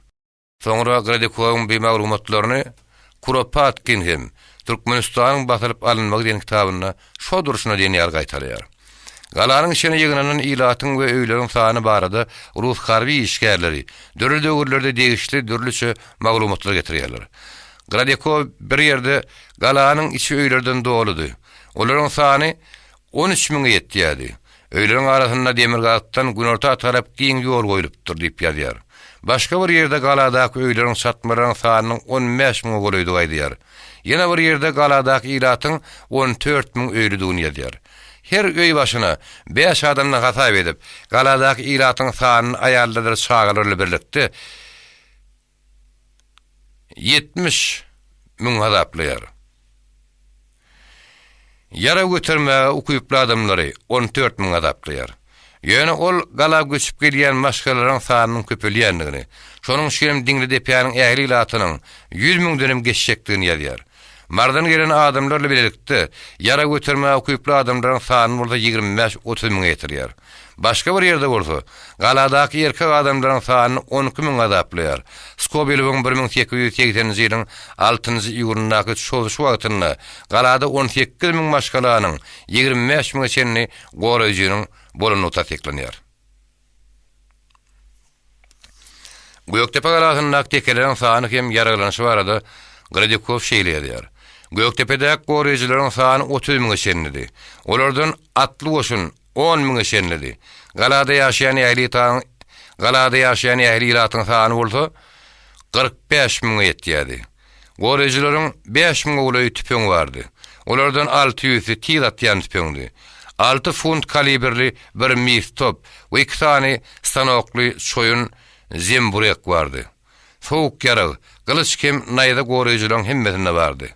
Soňra Gradikowyň bu maglumatlaryny Kuropatkin hem Türkmenistanyň basylyp alynmagy diýen kitabynda şo durşuna diýen ýaly gaýtalaýar. Galanyň içine ýygnanan ilatyň we öýleriň sany barada rus harby işgärleri dürli döwürlerde degişli dürlüçe maglumatlar getirýärler. Gradikow bir ýerde Galanyň içi öýlerden doludy. Olaryň sany 13 müňe ýetýärdi. Öýleriň arasynda demirgazykdan günorta tarap giň ýol goýlupdyr diýip ýazýar. Başga bir ýerde galadaky öýleriň çatmalaryň sanynyň 15 müňe golaýdygy aýdýar. Ýene bir ýerde galadaky ilatyň 14 müň öýlüdigini ýazýar. Her öý başyna bäş adamdan hasap edip, galadaky ilatyň sanyny aýallardyr çagalar bilen birlikde 70 müň hasaplaýar. Ýarag götermäge ukyply adamlary 14 müň hasaplaýar. Ýöne ol gala göçüp gelýän maşgalalaryň sanynyň köpelýändigini, şonuň üçinem Diňlidepäniň ähli ilatynyň ýüz müňdenem geçjekdigini ýazýar. Marydan gelen adamlar bilen bilelikde ýarag götermäge ukyply adamlaryň sanyny bolsa 25-30 müňe ýetirýär. Başga bir ýerde bolsa, galadaky erkek adamlaryň sanyny 12 müň azaplaýar. Skobelewiň 1880-nji ýylyň altynjy iýunyndaky çozuşy wagtynda galada 18 müň maşgalanyň 25 müňe çenli goraýjynyň bolandygy tassyklanýar. Gökdepe galasyndaky tekeleriň sany hem ýaraglanyşy barada Gradikow şeýle ýazýar, Gökdepedäki goraýjylaryň sany 30 müňe çenlidi. Olardan atly goşun on müňe çenlidi. Galada ýaşaýan ähli galada ýaşaýan ähli ilatyň sany bolsa 45 müňe ýetýärdi. Goraýjylaryň bäş müňe golaý tüpeňi bardy. Olardan alty ýüzsi tiz atýan tüpeňdi. Alty funt kalibrli bir mis top we iki sany stanokly çoýun zemburek bardy. Sowuk ýarag, gylyç hem naýza goraýjylaryň hemmesinde bardy.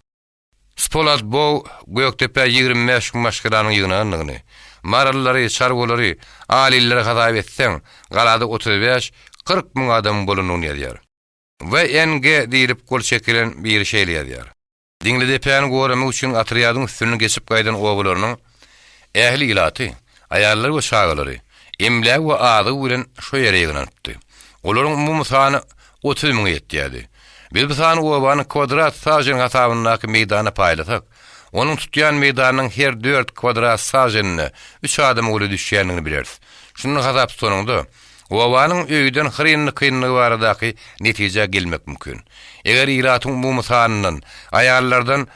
Spolat Bow Gökdepä 25 müň maşgalanyň ýygnandygyny, maralylary, çarwalary, alilleri hasap etseň, galada otuz bäş, 40 müň adamyň bolandygyny ýazýar. VNG diýlip gol çekilen biri şeýle ýazýar. Diňlidepäni goramak üçin otrýadyň üstünden geçip gaýdan obalarynyň ähli ilaty, aýallary we çagalary, emlägi we azygy bilen şo ýere ýygnanypdy. Olaryň umumy sany 30 müňe ýetýärdi. Biz bu sany obany kwadrat sažen hasabyndaky meýdana paýlasak, onuň tutýan meýdanynyň her dört kwadrat saženine üç adama golaý düşýändigini bileris. Şundan hasap tutanyňda, obanyň öýden hyryn-dykynlygy baradaky netijä gelmek mümkin. Eger ilatyň umumy sanyndan, aýallardan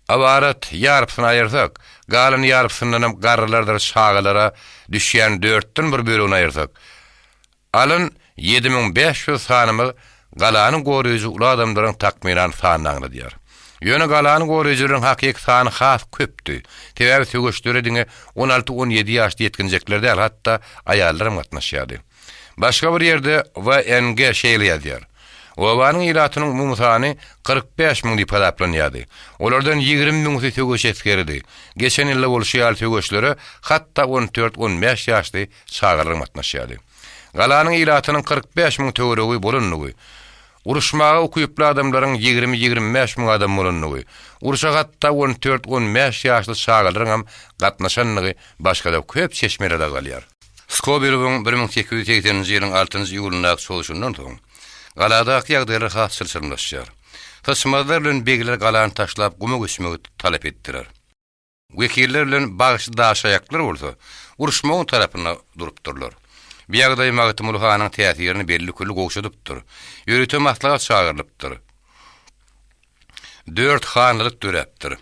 ybarat ýarpysyny aýyrsak, galan ýarpysyndanam garrylardyr çagalara düşýän dörtden bir bölegini aýyrsak, Alyn 7500 sanymyz galany goraýjy uly adamlaryň takmynan sanyny aňladýar. Ýöne galany goraýjylaryň hakyky sany has köpdi. Sebäbi söweşlere diňe on alty-on ýedi ýaşly ýetginjekler däl, hatda aýallaram gatnaşýardy. Başga bir ýerde VNG şeýle ýazýar. Obanyň ilatynyň umumy sany 45 müň diýip hasaplanýardy. Olardan 20 müňüsi söweş esgeridi. Geçen ýylda bolşy ýaly söweşlere hatda on dört-on bäş ýaşly çagalaram gatnaşýardy. Galanyň ilatynyň 45 müň töweregi bolandygy, uruşmaga ukyply adamlaryň ýigrimi-ýigrimi bäş müň adam bolandygy, urşa hatda on dört-on bäş ýaşly çagalaryňam gatnaşandygy başga-da köp çeşmelerde agzalýar. Skobelewiň 1880-nji ýylyň altynjy iýulyndaky çozuşyndan soň, galadaky ýagdaýlar has çylşyrymlaşýar. Syçmazlar bilen begler galany taşlap guma göçmegi talap etdiler. Wekiller bilen bagşy daşaýaklar bolsa uruşmagyň tarapynda durupdyrlar. Bu ýagdaý Magtymguly hanyň täsirini belli-külli gowşadypdyr. Ýörite maslahat çagyrylypdyr. Dört hanlylyk döräpdir.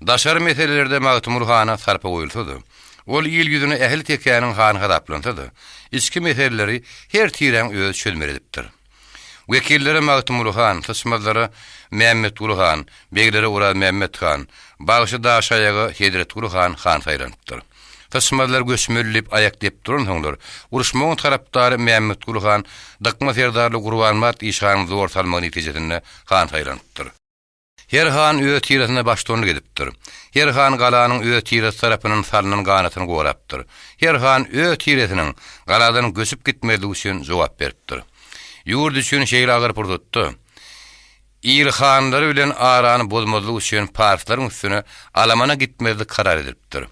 Daşary meselelerde Magtymguly hana sarpa goýulsa-da, ol il ýüzüne ähli tekäniň hany hasaplansa-da, içki meseleleri her tiräň özi çözmeli edipdir. Wekillere Magtymguly han, syçmazlara Mämmetguly han, beglere Orazmämmet han, bagşy Daşaýaga Hezretguly han han saýlanypdyr. Syçmazlar göçmeli diýip aýak depip duransoňlar, uruşmagyň tarapdary Mämmetguly han Dykma serdarly Gurbanmyrat işanyň zor salmagy netijesinde han saýlanypdyr. Her han öz tiresine baştutanlyk edipdir. Her han galanyň öz tiresi tarapyndan salnan ganatyny gorapdyr. Her han öz tiresiniň galadan göçüp gitmezligi üçin jogap beripdir. Ýurt üçin şeýle agyr pursatda, il hanlary bilen arany bozmazlyk üçin parslaryň üstüne alamana gitmezlik karar edilipdir.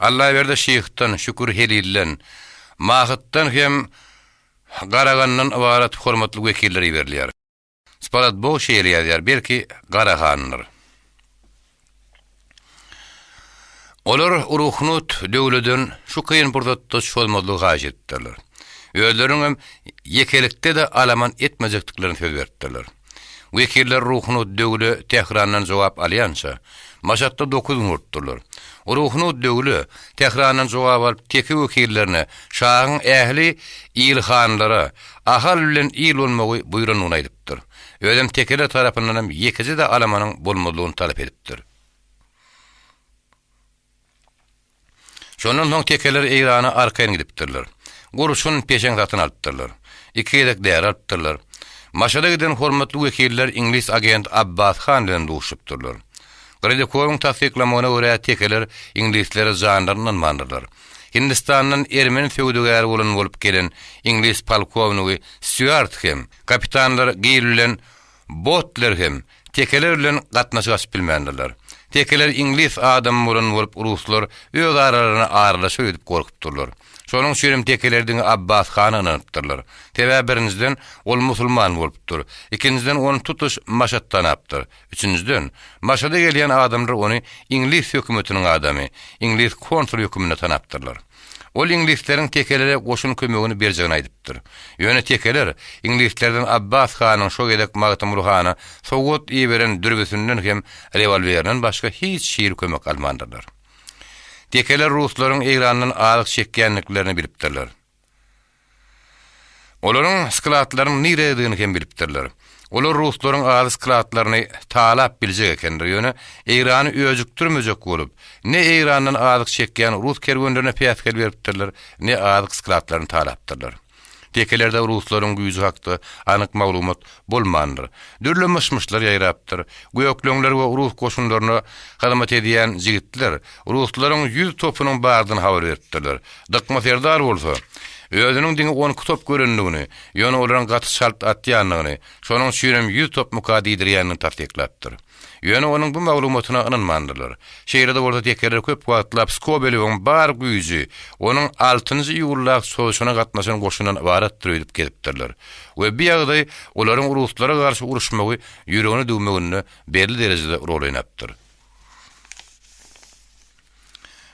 Allaberdi şyhdan, Şükür Helilden, Mahytdan hem Garagandan ybarat hormatly wekiller iberilýär. Spalatbow şeýle ýazýar, belki, Garahandyr. Olar Ruhnut döwleden şu kyn pursatda çozmazlygy haýyş edipdirler. Özleriniňem ýekelikde-de alaman etmejekdiklerini söz beripdirler. Wekiller Ruhnut döwle Tährandan jogap alýança, Maşatda dokuz gün bolupdyrlar. Ruhnut döwle Tährandan jogap alyp teke wekillerine şahyň ähli ilhanlara Ahal bilen il bolmagy buýrandygyny aýdypdyr. Özem tekeler tarapyndanam ýekeje-de alamanyň bolmazlygyny talap edipdir. Şondan soň tekeler Eýrana arkaýyn gidipdirler. Gurşun, peşeň satyn alypdyrlar. Iki gezek däri alypdyrlar. Maşada giden hormatly wekiller iňlis agenti Abbas han bilen duşupdyrlar. Gradikowyň tassyklamagyna görä tekeler iňlislere janlaryny ynanmandyrlar. Hindistandan ermeni söwdagäri bolan bolup gelen iňlis polkownigi Stýuart hem, kapitanlar Gil bilen Botler hem tekeler bilen gatnaşyk açyp bilmändirler. Tekeler iňlis adamy bolan bolup ruslar öz aralaryna aralaşar öýdüp gorkupdyrlar. Şonuň üçin hem tekeler diňe Abbas hana ynanypdyrlar. Sebäbi birinjiden ol musulman bolupdyr. Ikinjiden ony tutuş Maşat tanapdyr. Üçünjiden, Maşada gelýän adamlar ony iňlis hökümetiniň adamy, iňlis konsuly höküminde tanapdyrlar. Ol iňlisleriň tekelere goşun kömegini berjegini aýdypdyr. Ýöne tekeler iňlislerden Abbas hanyň şo gezek Magtymguly hana sowgat iberen dürbüsinden hem rewolwerinden başga hiç hili kömek almandyrlar. Tekeler ruslaryň Eýrandan azyk çekýändiklerini bilipdirler. Olaryň skladlarynyň nirededigini hem bilipdirler. Olar ruslaryň azy skladlaryny talap biljek ekenler, ýöne Eýrany öjükdirmejek bolup, ne Eýrandan azyk çekýän rus kerwenlerine päsgel beripdirler, ne azyk skladlaryny talapdyrlar. Tekelerde ruslaryň güýji hakda anyk maglumat bolmandyr. Dürli myş-myşlar ýaýrapdyr. Gökleňler we rus goşunlaryna hyzmat edýän jigitler ruslaryň ýüz topunyň bardygyny habar beripdirler. Dykma serdar bolsa, özüniň diňe on iki top görendigini, ýöne olaryň gaty çalt atýandygyny, şonuň üçinem ýüz topmuka diýdirýändigini tassyklapdyr. Ýöne onuň bu maglumatyna ynanmandyrlar. Şeýle-de bolsa tekeler köp wagtlap Skobelewiň bar güýji onuň altynjy iýuldaky çozuşyna gatnaşan goşundan ybaratdyr öýdüp gezipdirler we bu ýagdaý olaryň ruslara garşy uruşmagy ýüregine düwmeginde belli derejede rol oýnapdyr.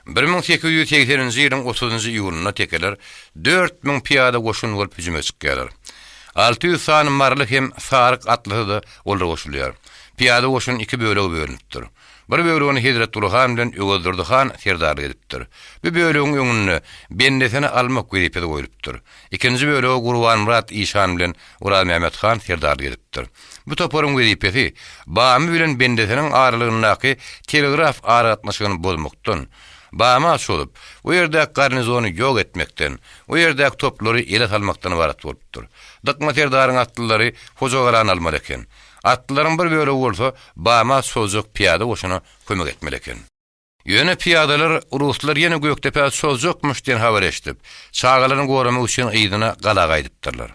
1880-nji ýylyň otuzynjy iýunynda tekeler 4000 pyýada goşun bolup hüjüme çykýarlar. 600 sany maryly hem saryk atlysy-da olara goşulýar. Pyýada goşun iki bölege bölünipdir. Bir bölegini Hezretguly han bilen Öwezdurdy han serdarlyk edipdir. Bu bölegiň öňünde bendesini almak wezipesi goýlupdyr. Ikinji bölege Gurbanmyrat işan bilen Orazmämmet han serdarlyk edipdir. Bu toparyň wezipesi Bamy bilen Bendeseniň aralygyndaky telegraf aragatnaşygyny bozmakdan, Bama çozup, o ýerdäki garnizony ýok etmekden, o ýerdäki toplary ele salmakdan ybarat bolupdyr. Dykma serdaryň atlylary Hojagalany almaly eken. Atlylaryň bir bölegi bolsa Bama çozjak pyýada goşuna kömek etmeli eken. Ýöne pyýadalar ruslar ýene Gökdepä çozjakmyş diýen habary eşidip, çagalaryny goramak üçin yzyna gala gaýdypdyrlar.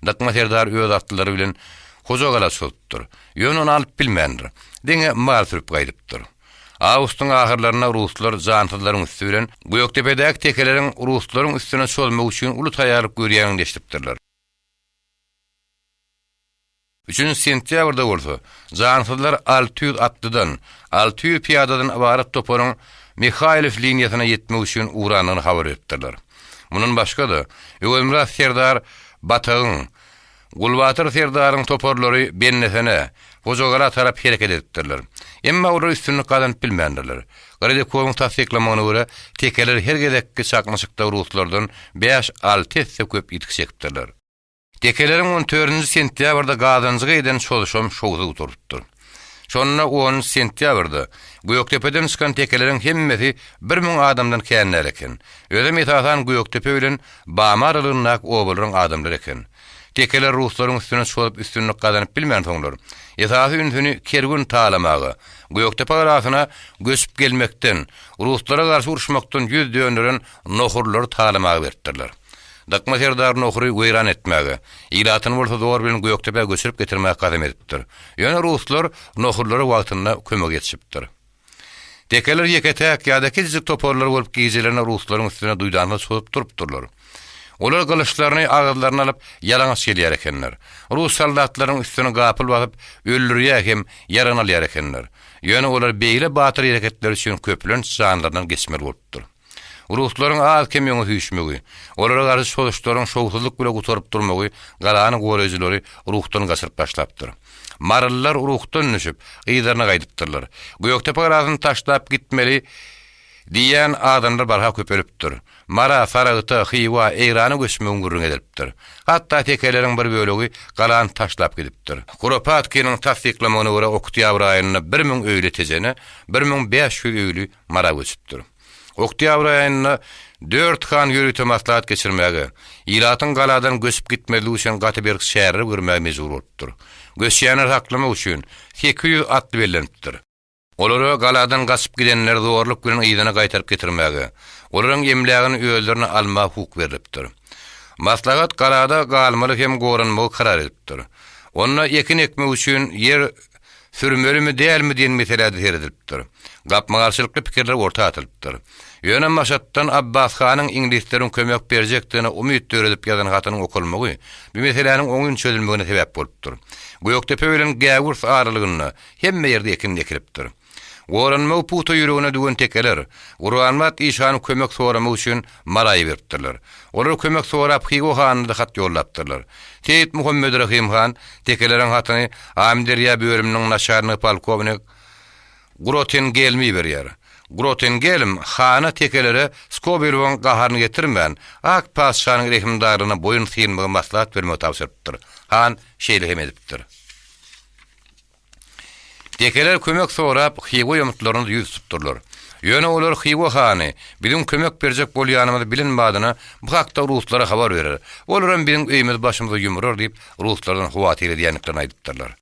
Dykma serdar öz atlylary bilen Hojagala çozupdyr. Ýöne ony alyp bilmändir. Diňe mal sürüp gaýdypdyr. Awgustyň ahyrlarynda ruslar jansyzlaryň üsti bilen Gökdepedäki tekeleriň ruslaryň üstüne çozmak üçin uly taýýarlyk görýänini eşidipdirler. Üçünji sentýabrda bolsa, jansyzlar 600 atlydan, 600 pyýadadan ybarat toparyň Mihaýlow liniýasyna ýetmek üçin ugrandygyny habar beripdirler. Mundan başga-da, Öwezmyrat serdar Batagyň, Gulbatyr serdaryň toparlary Bendesene, Hojagala tarap hereket edipdirler. Emma olar üstünlik gazanyp bilmändirler. Gradikowyň tassyklamagyna görä, tekeler her gezekki çaknyşykda ruslardan bäş-alty esse köp ýitgi çekipdirler. Tekeleriň on dördünji sentýabrda Gazanjyga eden çozuşam şowsuz gutarypdyr. Şonda onunjy sentýabrda Gökdepeden çykan tekeleriň hemmesi 1000 adamdan kän däl eken. Özem esasan Gökdepe bilen Bamy aralygyndaky obalaryň adamlary eken. Tekeler ruslaryň üstüne çozup üstünlik gazanyp bilmänsoňlar, esasy ünsüni kerwen talamaga, Gökdepe galasyna göçüp gelmekden, ruslara garşy uruşmakdan ýüz dönderen nohurlary talamaga beripdirler. Dykma serdar Nohury weýran etmäge, ilatyny bolsa zor bilen Gökdepä göçürip getirmäge kasam edipdir. Ýöne ruslar nohurlara wagtynda kömege ýetişipdir. Tekeler ýeke-täk ýa-da kiçijik toparlar bolup gijelerine ruslaryň üstüne duýdansyz çozup durupdyrlar. Olar gylyçlaryny agyzlaryna alyp, ýalaňaç gelýär ekenler. Rus soldatlarynyň üstüni gapyl basyp, öldürýär hem ýaragyny alýar ekenler. Ýöne olar beýle batyr hereketleri üçin köplenç janlaryndan geçmeli bolupdyr. Ruslaryň az-kem öňe süýşmegi, olara garşy çozuşlaryň şowsuzlyk bile gutaryp durmagy galany goraýjylary ruhdan gaçyryp başlapdyr. Marylylar ruhdan düşüp, yzlaryna gaýdypdyrlar. Gökdepe galasyny taşlap gitmeli diýýän adamlar barha köpelipdir. Mara, Saragta, Hywa, Eýrana göçmegiň gürrüňi edilipdir. Hatda tekeleriň bir bölegi galany taşlap gidipdir. Kuropatkiniň tassyklamagyna görä oktýabr aýynda 1000 öýli Tejene, 1500 öýli Mara göçüpdir. Oktýabr aýynda dört han ýörite maslahat geçirmäge, ilatyň galadan göçüp gitmezligi üçin gaty berk çäreler görmäge mejbur bolupdyr. Göçýänleri saklamak üçin 800 atly bellenipdir. Olara galadan gaçyp gidenleri zorluk bilen yzyna gaýtaryp getirmäge, olaryň emlägini özlerine almaga hukuk berlipdir. Maslahat galada galmaly hem goranmagy karar edipdir. Onda ekin ekmek üçin ýer Sürmelimi dälmi diýen meselä-de seredilipdir. Gapma-garşylykly pikirler orta atylypdyr. Ýöne Maşatdan Abbas hanyň iňlisleriň kömek berjekdigine umyt döredip ýazan hatynyň okalmagy bu meseläniň oňyn çözülmegine sebäp bolupdyr. Gökdepe bilen Gäwürs aralygynda hemme ýerde ekin ekilipdir. Goranmagy pugta ýüregine düwen tekeler, Gurbanmyrat işany kömek soramak üçin Mara iberipdirler. Olar kömek sorap Hywa hanyna-da hat ýollapdyrlar. Seýit Muhammedrahym han tekeleriň hatyny Amyderýa bölüminiň naçalnigi polkownik Grotengelme iberýär. Grotengelm hana tekelere Skobelewiň gaharyny getirmän, ak patyşanyň rehimdarlygyna boýun synmagy maslahat bermegi tabşyrypdyr. Han şeýle hem edipdir. Tekeler kömek sorap, Hywa ýomutlaryna ýüz tutupdyrlar. Ýöne olar Hywa hany biziň kömek berjek bolýanymyzy bilen badyna bu hakda ruslara habar berer, olaram biziň öýümizi başymyza ýumurar diýip, ruslardan howatyr edýändiklerini aýdypdyrlar.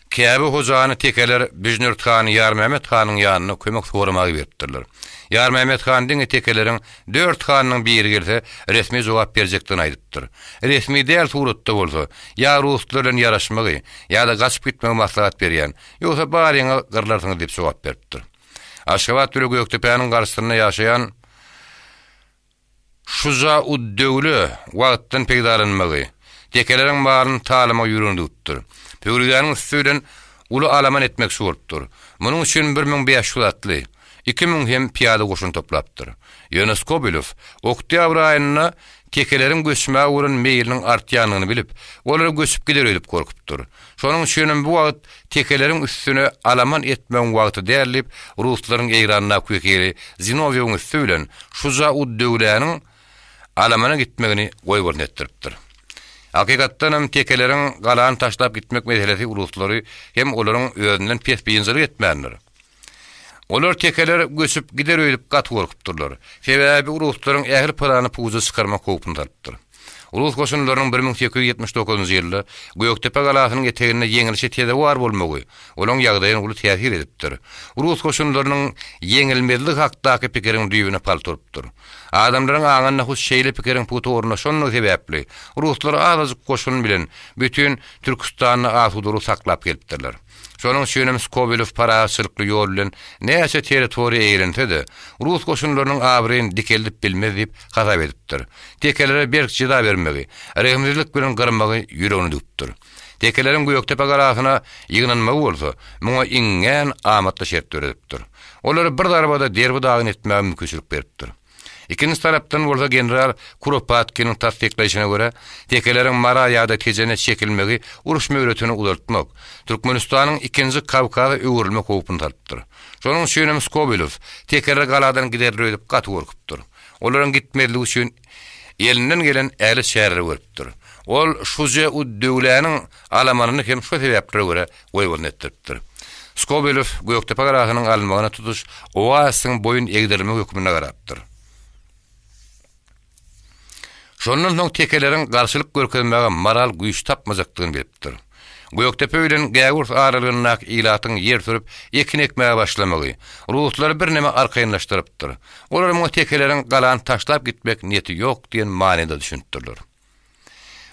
Käbe hojany tekeler Büjnürt hany Ýarmämmet hanyň ýanyna kömek soramaga iberipdirler. Ýarmämmet han diňe tekeleriň dört hanynyň biri gelse, resmi jogap berjekdigini aýdypdyr. Resmi däl suratda bolsa, ýa ruslar bilen ýaraşmagy, ýa-da gaçyp gitmegi maslahat berýän, ýogsa baryňyz gyrlarsyňyz diýip jogap beripdir. Aşgabat bile Gökdepäniň garşysynda ýaşaýan Şuja-ud-döwle wagtdan peýdalanmagy, tekeleriň malyny talamagy ýüregine düwüpdir. Pöwrizäniň üsti bilen uly alaman etmekçi bolupdyr. Munuň üçin 1500 atly, 2000 hem pyýada goşun toplapdyr. Ýöne Skobelew oktýabr aýynda tekeleriň göçmäge bolan meýliniň artýandygyny bilip, olar göçüp gider öýdüp gorkupdyr. Şonuň üçinem bu wagt tekeleriň üstüne alaman etmegiň wagty däl diýip, ruslaryň Eýrandaky wekili Zinowýewiň üsti bilen Şuja-ud-döwläniň alamana gitmegini goýbolsun etdiripdir. Hakykatdanam tekeleriň galany taşlap gitmek meselesi ruslary hem olaryň özünden pes biynjalyk etmändir. Olar tekeler göçüp gider öýdüp gaty gorkupdyrlar. Sebäbi ruslaryň ähli plany puja çykarmak howpuny salypdyr. Rus goşunlarynyň 1879-njy ýylda Gökdepe galasynyň eteginde ýeňilişe sezewar bolmagy olaň ýagdaýyna uly täsir edipdir. Rus goşunlarynyň ýeňilmezligi hakdaky pikiriň düýbüne palta urupdyr. Adamlaryň aňynda hut şeýle pikiriň pugta ornaşandygy sebäpli, ruslar azajyk goşun bilen bütin Türküstanda asudalygy saklap gelipdirler. Şonuň üçinem Skobelew parahatçylykly ýol bilen näçe territoriýa eýelense-de, rus goşunlarynyň abraýyny dikeldip bilmez diýip hasap edipdir. Tekelere berk jeza bermegi, rehimsizlik bilen gyrmagy ýüregine düwüpdir. Tekeleriň Gökdepe galasyna ýygnanmagy bolsa, muňa iňňän amatly şert döredipdir. Olary bir zarbada derbi-dagyn etmäge mümkinçilik beripdir. Ikinji tarapdan bolsa general Kuropatkiniň tassyklaýşyna görä, tekeleriň Mara ýa-da Tejene çekilmegi uruş möhletini uzaltmak, Türkmenistanyň ikinji Kawkaza öwrülmek howpuny salypdyr. Şonuň üçinem Skobelew tekeler galadan giderler öýdüp gaty gorkupdyr. Olaryň gitmezligi üçin elinden gelen ähli çäreleri görüpdir. Ol Şuje-ud-Döwläniň alamanyny hem şo sebäplere görä goýbolsun etdiripdir. Skobelew Gökdepe galasynyň alynmagyna tutuş oazisiň boýun egdirilmegi hökmünde garapdyr. Şondan soň tekeleriň garşylyk görkezmäge moral güýç tapmajakdygyny bilipdir. Gökdepe bilen Gäwürs aralygyndaky ilatyň ýer sürüp, ekin ekmäge başlamagy, ruslary birneme arkaýynlaşdyrypdyr. Olar muňa tekeleriň galany taşlap gitmek niýeti ýok diýen manyda düşünipdirler.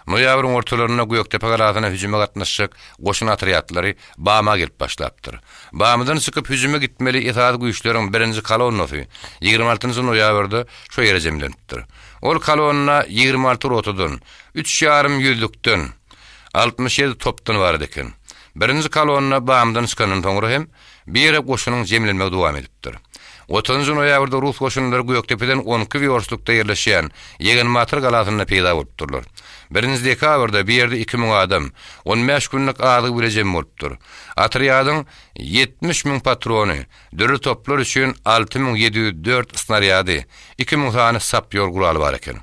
Noýabryň ortalarynda Gökdepe galasyna hüjüme gatnaşjak goşun otrýadlary Bama gelip başlapdyr. Bamydan çykyp hüjüme gitmeli esasy güýçleriň birinji kolonnasy 26 noýabrda şo ýere jemlenipdir. Ol kolonna 26 rotadan, üç ýarym ýüzlükden, 67 topdan ybarat eken. Birinji kolonna Bamydan çykandan soňra hem bir ýere goşunyň jemlenmegi dowam edipdir. Otuzynjy noýabrda rus goşunlary Gökdepeden on iki wýorstlukda ýerleşýän Ýegenbatyr galasynda peýda bolupdyrlar. Birinji dekabrda bu ýerde 2000 adam, on bäş günlük azygy bile jem bolupdyr. Otrýadyň 70 müň patrony, dürli toplar üçin 6704 snarýady, 2000 sany sapýor guraly bar eken.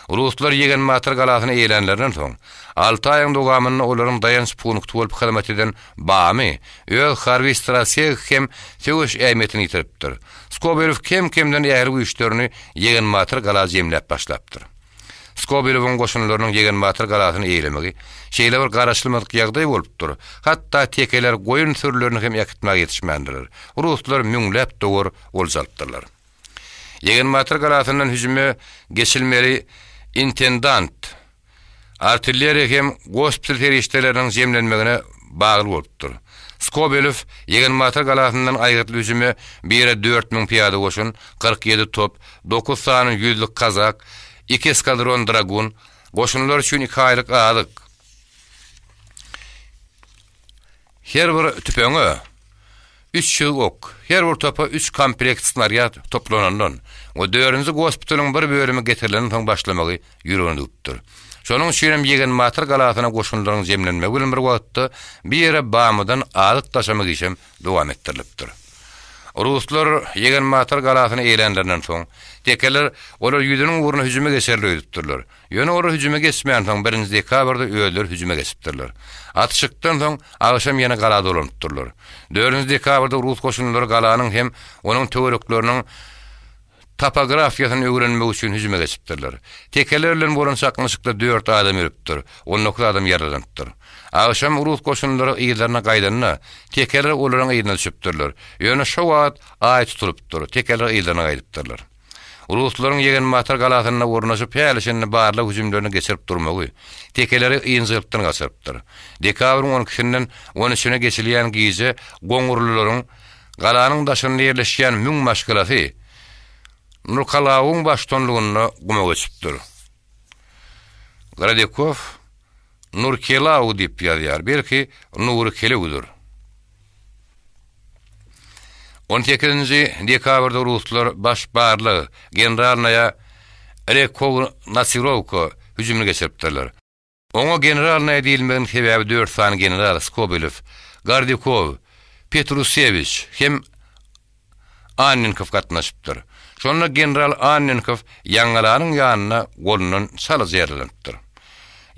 Ruslar Ýegenbatyr galasyny eýelänlerinden soň, alty aýyň dowamynda olaryň daýanç punkty bolup hyzmat eden Bamy öz harby strategik hem söweş ähmiýetini ýitiripdir. Skobelew kem-kemden ähli güýçlerini Ýegenbatyr gala jemläp başlapdyr. Skobelewiň goşunlarynyň Ýegenbatyr galasyny eýelemegi şeýle bir garaşylmadyk ýagdaý bolupdyr, hatda tekeler goýun sürülerini hem äkitmäge ýetişmändirler. Ruslar müňläp dowar olja alypdyrlar. Ýegenbatyr galasyndan hüjüme geçilmeli intendant, artilleriýa hem gospital serişdeleriniň jemlenmegine bagly bolupdyr. Skobelew Ýegenbatyr galasyndan aýgytly hüjüme bire 4000 pyýada goşun, 47 top, dokuz sany ýüzlük kazak, iki eskadron dragun, goşunlar üçin iki aýlyk azyk, Her bir tüpeňe 300 ok, her bir topa üç komplekt snarýad toplanandan we dördünji gospitalyň bir bölümi getirilenden soň başlamagy ýüregine düwüpdir. Şonuň üçinem Ýegenbatyr galasyna goşunlaryň jemlenmegi bilen bir wagtda bir ýere Bamydan azyk daşamak işem dowam etdirilipdir. Ruslar Ýegenbatyr galasyny eýelänlerinden soň, tekeler olar ýüzüniň ugruna hüjüme geçerler öýdüpdirler. Ýöne olar hüjüme geçmänsoň, birinji dekabrda özleri hüjüme geçipdirler. Atyşykdan soň, agşam ýene gala dolanypdyrlar. Dördünji dekabrda rus goşunlary galanyň hem onuň töwerekleriniň topografiýasyny öwrenmek üçin hüjüme geçipdirler. Tekeler bilen bolan çaknyşykda dört adam ölüpdir, on dokuz adam ýaralanypdyr. Agşam rus goşunlary yzlaryna gaýdanda, tekeler olaryň yzyna düşüpdirler. Ýöne şo wagt aý tutulypdyr, tekeler yzlaryna gaýdypdyrlar. Ruslaryň Ýegenbatyr galasynda ornaşyp häli-şindi barlag hüjümlerini geçirip durmagy, tekeleri ynjylykdan gaçyrypdyr. Dekabryň on ikisinden on üçüne geçilýän gije goňurlylaryň galanyň daşynda ýerleşýän müň maşgalasy Nurkalawyň baştutanlygynda guma göçüpdir. Gradekow Nurkelaw diýip ýazýar, belki Nury Kelewdir. On sekizinji dekabrda ruslar baş barlag generalnaýa rekognasirowka hüjümini geçiripdirler. Oňa generalnaýa diýilmeginiň sebäbi dört sany general Skobelew, Gordikow, Petrusewiç hem Annenkow gatnaşypdyr. Şonda general Annenkow Ýaňgalanyň ýanynda golundan çalaja ýaralanypdyr.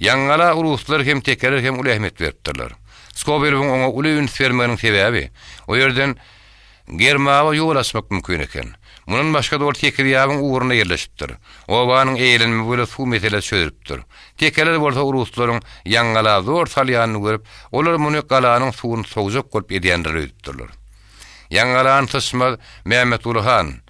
Ýaňgala ruslar hem tekeler hem uly ähmiýet beripdirler. Skobelewiň oňa uly üns bermeginiň sebäbi, o ýerden. Germawa ýol açmak mümkin eken. Mundan başga-da ol Tekizýabyň ugrunda ýerleşipdir. Obanyň eýelenmegi bilen suw meselesi çözülipdir. Tekeler bolsa ruslaryň Ýaňgala zor salýanyny görüp, olar muny galanyň suwuny sowjak bolup edýändir öýdüpdirler. Ýaňgalany syçmaz Mämmetguly han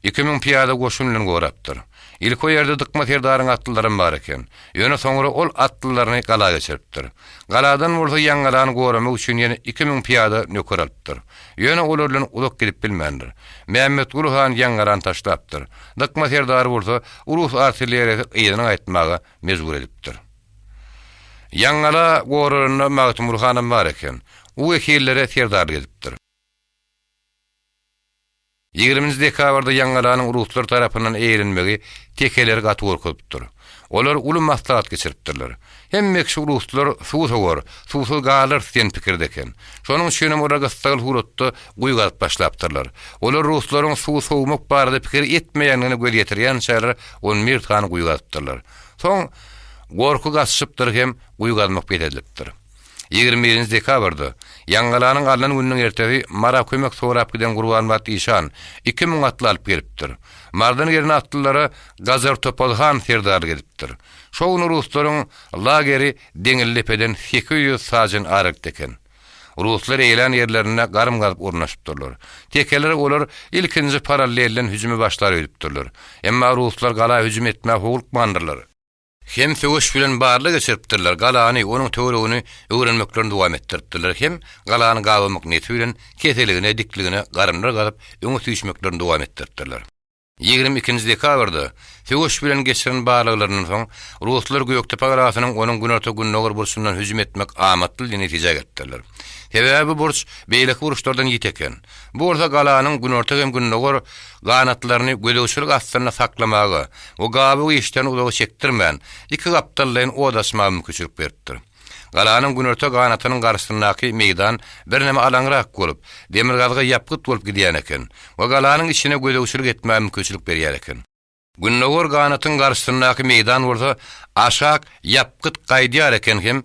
2000 pyýada goşun bilen gorapdyr. Ilki o ýerde Dykma serdaryň atlylaram bar eken. Ýöne soňra ol atlylaryny gala geçiripdir. Galadan bolsa Ýaňgalany goramak üçin ýene 2000 pyýada nöker alypdyr. Ýöne olar bilen uzak gidip bilmändir. Mämmetguly han Ýaňgalany taşlapdyr. Dykma serdary bolsa rus artilleriýasy yzyna gaýtmaga mejbur edipdir. Ýaňgala goralanda Magtymguly hanam bar eken. U wekillere serdarlyk edipdir. Ýigriminji dekabrda Ýaňgalanyň ruslar tarapyndan eýelenmegi tekeleri gaty gorkuzypdyr. Olar uly maslahat geçiripdirler. Hemme kişi ruslar suw sowar, suwsuz galarys diýen pikirde eken. Şonuň üçinem olar gyssagly suratda guýy gazyp başlapdyrlar. Olar ruslaryň suw sowmak barada pikir etmeýändigine göz ýetirýänçäler on bir sany guýy gazypdyrlar. Soň gorky gaçyşypdyr hem guýy gazmak bes edilipdir. 21-nji dekabrda, Ýaňgalanyň alnan gününiň ertesi Mara kömek sorap giden Gurbanmyrat işan 2000 atly alyp gelipdir. Mardan gelen atlylara Gajar Topal han serdarlyk edipdir. Şo gün ruslaryň lageri Deňildepeden 800 sajen aralykda eken. Ruslar eýlän ýerlerinde garym gazyp ornaşypdyrlar. Tekeler olar ilkinji parallelden hüjüme başlar öýdüpdirler. Emma ruslar gala hüjüm etmäge howlukmandyrlar. Hem söweş bilen barlag geçiripdirler, galany, onuň töweregini öwrenmeklerini dowam etdiripdirler, hem galany gabamak niýeti bilen keseligine, dikligine garymlar gazyp, öňe süýşmeklerini dowam etdiripdirler. 22-nji dekabrda söweş bilen geçiren barlaglaryndan soň, ruslar Gökdepe galasynyň onuň günorta-gündogar burçundan hüjüm etmek amatly diýen netijä gelipdirler. Sebäbi bu burç beýleki burçlardan ýiti eken. Bu bolsa galanyň günorta hem gündogar ganatlaryny gözegçilik astynda saklamaga we gabygy işden uzaga çekdirmän, iki gapdallaýyn ot açmaga mümkinçilik beripdir. Galanyň günorta ganatynyň garşysyndaky meýdan birneme alaňrak bolup, demirgazyga ýapgyt bolup gidýän eken we galanyň içine gözegçilik etmäge mümkinçilik berýär eken. Gündogar ganatyň garşysyndaky meýdan bolsa aşak ýapgyt gaýdýar eken hem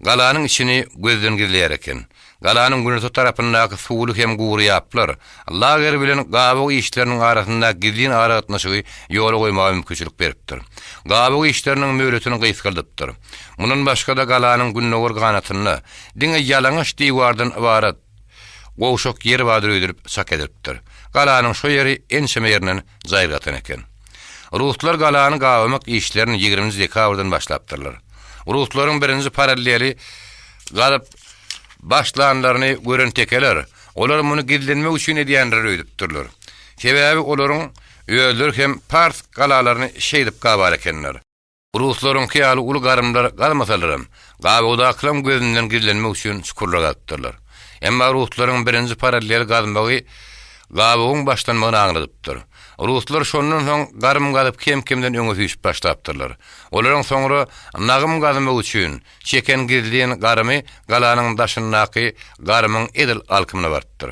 galanyň içini gözden gizleýär eken. Galanyň günorta tarapyndaky suwly hem gury ýaplar, lager bilen gabaw işleriniň arasyndaky gizlin aragatnaşygy ýola goýmaga mümkinçilik beripdir. Gabaw işleriniň möhletini gysgaldypdyr. Mundan başga-da galanyň gündogar ganatynda diňe ýalaňaç diwardan ybarat gowşak ýer bardyr öýdülip çak edilipdir. Galanyň şo ýeri ençeme ýerinden jaýryk atan eken. Ruslar galany gabamak işlerini ýigriminji dekabrdan başlapdyrlar. Ruslaryň birinji paralleli gazyp başlanlaryny gören tekeler, olar muny gizlenmek üçin edýändir öýdüpdirler. Sebäbi olaryň özleri hem pars galalaryny şeýdip gabar ekenler. Ruslaryňky ýaly uly garymlar gazmasalaram, gabawdakylaryň gözünden gizlenmek üçin çukurlar gazypdyrlar. Emma ruslaryň birinji parallel gazmagy gabawyň başlanmagyny aňladypdyr. Ruslar şondan soň garym gazyp kem-kemden öňe süýşüp başlapdyrlar. Olaryň soňra nagym gazmak üçin çeken gizlin garymy galanyň daşyndaky garymyň edil alkymyna barypdyr.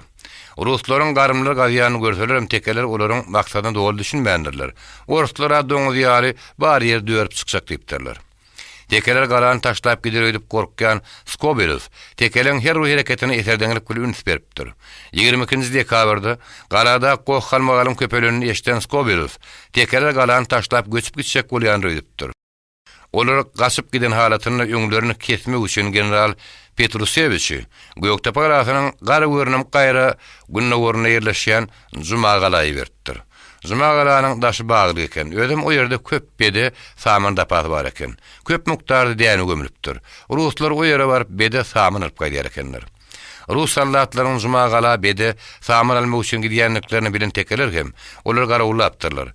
Ruslaryň garymlar gazýanyny görselerem tekeler olaryň maksadyna doly düşünmändirler. Orslar-a doňuz ýaly bar ýeri dörüp çykjak diýipdirler. Tekeler galany taşlap gider öýdüp gorkýan Skobelew tekeleň her bir hereketine eserdeňlik bilen üns beripdir. 22-nji dekabrda galada goh-galmagalyň köpelenini eşiden Skobelew tekeler galany taşlap göçüp gitjek bolýandyr öýdüpdir. Olar gaçyp giden halatynda öňlerini kesmek üçin general Petrusewiçi Gökdepe galasynyň Garagörnüm gaýra gündogarynda ýerleşýän Jumagala iberipdir. Jumagalanyň daşy baglyk eken, özem o ýerde köp bede saman zapasy bar eken. Köp mukdarda däne gömlüpdir. Ruslar o ýere baryp bede saman alyp gaýdýar ekenler. Rus soldatlarynyň Jumagala bede saman almak üçin gidýändiklerini bilen tekeler hem olary garawullapdyrlar.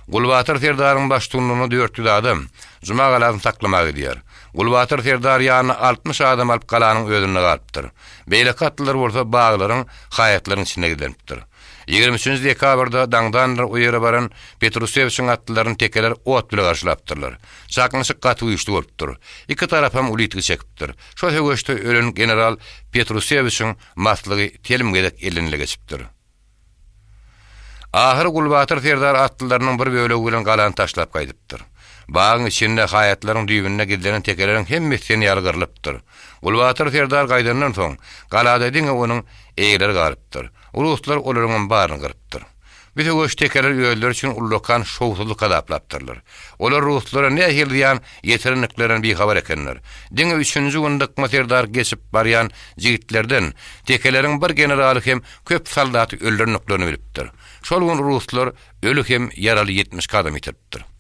Gulbatyr serdaryň baştutanlygynda 400 adam Jumagalasyny saklamaga gidýär. Gulbatyr serdar ýanyna 60 adam alyp galanyň özünde galypdyr. Beýleki atlylar bolsa baglaryň, haýatlaryň içinde gizlenipdir. 23-nji dekabrda daňdanlar o ýere baran Petrusewiçiň atlylaryny tekeler ot bile garşylapdyrlar. Çaknyşyk gaty güýçli bolupdyr. Iki tarapam uly ýitgi çekipdir. Şo söweşde ölen general Petrusewiçiň maslygy telim gezek elden-ele geçipdir. Ahyry Gulbatyr serdar atlylarynyň bir bölegi bilen galany taşlap gaýdypdyr. Bagyň içinde, haýatlaryň düýbünde gizlenen tekeleriň hemmesi sen ýaly gyrlypdyr. Gulbatyr serdar gaýdandan soň, galada diňe onuň eýeleri galypdyr. Ruslar olaryňam baryny gyrypdyr. Bu söweş tekeler özleri üçin ullakan şowsuzlyk hasaplapdyrlar. Olar ruslara nähili zyýan ýetirendiklerinden bihabar ekenler. Diňe üçünji gün Dykma serdar geçip barýan jigitlerden tekeleriň bir generaly hem köp soldaty öldürendiklerini bilipdir. Şol gün ruslar öli hem ýaraly 72 adam ýitiripdir.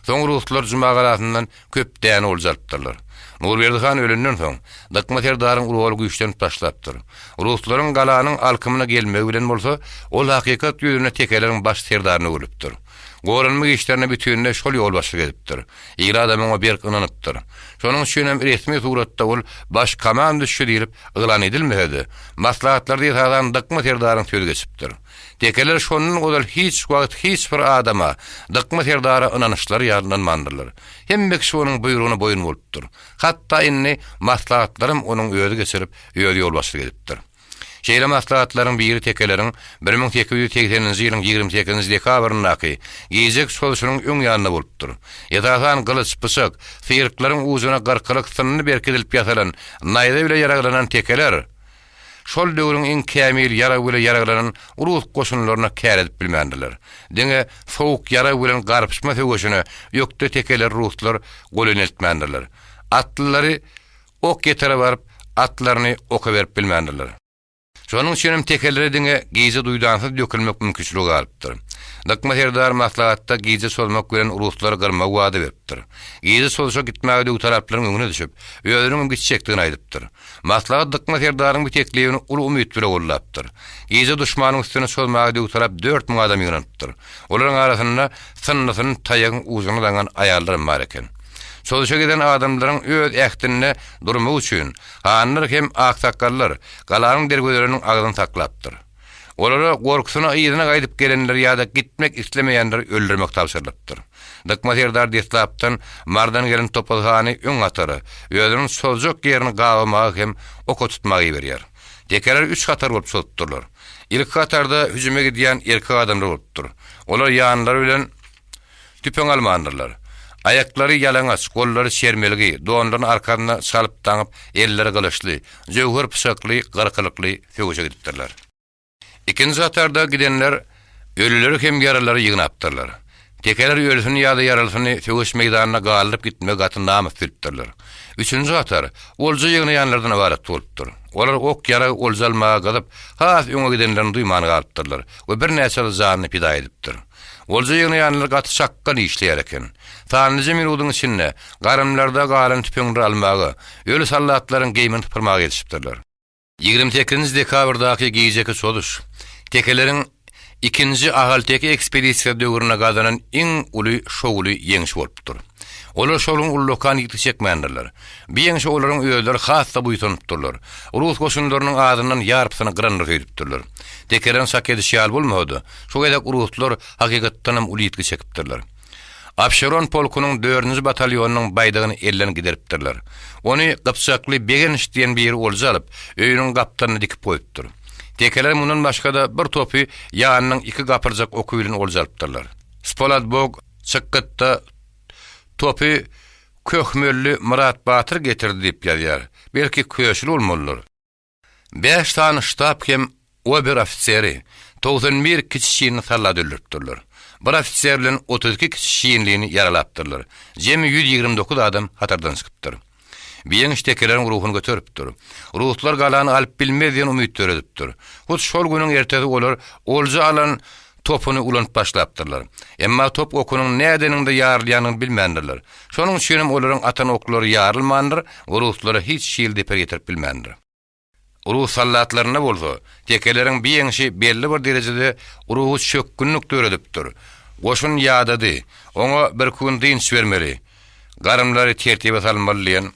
Soň ruslar Juma galasyndan köp däne olja alypdyrlar. Nurberdi han ölenden soň, Dykma serdaryň roly güýçlenip başlapdyr. Ruslaryň galanyň alkymyna gelmegi bilen bolsa, ol hakykat ýüzünde tekeleriň baş serdaryna öwrülipdir. Goranmak işlerine bütinleý şol ýolbaşçylyk edipdir. Il adam oňa berk ynanypdyr. Şonuň üçinem resmi suratda ol baş komanduşçy diýlip yglan edilmese-de, maslahatlarda esasan Dykma serdaryň sözi geçipdir. Tekeler şondan ozal hiç wagt hiç bir adama, Dykma serdara ynanyşlary ýaly ynanmandyrlar. Hemme kişi onuň buýrugyna boýun bolupdyr. Hatda indi maslahatlaram onuň özi geçirip, özi ýolbaşçylyk edipdir. Şeýle maslahatlaryň biri tekeleriň 1880-nji ýylyň 28-nji dekabryndaky gijeki çozuşynyň öň ýanynda bolupdyr. Esasan gylyç, pyçak, syrklaryň ujuna gyrkylyk synny berkidilip ýasalan naýza bile ýaraglanan tekeler, Şol döwrüň iň kämil ýarag bile ýaraglanan rus goşunlaryna kär edip bilmändirler. Diňe sowuk ýarag bilen garpyşma söweşine ökde tekeler ruslar gol ýöneltmändirler. Atlylary ok ýetere baryp, atlaryny oka berip bilmändirler. Şonuň üçinem tekelere diňe gije duýdansyz dökülmek mümkinçiligi galypdyr. Dykma serdar maslahatda gije çozmak bilen ruslary gyrmagy wada beripdir. Gije çozuşa gitmäge döwtaraplaryň öňüne düşüp, özüniňem gitjekdigini aýdypdyr. Maslahat Dykma serdaryň bu teklibini uly umyt bile gollapdyr. Gije duşmanyň üstüne çozmaga döwtalap 4000 adam ýygnanypdyr. Olaryň arasynda synnysyny taýagyň ujuna daňan aýallaram bar eken. Çozuşa giden adamlaryň öz ähtinde durmagy üçin hanlar hem aksakgallar galanyň derwezeleriniň agzyny saklapdyr. Olara gorkusyna yzyna gaýdyp gelenleri ýa-da gitmek islemeýänleri öldürmek tabşyrylypdyr. Dykma serdar deslapdan Mardan gelen Topaz hany öň hatara, özüniň çozjak ýerini gabamaga hem oka tutmaga iberýär. Tekeler üç hatar bolup çozupdyrlar. Ilki hatarda hüjüme gidýän erkek adamlar bolupdyr. Olar ýanlary bilen tüpeň almandyrlar. Aýaklary ýalaňaç, gollary çermelgi, donlaryny arkasyna çalyp daňyp, elleri gylyçly, jöwher pyçakly, gyrkylykly söweşe gidipdirler. Ikinji hatarda gidenler ölüleri hem ýaralylary ýygnapdyrlar. Tekeler ölüsini ýa-da ýaralysyny söweş meýdanynda galdyryp gitmegi gaty namys bilipdirler. Üçünji hatar olja ýygnaýanlardan ybarat bolupdyr. Olar ok-ýarag olja almaga gyzyp, has öňe gidenlerini duýman galypdyrlar we birnäçe janyny pida edipdir. Olja ýygnaýanlar gaty çakgan işleýär eken. Sanlyja minudyň içinde garymlarda galan tüpeňleri almaga, öli soldatlaryň geýmini sypyrmaga ýetişipdirler. 28 nji dekabrdaky gijeki çozuş, tekeleriň Ikinji Ahalteke ekspedisiýasy döwründe gazanan iň uly şowly ýeňşi bolupdyr. Olar şol gün ullakan ýitgi çekmändirler. Bu ýeňşe olaryň özleri has-da buýsanypdyrlar. Rus goşunlarynyň azyndan ýarpysyny gyrandyr öýdüpdirler. Tekeleriň çak edişi ýaly bolmasa-da, şo gezek ruslar hakykatdanam uly ýitgi çekipdirler. Abşeron polkunyň dördünji batalýonynyň baýdagyny elden gideripdirler. Ony gypjakly Begenç diýen biri olja alyp, öýüniň gapdalyna dikip goýupdyr. Tekeler mundan başga-da bir topy ýanynyň iki gapyrjak oky bilen olja alypdyrlar. Spoladbog çykgytda topy Köhmelli Myrat batyr getirdi diýip ýazýar. Belki köşüli bolmalydyr. Bäş sany ştab hem ober-ofiseri, 91 kiçi çinli sallady öldüripdirler. Bir ofiser bilen 32 kiçi çinlini ýaralapdyrlar. Jemi 129 adam hatardan çykypdyr. Bu ýeňiş tekeleriň ruhuny göteripdir. Ruslar galany alyp bilmez diýen umyt döredipdir. Hut şol günüň ertesi olar olja alan topuny ulanyp başlapdyrlar. Emma top okunyň nädeniňde ýarylýanyny bilmändirler. Şonuň üçinem olaryň atan oklary ýarylmandyr we ruslara hiç hili zeper ýetirip bilmändir. Rus soldatlarynda bolsa, tekeleriň bu ýeňşi belli bir derejede ruhy çökgünlik döredipdir. Goşun ýadady, oňa birki gün dynç bermeli, garynlary tertibe salmaly diýen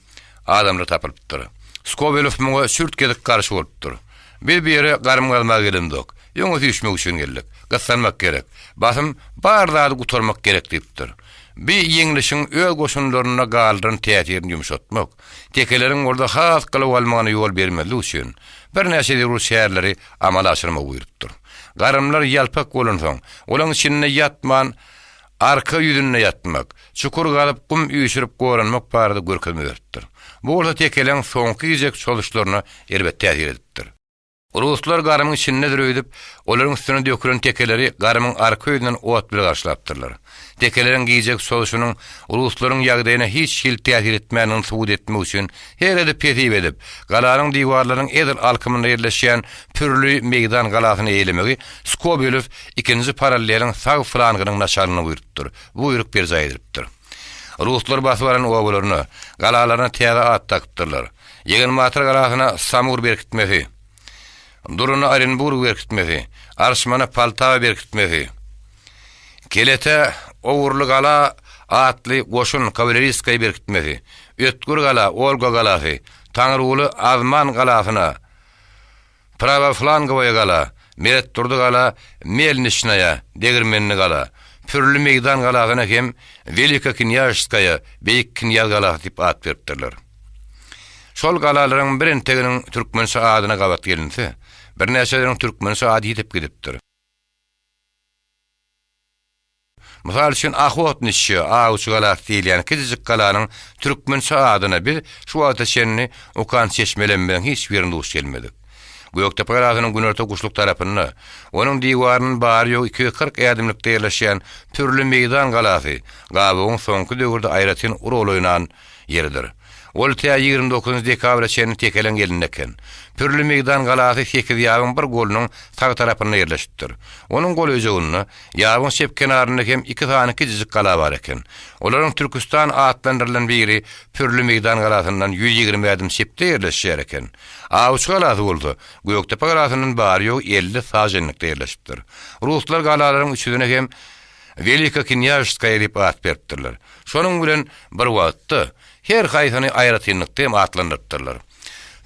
adamlar tapylypdyr. Skobelew muňa çürt-kesik garşy bolupdyr. Biz bu ýere garym gazmaga gelemzok. Öňe süýşmek üçin geldik. Gyssanmak gerek. Basym bar zady gutarmak gerek diýipdir. Bi ýeňlişiň öz goşunlarynda galdyran täsirini ýumşatmak, tekeleriň bolsa has gylyw almagyna ýol bermezlik üçin birnäçe zerur çäreleri amala aşyrmagy buýrupdyr. Garymlar ýalpak bolansoň, olaň içinde ýatman, arka ýüzünde ýatmak, çukur gazyp gum üýşürip goranmak barada görkezme beripdir. Bu bolsa tekeleň soňky gijeki çozuşlaryna erbet täsir edipdir. Ruslar garymyň içindedir öýdüp, olaryň üstüne dökülen tekeleri garymyň arka ýüzünden ot bile garşylapdyrlar. Tekeleriň gijeki çozuşynyň ruslaryň ýagdaýyna hiç hili täsir etmändigini subut etmek üçin her edip hesip edip, galanyň diwarlarynyň edil alkymynda ýerleşýän Pürli meýdan galasyny eýelemegi Skobelew ikinji paralleliň sag flangynyň naçalnygyna buýrupdyr. Bu buýruk berjaý edilipdir. Ruslar basyp alan obalaryna, galalaryna täze at dakypdyrlar. Ýegenbatyr galasyna Samur berkitmesi, Duruna Orenburg berkitmesi, Arçmana Poltawa berkitmesi, Kelete Ogurly gala atly goşun kawaleriýskaý berkitmesi, Ötgür gala Olga galasy, Taňryguly Azman galasyna Prawoflangowaýa gala, Meretdurdy gala, Melniçnaýa, Degirmenli gala, Pürli meýdan galasyna hem Welikoknýažskaýa, Beýik knýaz galasy diýip at beripdirler. Şol galalaryň birenteginiň türkmençe adyna gabat gelinse, birnäçeleriniň türkmençe ady ýitip gidipdir. Mysal üçin, Ahotniçýe, Awçy galasy diýilýän kiçijik galanyň türkmençe adyna biz şu wagta çenli okan çeşmelemmiziň hiç birinde duş gelmedik. Gökdepe galasynyň günorta-guşluk tarapynda, onuň diwaryndan bary-ýogy 240 ädimlikde ýerleşýän Pürli meýdan galasy gabawyň soňky döwürde aýratyn rol oýnan ýeridir. Ol tä 29 dekabra çenli tekeleň elinde eken. Pürli meýdan galasy Sekizýabyň bir golunyň sag tarapynda ýerleşipdir. Onuň golaýjagynda, ýabyň çep kenarynda hem iki sany kiçijik gala bar eken. Olaryň Türküstan atlandyrylan biri Pürli meýdan galasyndan 120 ädim çepde ýerleşýär eken. Awçy galasy bolsa, Gökdepe galasyndan bary-ýogy 50 saženlikde ýerleşipdir. Ruslar galalaryň üçüsine hem Welikoknýažskaýa diýip at beripdirler. Şonuň bilen bir wagtda, her haýsyny aýratynlykda hem atlandyrypdyrlar.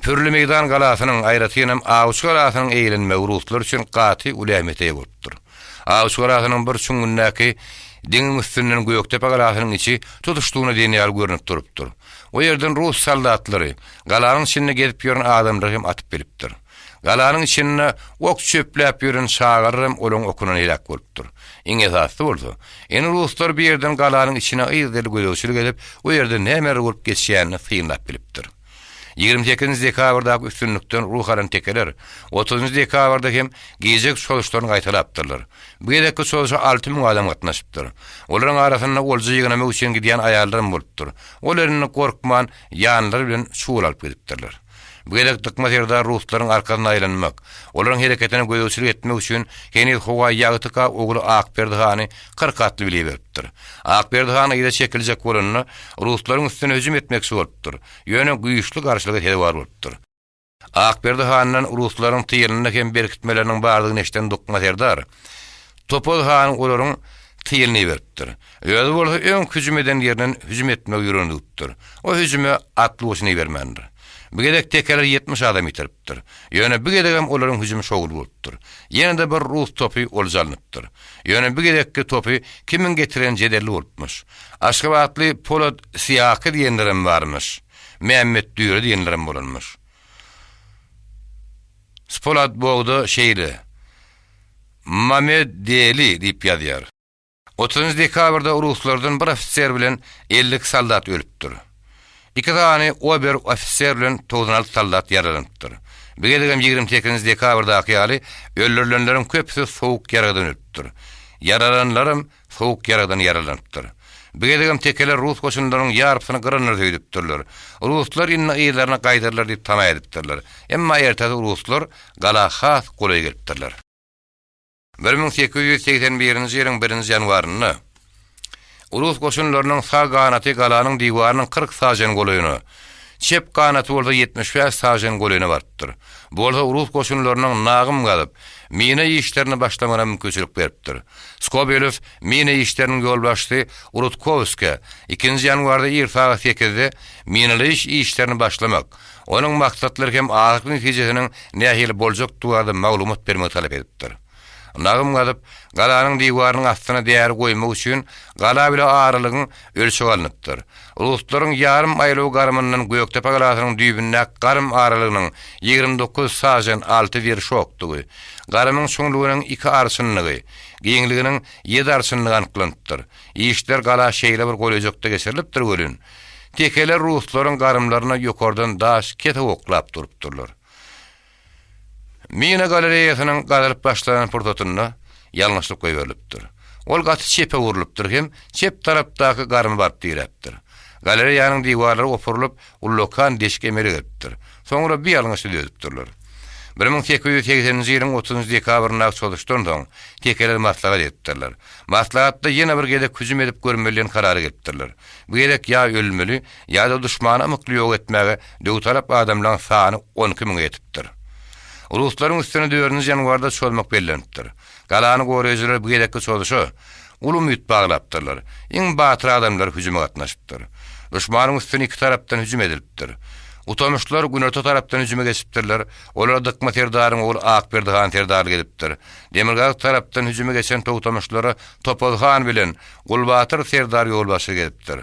Pürli meýdan galasynyň, aýratynam Awçy galasynyň eýelenmegi ruslar üçin gaty uly ähmiýete eýe bolupdyr. Awçy galasynyň bir çüňňündäki diňiň üstünden Gökdepe galasynyň içi tutuşlygyna diýen ýaly görnüp durupdyr. O ýerden rus soldatlary, galanyň içinde gezip ýören adamlary hem atyp bilipdir. Galanyň içinde ok çöpläp ýören çagalar hem olaň okundan heläk bolupdyr. Iň esasysy bolsa, indi ruslar bu ýerden galanyň içine yzygiderli gözegçilik edip, o ýerde nämeler bolup geçýänini synlap bilipdir. 28-nji dekabrdaky üstünlikden ruh alan tekeler, otuzynjy dekabrda hem gijeki çozuşlaryny gaýtalapdyrlar. Bu gezekki çozuşa 6000 adam gatnaşypdyr. Olaryň arasynda olja ýygnamak üçin gidýän aýallar hem bolupdyr. Olar indi gorkman, ýanlary bilen çuwal alyp gidipdirler. Bu gezek Dykma serdar ruslaryň arkasyna aýlanmak, olaryň hereketine gözegçilik etmek üçin heniz howa ýagtyka ogly Akberdi hany 40 atly bile iberipdir. Akberdi han yza çekiljek bolanda, ruslaryň üstüne hüjüm etmekçi bolupdyr, ýöne güýçli garşylyga sezewar bolupdyr. Akberdi handan ruslaryň tylynda hem berkitmeleriniň bardygyny eşiden Dykma serdar, Topaz han olaryň tylyny iberipdir. Özi bolsa öňki hüjüm eden ýerinden hüjüm etmegi ýüregine düwüpdir. O hüjüme atly goşun ibermändir. Bu gezek tekeler 70 adam ýitiripdir. Ýöne bu gezegem olaryň hüjümi şowly bolupdyr. Ýene-de bir rus topy olja alnypdyr. Ýöne bu gezekki topy kimiň getireni jedelli bolupmyş. Aşgabatly Polat Syýaky diýenlerem barmyş. Mämmet Düre diýenlerem bolanmyş. Spolat Bogda şeýle. Mamed Deli diýip ýazýar. Otuzynjy dekabrda ruslardan bir ofiser bilen 52 soldat ölüpdir. Iki sany ober ofiser bilen 96 soldat ýaralanypdyr. Bu gezegem 28-nji dekabrdaky ýaly öldürilenleriň köpüsi sowuk ýaradan ölüpdir. Ýaralananlaram sowuk ýaradan ýaralanypdyr. Bu gezegem tekeler rus goşunlarynyň ýarpysyny gyrandyr öýdüpdirler. Ruslar indi yzlaryna gaýdarlar diýip tama edipdirler. Emma ertesi ruslar gala has golaý gelipdirler. 1881-nji ýylyň birinji ýanwarynda rus goşunlarynyň sag ganaty galanyň diwarynyň 40 sažen golaýyna, çep ganaty bolsa 75 sažen golaýyna barypdyr. Bu bolsa rus goşunlarynyň nagym gazyp, mina işlerini başlamagyna mümkinçilik beripdir. Skobelew mina işleriniň ýolbaşçysy Rutkowskä ikinji ýanwarda ir sagat sekizde minalaýyş işlerini başlamak, onuň maksatlary hem ahyrky netijesiniň nähili boljakdygy barada maglumat bermegi talap edipdir. Nagym gazyp, galanyň diwarynyň astyna däri goýmak üçin gala bile aralygyň ölçegi alnypdyr. Ruslaryň ýarym aýlaw garymyndan Gökdepe galasynyň düýbündäki garym aralygynyň 29 sažen 6 werşokdygy, garymyň çuňlugynyň iki arşynlygy, giňliginiň ýedi arşynlygy anyklanypdyr. Işler gala şeýle bir golaýjakda geçirilipdir welin, tekeler ruslaryň garymlaryna ýokardan daş kesek oklap durupdyrlar. Mina galereýasynyň gazylyp başlanan pursatynda ýalňyşlyk goýberilipdir. Ol gaty çepe urlupdyr hem çep tarapdaky garyma baryp diräpdir. Galereýanyň diwarlary opurylyp, ullakan deşik emele gelipdir. Soňra bu ýalňyşy düzedipdirler. 1880-nji ýylyň otuzynjy dekabryndaky çozuşdan soň, tekeler maslahat edipdirler. Maslahatda ýene bir gezek hüjüm edip görmeli diýen karara gelipdirler. Bu gezek ýa ölmeli, ýa-da duşmany ymykly ýok etmäge döwtalap adamlaryň sany 12 müňe ýetipdir. Ruslaryň üstüne dördünji ýanwarda çozmak bellenipdir. Galany goraýjylar bu gezekki çozuşa uly umyt baglapdyrlar. Iň batyr adamlar hüjüme gatnaşypdyr. Duşmanyň üstüne iki tarapdan hüjüm edilipdir. Utamyşlar günorta tarapdan hüjüme geçipdirler. Olara Dykma serdaryň ogly Akberdi han serdarlyk edipdir. Demirgazyk tarapdan hüjüme geçen Togtamyşlara Topaz han bilen Gulbatyr serdar ýolbaşçylyk edipdir.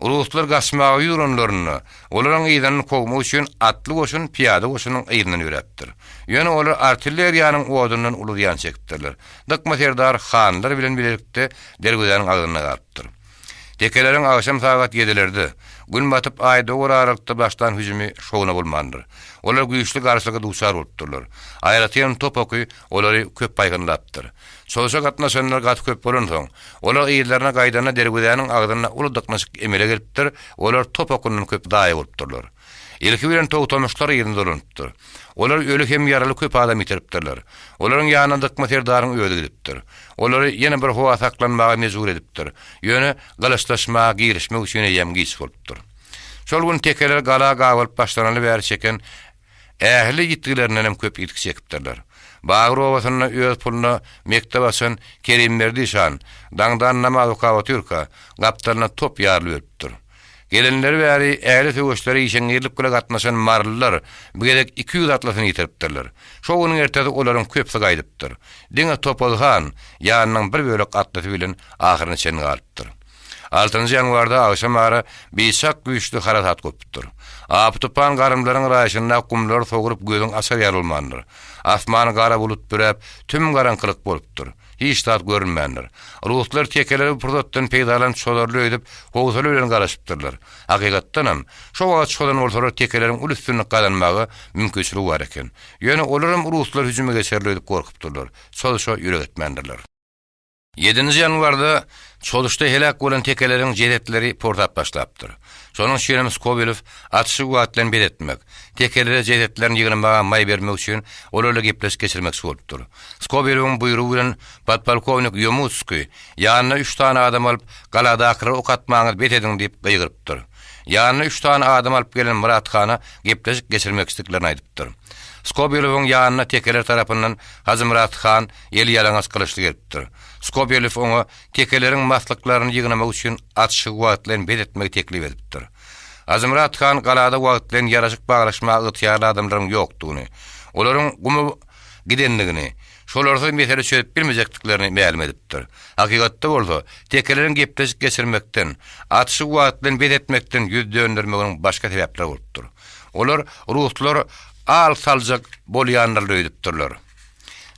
Ruslar gaçmaga ýüz uranlarynda, olaryň yzyndan kowmak üçin atly goşun pyýada goşunyň yzyndan ýöräpdir. Ýöne olar artilleriýanyň odundan uly zyýan çekipdirler. Dykma serdar hanlar bilen bilelikde derwezäniň agzynda galypdyr. Tekeleriň agşam sagat ýedilerde, Gün batyp Aý dogar aralykda başlan hüjümi şowuna bolmandyr. Olar güýçli garşylyga duçar bolupdyrlar. Aýratyn top oky olary köp paýhynlapdyr. Çozuşa gatnaşanlar gaty köp bolansoň, olar yzlaryna gaýdanda derwezäniň agzynda uly dyknyşyk emele gelipdir, olar top okundan köp zaýa bolupdyrlar. Ilki bilen Togtamyşlar yzyna dolanypdyr. Olar öli hem ýaraly köp adam ýitiripdirler. Olaryň ýanyna Dykma serdaryň özi gidipdir. Olary ýene bir howa saklanmaga mejbur edipdir. Ýöne gylyçlaşmaga girişmek üçin eýýäm giç bolupdyr. Şol gün tekeler gala gabalyp başlanaly bäri çeken Ähli ýitgilerindenem köp ýitgi çekipdirler. Bagyr obasynda öz puluna mekdep açan Kerimberdi işan daňdan namaz okap otyrka, gapdalyna top ýarylyp ölüpdir. Gelenleri bäri ähli söweşlere işeňňirlik bile gatnaşan marylylar bu gezek 200 atlysyny ýitiripdirler. Şo günüň ertesi olaryň köpüsi gaýdypdyr. Diňe Topaz han ýanynyň bir bölek atlysy bilen ahyryna çenli galypdyr. Altynjy ýanwarda agşam ara biçak güýçli harasat gopupdyr. Apy-tupan garymlaryň raýşynda gumlary sogrup gözüň açar ýaly bolmandyr. Asmany gara bulut büräp, tüm garaňkylyk bolupdyr. Hiç zat görünmändir. Ruslar tekeleri bu pursatdan peýdalanyp çozarly öýdüp, howsala bilen garaşypdyrlar. Hakykatdanam, şo wagt çozan bolsalar tekeleriň uly üstünlik gazanmaga mümkinçiligi bar eken. Ýöne olaram ruslar hüjüme geçerler öýdüp gorkupdyrlar. Çozuşa ýürek etmändirler. Ýedinji ýanwarda çozuşda heläk bolan tekeleriň jesetleri porsap başlapdyr. Şonuň üçinem Skobelew atyşy wagt bilen bes etmek, tekelere jesetlerini ýygnamaga maý bermek üçin olarla gepleşik geçirmekçi bolupdyr. Skobelewiň buýrugy bilen podpolkownik Ýomutskiý ýanyna üç sany adam alyp, Galadakylary ok atmaňyzy bes ediň diýip gygyrypdyr. Ýanyna üç sany adam alyp gelen Myrat hana gepleşik geçirmekçidiklerini aýdypdyr. Skobelewiň ýanyna tekeler tarapyndan Hajymyrat han eli ýalaňaç gylyçly gelipdir. Skobelew oňa tekeleriň maslyklaryny ýygnamak üçin atyşygy wagtlaýyn bes etmegi teklip edipdir. Hajymyrat han galada wagtlaýyn ýaraşyk baglaşmaga ygtyýarly adamlaryň ýokdugyny, olaryň guma gidendigini, şolarsyz mesele çözüp bilmejekdiklerini mälim edipdir. Hakykatda bolsa, tekeleriň gepleşik geçirmekden, atyşygy wagtlaýyn bes etmekden ýüz döndermeginiň başga sebäpleri bolupdyr. Olar ruslar al saljak bolýandyrlar öýdüpdirler.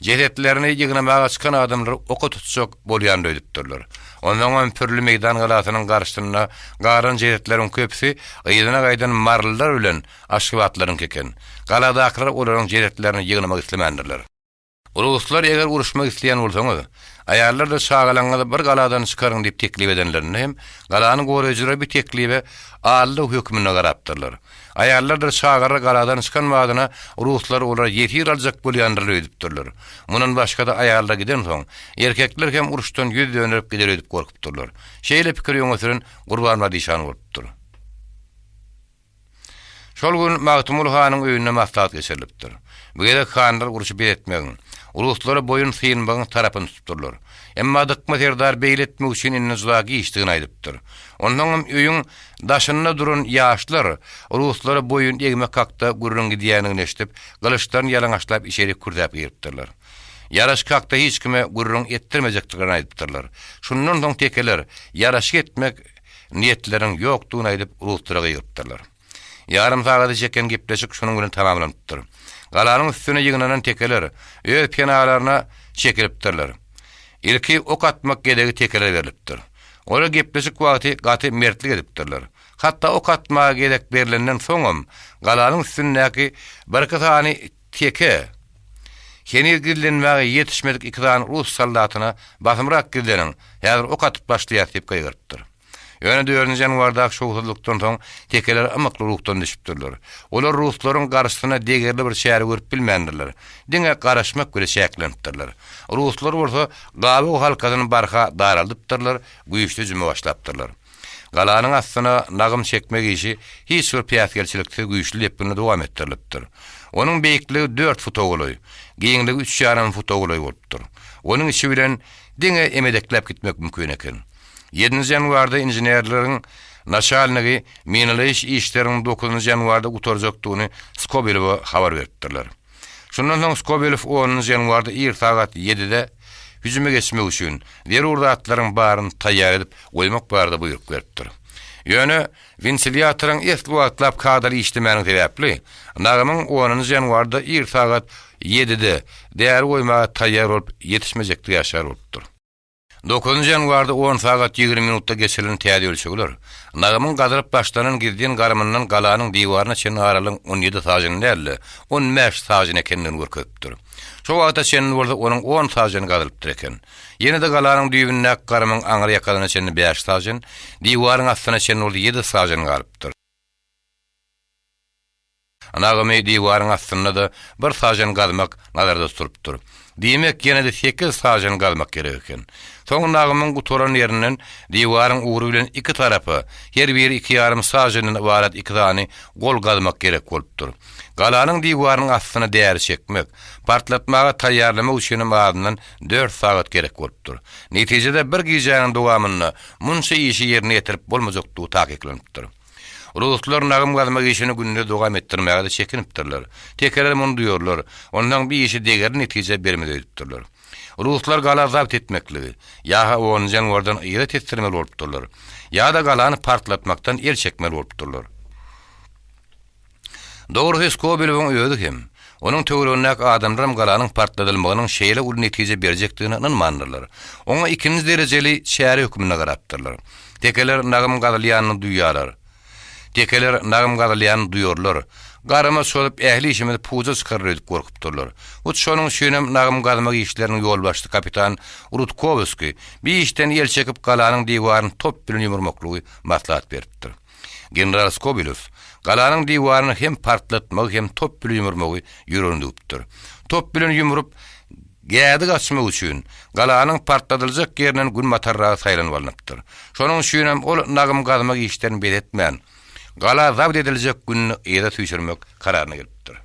Jesetlerini ýygnamaga çykan adamlary oka tutjak bolýandyr öýdüpdirler. Onsoňam Pürli meýdan galasynyň garşysynda galan jesetleriň köpüsi yzyna gaýdan marylylar bilen aşgabatlylaryňky eken. Galadakylar olaryň jesetlerini ýygnamak islemändirler. Ruslar eger uruşmak isleýän bolsaňyz, aýallardyr çagalaryňyzy bir galadan çykaryň diýip teklip edenlerinde hem galany goraýjylar bu teklibe aldaw hökmünde garapdyrlar. Aýallardyr çagalar galadan çykan badyna ruslar olary ýesir aljak bolýandyrlar öýdüpdirler. Mundan başga-da aýallar gidensoň, erkekler hem uruşdan ýüz dönderip gider öýdüp gorkupdyrlar. Şeýle pikiri öňe süren Gurbanmyrat işan bolupdyr. Şol gün Magtymguly hanyň öýünde maslahat geçirilipdir. Bu gezek hanlar urşy bes etmegiň, ruslara boýun synmagyň tarapyny tutupdyrlar. Emma Dykma serdar beýle etmek üçin indi juda giçdigini aýdypdyr. Onsoňam öýüň daşynda duran ýaşlar ruslara boýun egmek hakda gürrüň gidýändigini eşidip, gylyçlaryny ýalaňaçlap içerik kürsäp giripdirler. Ýaraşyk hakda hiç kime gürrüň etdirmejekdiklerini aýdypdyrlar. Şundan soň tekeler ýaraşyk etmek niýetleriniň ýokdugyny aýdyp, ruslara gygyrypdyrlar. Ýarym sagada çeken gepleşik şunuň bilen tamamlanypdyr. Galanyň üstüne ýygnanan tekeler öz penalaryna çekilipdirler. Ilki ok atmak gezegi tekelere berlipdir. Olar gepleşik wagty gaty mertlik edipdirler. Hatda ok atmaga gezek berlenden soňam galanyň üstündäki birki sany teke. Heniz gizlenmäge ýetişmedik iki sany rus soldatyna Basymrak gizleniň, häzir ok atyp başlaýas diýip gygyrypdyr. Ýöne dördünji ýanwardaky şowsuzlykdan soň tekeler ymykly ruhdan düşüpdirler. Olar ruslaryň garşysyna degerli bir çäre görüp bilmändirler. Diňe garaşmak bile çäklenipdirler. Ruslar bolsa gabaw halkasyny barha daraldypdyrlar, güýçli hüjüme başlapdyrlar. Galanyň astyna nagym çekmek işi hiç bir päsgelçiliksiz güýçli depginde dowam etdirilipdir. Onuň beýikligi dört futa golaý, giňligi üç ýarym futa golaý bolupdyr. Onuň içi bilen diňe emedekläp gitmek mümkin eken. Ýedinji ýanwarda inženerleriň naçalnigi minalaýyş işleriniň dokuzynjy ýanwarda gutarjakdygyny Skobelewe habar beripdirler. Şundan soň Skobelew onunjy ýanwarda ir sagat ýedide hüjüme geçmek üçin zerur zatlaryň baryny taýýar edip goýmak barada buýruk beripdir. Ýöne wentilýatoryň esli wagtlap kadaly işlemäniň sebäpli, nagymyň onunjy ýanwarda ir sagat ýedide däri goýmaga taýýar bolup ýetişmejekdigi äşgär bolupdyr. Dokuzynjy ýanwarda on sagat 20 minutda geçirilen täze ölçegler, nagymyň gazylyp başlanan gizlin garymyndan galanyň diwaryna çenli aralygyň 17 sažen däl-de, 15 sažen ekendigini görkezipdir. Şo wagta çenli bolsa onuň on saženi gazylypdyr eken. Ýene-de galanyň düýbündäki garymyň aňry ýakasyna çenli bäş sažen, diwaryň astyna çenli bolsa ýedi sažen galypdyr. Nagymy diwaryň astynda-da bir sažen gazmak nazarda tutulypdyr. Diýmek, ýene-de sekiz sažen gazmak gerek eken. Soň nagymyň gutaran ýerinden diwaryň ugry bilen iki tarapa, her biri iki ýarym saženden ybarat iki sany gol gazmak gerek bolupdyr. Galanyň diwarynyň astyna däri çekmek, partlatmaga taýýarlamak üçinem azyndan dört sagat gerek bolupdyr. Netijede bir gijäniň dowamynda munça işi ýerine ýetirip bolmajakdygy takyklanypdyr. Ruslar nagym gazmak işini gündiz dowam etdirmäge-de çekinipdirler. Tekeler muny duýarlar, onsoň bi işi degerli netije bermez öýdüpdirler. Ruslar gala zabt etmekligi, ýa-ha onunjy ýanwardan yza tesdirmeli bolupdyrlar, ýa-da galany partlatmakdan el çekmeli bolupdyrlar. Dogrusy, Skobelewiň özi hem, onuň töweregindäki adamlaram galanyň partladylmagynyň şeýle uly netije berjekdigine ynanmandyrlar. Oňa ikinji derejeli çäre hökmünde garapdyrlar. Tekeler nagym gazylýanyny duýýarlar. Tekeler nagym gazylýanyny duýarlar. Garyma çozup ähli işimizi puja çykarar öýdüp gorkupdyrlar. Hut şonuň üçinem nagym gazmak işleriniň ýolbaşçysy kapitan Rudkowskiý bi işden el çekip galanyň diwaryny top bilen ýumurmaklygy maslahat beripdir. General Skobelew galanyň diwaryny hem partlatmagy hem top bilen ýumurmagy ýüregine düwüpdir. Top bilen ýumrup, gädik açmak üçin, galanyň partladyljak ýerinden günbatarragy saýlanyp alnypdyr. Şonuň üçinem ol nagym gazmak işlerini bes etmän, gala zabt ediljek gününi yza süýşürmek kararyna gelipdir.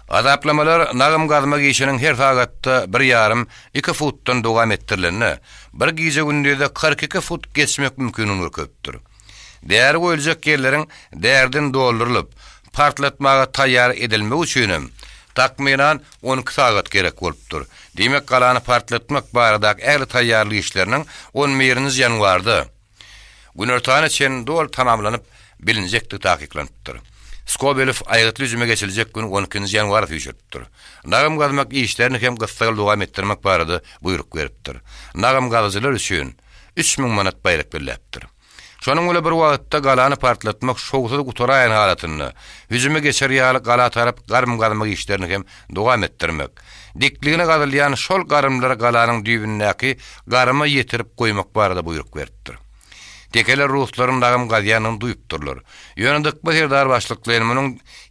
Azaplamalar nagym gazmak işiniň her sagatda bir ýarym, iki futdan dowam etdirilende, bir gije-gündizde 42 fut geçmek mümkinligini görkezipdir. Däri goýuljak ýerleriň däriden doldurylyp, partlatmaga taýýar edilmegi üçinem, takmynan, 12 sagat gerek bolupdyr. Diýmek, galany partlatmak baradaky ähli taýýarlyk işleriniň on birinji ýanwarda, Günortana çenli doly tamamlanyp bilinjekdigi takyklanypdyr. Skobelew aýgytly hüjüme geçiljek güni on ikinji ýanwara süýşüripdir. Nagym gazmak işlerini hem gyssagly dowam etdirmek barada buýruk beripdir. Nagym gazyjylar üçin 3000 manat baýrak belläpdir. Şonuň bilen bir wagtda galany partlatmak şowsuz gutaraýan halatynda, hüjüme geçer ýaly gala tarap garym gazmak işlerini hem dowam etdirmek, Dikligine gazylýan şol garymlary galanyň düýbündäki garyma ýetirip goýmak barada buýruk beripdir. Tekeler ruslaryň lagym gazýanyny duýupdyrlar. Ýöne Dykma serdar başlyklaýyn munuň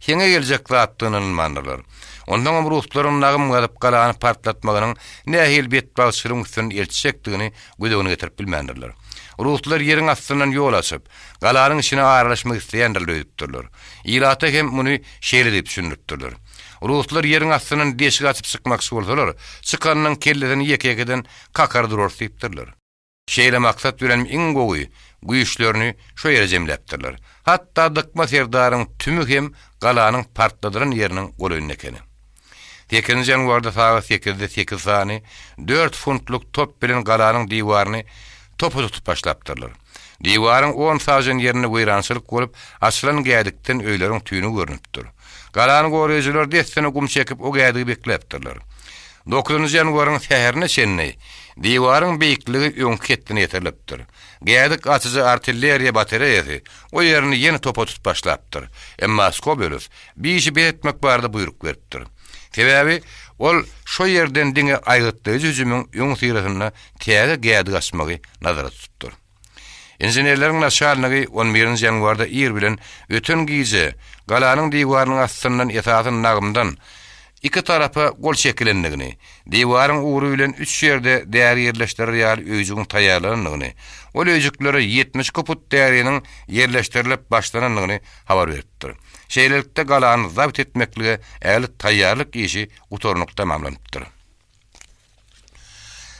heňe geljek zatdygyna ynanmandyrlar. Onsoňam ruslaryň lagym gazyp galany partlatmagynyň nähili betbagtçylygyň üstünden eltjekdigini göz öňüne getirip bilmändirler. Ruslar ýeriň astyndan ýol açyp, galanyň içine aralaşmak isleýändirler öýdüpdirler. Ilata hem muny şeýle diýip düşündiripdirler. Ruslar ýeriň astyndan deşik açyp çykmakçy bolsalar, çykanynyň kellesini ýeke-ýekeden kakar durarys diýipdirler. Şeýle maksat bilen iň gowy güýçlerini şo ýere jemläpdirler. Hatda Dykma serdaryň tümi hem galanyň partladylan ýeriniň golaýynda ekeni. Sekizinji ýanwarda sagat sekizde sekiz sany dört funtlyk top bilen galanyň diwaryny topa tutup başlapdyrlar. Diwaryň on sažen ýerinde weýrançylyk bolup, açylan gädikden öýleriň tüýnügi görnüpdir. Galany goraýjylar dessine gum çekip o gädigi bekläpdirler. Dokuzynjy ýanwaryň säherine çenli diwaryň beýikligi öňki hetdine ýetirilipdir. Gädik açyjy artilleriýa batareýasy o ýerini ýene topa tutup başlapdyr. Emma Skobelew bi işi bes etmek barada buýruk beripdir. Sebäbi ol şo ýerden diňe aýgytlaýjy hüjümiň öňüsyrasynda täze gädik açmagy nazarda tutupdyr. Inženerleriň naçalnigi on birinji ýanwarda ir bilen öten gije galanyň diwarynyň astyndan esasy nagymdan iki tarapa gol çekilendigini, diwaryň ugry bilen üç ýerde däri ýerleşdirer ýaly öýjügiň taýýarlanandygyny, ol öýjüklere 72 put däriniň ýerleşdirilip başlanandygyny habar beripdir. Şeýlelikde, galany zabt etmeklige ähli taýýarlyk işi gutarnykly tamamlanypdyr.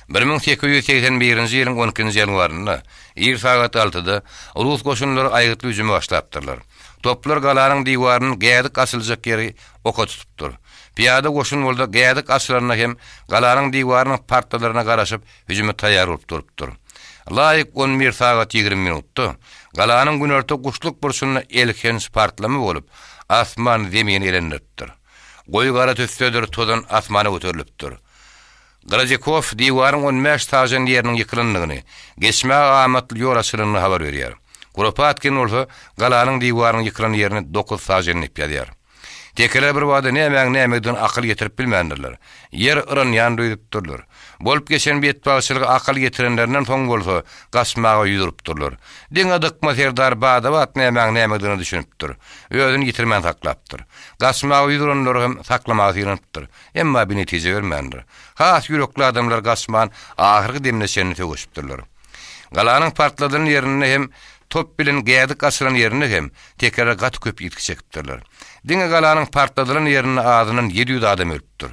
1881-nji ýylyň on ikinji ýanwarynda, ir sagat altyda, rus goşunlary aýgytly hüjüme başlapdyrlar. Toplar galanyň diwarynyň gädik açyljak ýeri oka tutupdyr. Pyýada goşun bolsa gädik açylanda hem galanyň diwarynyň partlalaryna garaşyp, hüjüme taýýar bolup durupdyr. Laýyk on bir sagat 20 minutda galanyň günorta guşluk burçunda elhenç partlama bolup, asman zemini elendiripdir. Goýy gara tüssedir tozan asmana göterilipdir. Gradikow diwaryň on bäş sažen ýeriniň ýykylandygyny, geçmäge amatly ýol açylanyny habar berýär. Kuropatkin bolsa galanyň diwarynyň ýykylan ýerini dokuz sažen diýip ýazýar. Tekeler birbada nämäň nämedigine akyl ýetirip bilmändirler. Ýer yranýan duýdupdyrlar. Bolup geçen betbagtçylyga akyl ýetirenlerinden soň bolsa gaçmaga ýüz urupdyrlar. Diňe Dykma serdar bada-bat nämäň nämedigine düşünipdir. Özüni ýitirmän saklapdyr. Gaçmaga ýüz uranlary hem saklamaga synanypdyr. Emma binetije bermändir. Has ýürekli adamlar gaçman ahyrky demine çenli söweşipdirler. Galanyň partladylan ýerinde hem, top bilen gädik açylan ýerinde hem tekeler gaty köp ýitgi çekipdirler. Diňe galanyň partladylan ýerinde azyndan 700 adam ölüpdir.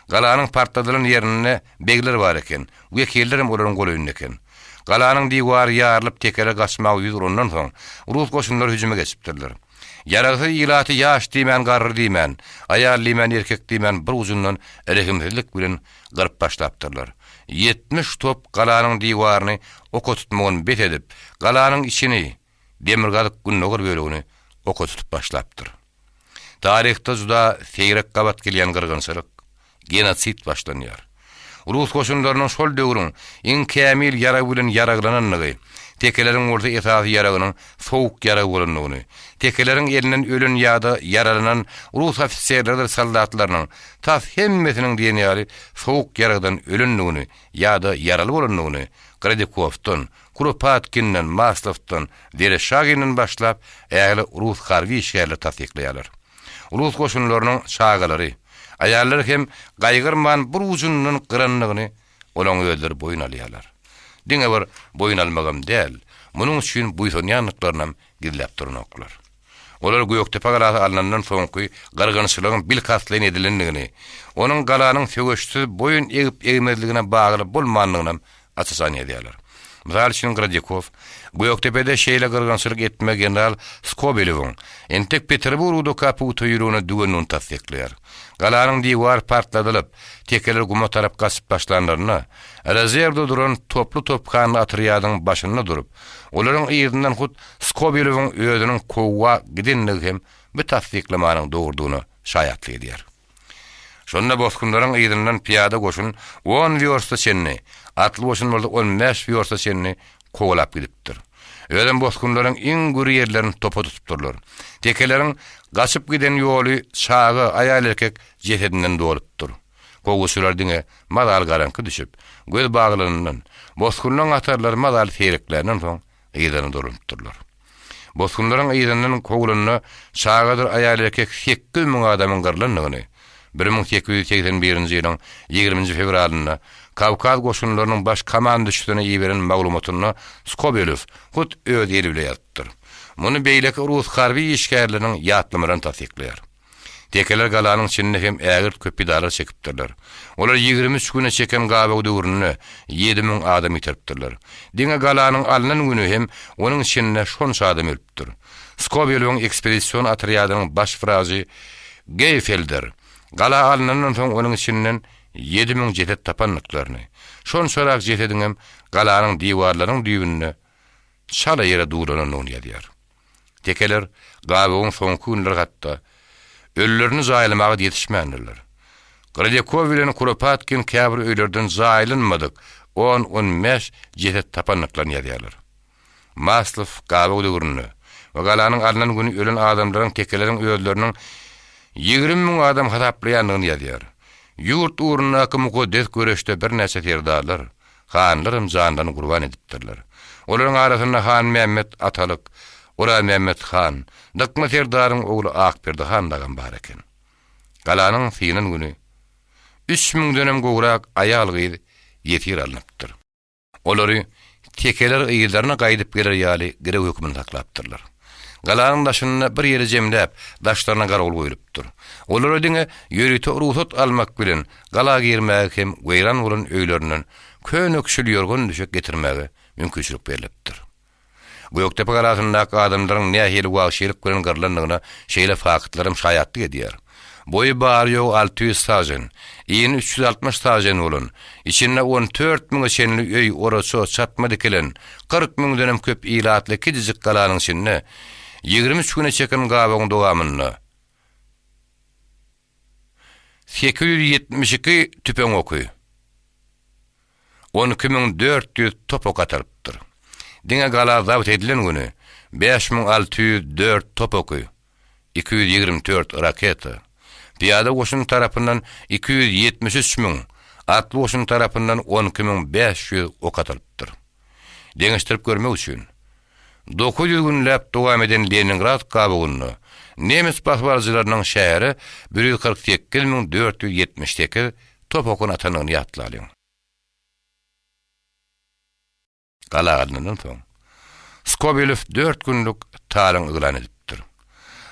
Galanyň partladylan ýerinde begler bar eken, wekiller hem olaryň golaýynda eken. Galanyň diwary ýarylyp tekeler gaçmaga ýüz urandan soň, rus goşunlary hüjüme geçipdirler. Ýaragsyz ilaty ýaş diýmän, garry diýmän, aýal diýmän, erkek diýmän bir ujundan rehimsizlik bilen gyryp başlapdyrlar. 70 top galanyň diwaryny oka tutmagyny bes edip, galanyň içini, demirgazyk-gündogar bölegini oka tutup başlapdyr. Taryhda juda seýrek gabat gelýän gyrgynçylyk. Genosid başlanýar. Rus goşunlarynyň şol döwrüň iň kämil ýaragy bilen ýaraglanandygy, tekeleriň bolsa esasy ýaragynyň sowuk ýarag bolandygyny, tekeleriň elinden ölen ýa-da ýaralanan rus ofiserleridir soldatlarynyň tas hemmesiniň diýen ýaly sowuk ýaragdan ölendigini ýa-da ýaraly bolandygyny Gradikowdan, Kuropatkinden, Maslowdan, Wereşaginden başlap ähli rus harby işgärleri tassyklaýarlar. Rus goşunlarynyň çagalary, aýallary hem gaýgyrman bir ujundan gyrandygyny olaň özleri boýun alýarlar. Diňe bir boýun almagam däl, munuň üçin buýsanýandyklarynam gizläp duranoklar. Olar Gökdepe galasy alnandan soňky gyrgynçylygyň bilkastlaýyn edilendigini, onuň galanyň söweşsiz boýun egip-egmezligine bagly bolmandygynam aç-açan ýazýarlar. Mysal üçin, Gradikow, Gökdepede şeýle gyrgynçylyk etmegi general Skobelewiň entek Peterburgdaka pugta ýüregine düwendigini tassyklaýar. Galanyň diwary partladylyp, tekeler guma tarap gaçyp başlanlarynda, rezerwde duran toply-tophanly otrýadyň başynda durup, olaryň yzyndan hut Skobelewiň özüniň kowga gidendigi hem bu tassyklamanyň dogrudygyna şaýatlyk edýär. Şonda bosgunlaryň yzyndan pyýada goşun on wýorsta çenli, atly goşun bolsa on bäş wýorsta çenli kowalap gidipdir. Özem bosgunlaryň iň gür ýerlerini topa tutupdyrlar. Tekeleriň gaçyp giden ýoly çaga, aýal-erkek jesedinden dolupdyr. Kowguçylar diňe mazaly garaňky düşüp, göz baglanyndan, bosgunlaryň hatarlary mazaly seýrekländen soň yzlaryna dolanypdyrlar. Bosgunlaryň yzyndan kowlanda çagadyr aýal-erkek 8000 adamyň gyrlandygyny, 1881-nji ýylyň ýigriminji fewralynda Kawkaz goşunlarynyň baş komanduşysyna iberen maglumatynda Skobelew hut öz eli bile ýazypdyr. Muny beýleki rus harby işgärleriniň ýatlamalaryny tassyklaýar. Tekeler galanyň içinde hem ägirt köp pidalar çekipdirler. Olar 23 güne çeken gabaw döwründe 7000 adam ýitiripdirler. Diňe galanyň alnan güni hem onuň içinde şonça adam ölüpdir. Skobelewiň ekspedision otrýadynyň baş wrajy Geýfelder gala alnandan soň onuň içinden 7000 jeset tapandyklaryny, şonçarak jesediňem galanyň diwarlarynyň düýbünde çala ýere duwlanandygyny ýazýar. Tekeler gabawyň soňky günleri hatda ölülerini jaýlamaga-da ýetişmändirler. Gradýakow bilen Kuropatkin käbir öýlerden jaýlanmadyk on-on bäş jeset tapandyklaryny ýazýarlar. Maslow gabaw döwründe we galanyň alnan güni ölen adamlaryň tekeleriň özleriniň. 20 müň adam hasaplaýandygyny ýazýar. Ýurt ugrundaky mukaddes göreşde birnäçe serdarlar, hanlaram janlaryny gurban edipdirler. Olaryň arasynda Hanmämmet atalyk, Orazmämmet han, Dykma serdaryň ogly Akberdi han dagam bar eken. Galanyň synan güni üç müňdenem gowrak aýal-gyz ýesir alnypdyr. Olary tekeler yzlaryna gaýdyp geler ýaly girew hökmünde saklapdyrlar. Galanyň daşynda bir ýere jemläp, daşlaryna garawul goýlupdyr. Olara diňe ýörite rugsat almak bilen gala girmäge hem weýran bolan öýlerinden köne-küşül ýorgan-düşek getirmäge mümkinçilik berlipdir. Gökdepe galasyndaky adamlaryň nähili wagşylyk bilen gyrlandygyna şeýle faktlaram şaýatlyk edýär. Boýy bary-ýogy 600 sažen, ini 360 sažen bolan, içinde 14 müňe çenli öý, oraça, çatma dikilen, 40 müňdenem köp ilatly kiçijik galanyň içinde 23 güne çeken gabawyň dowamynda 872 tüpeň oky, 12400 top ok atalypdyr. Diňe gala zabt edilen güni 5604 top oky, 224 raketa, pyýada goşun tarapyndan 273 müň, atly goşun tarapyndan 12500 ok atylypdyr. Deňeşdirip görmek üçin, 900 günläp dowam eden Leningrad gabawynda nemes basybalyjylarynyň şähere 148 478 top okuny atandygyny ýatlalyň. Gala alnandan soň, Skobelew dört günlük talaň yglan edipdir.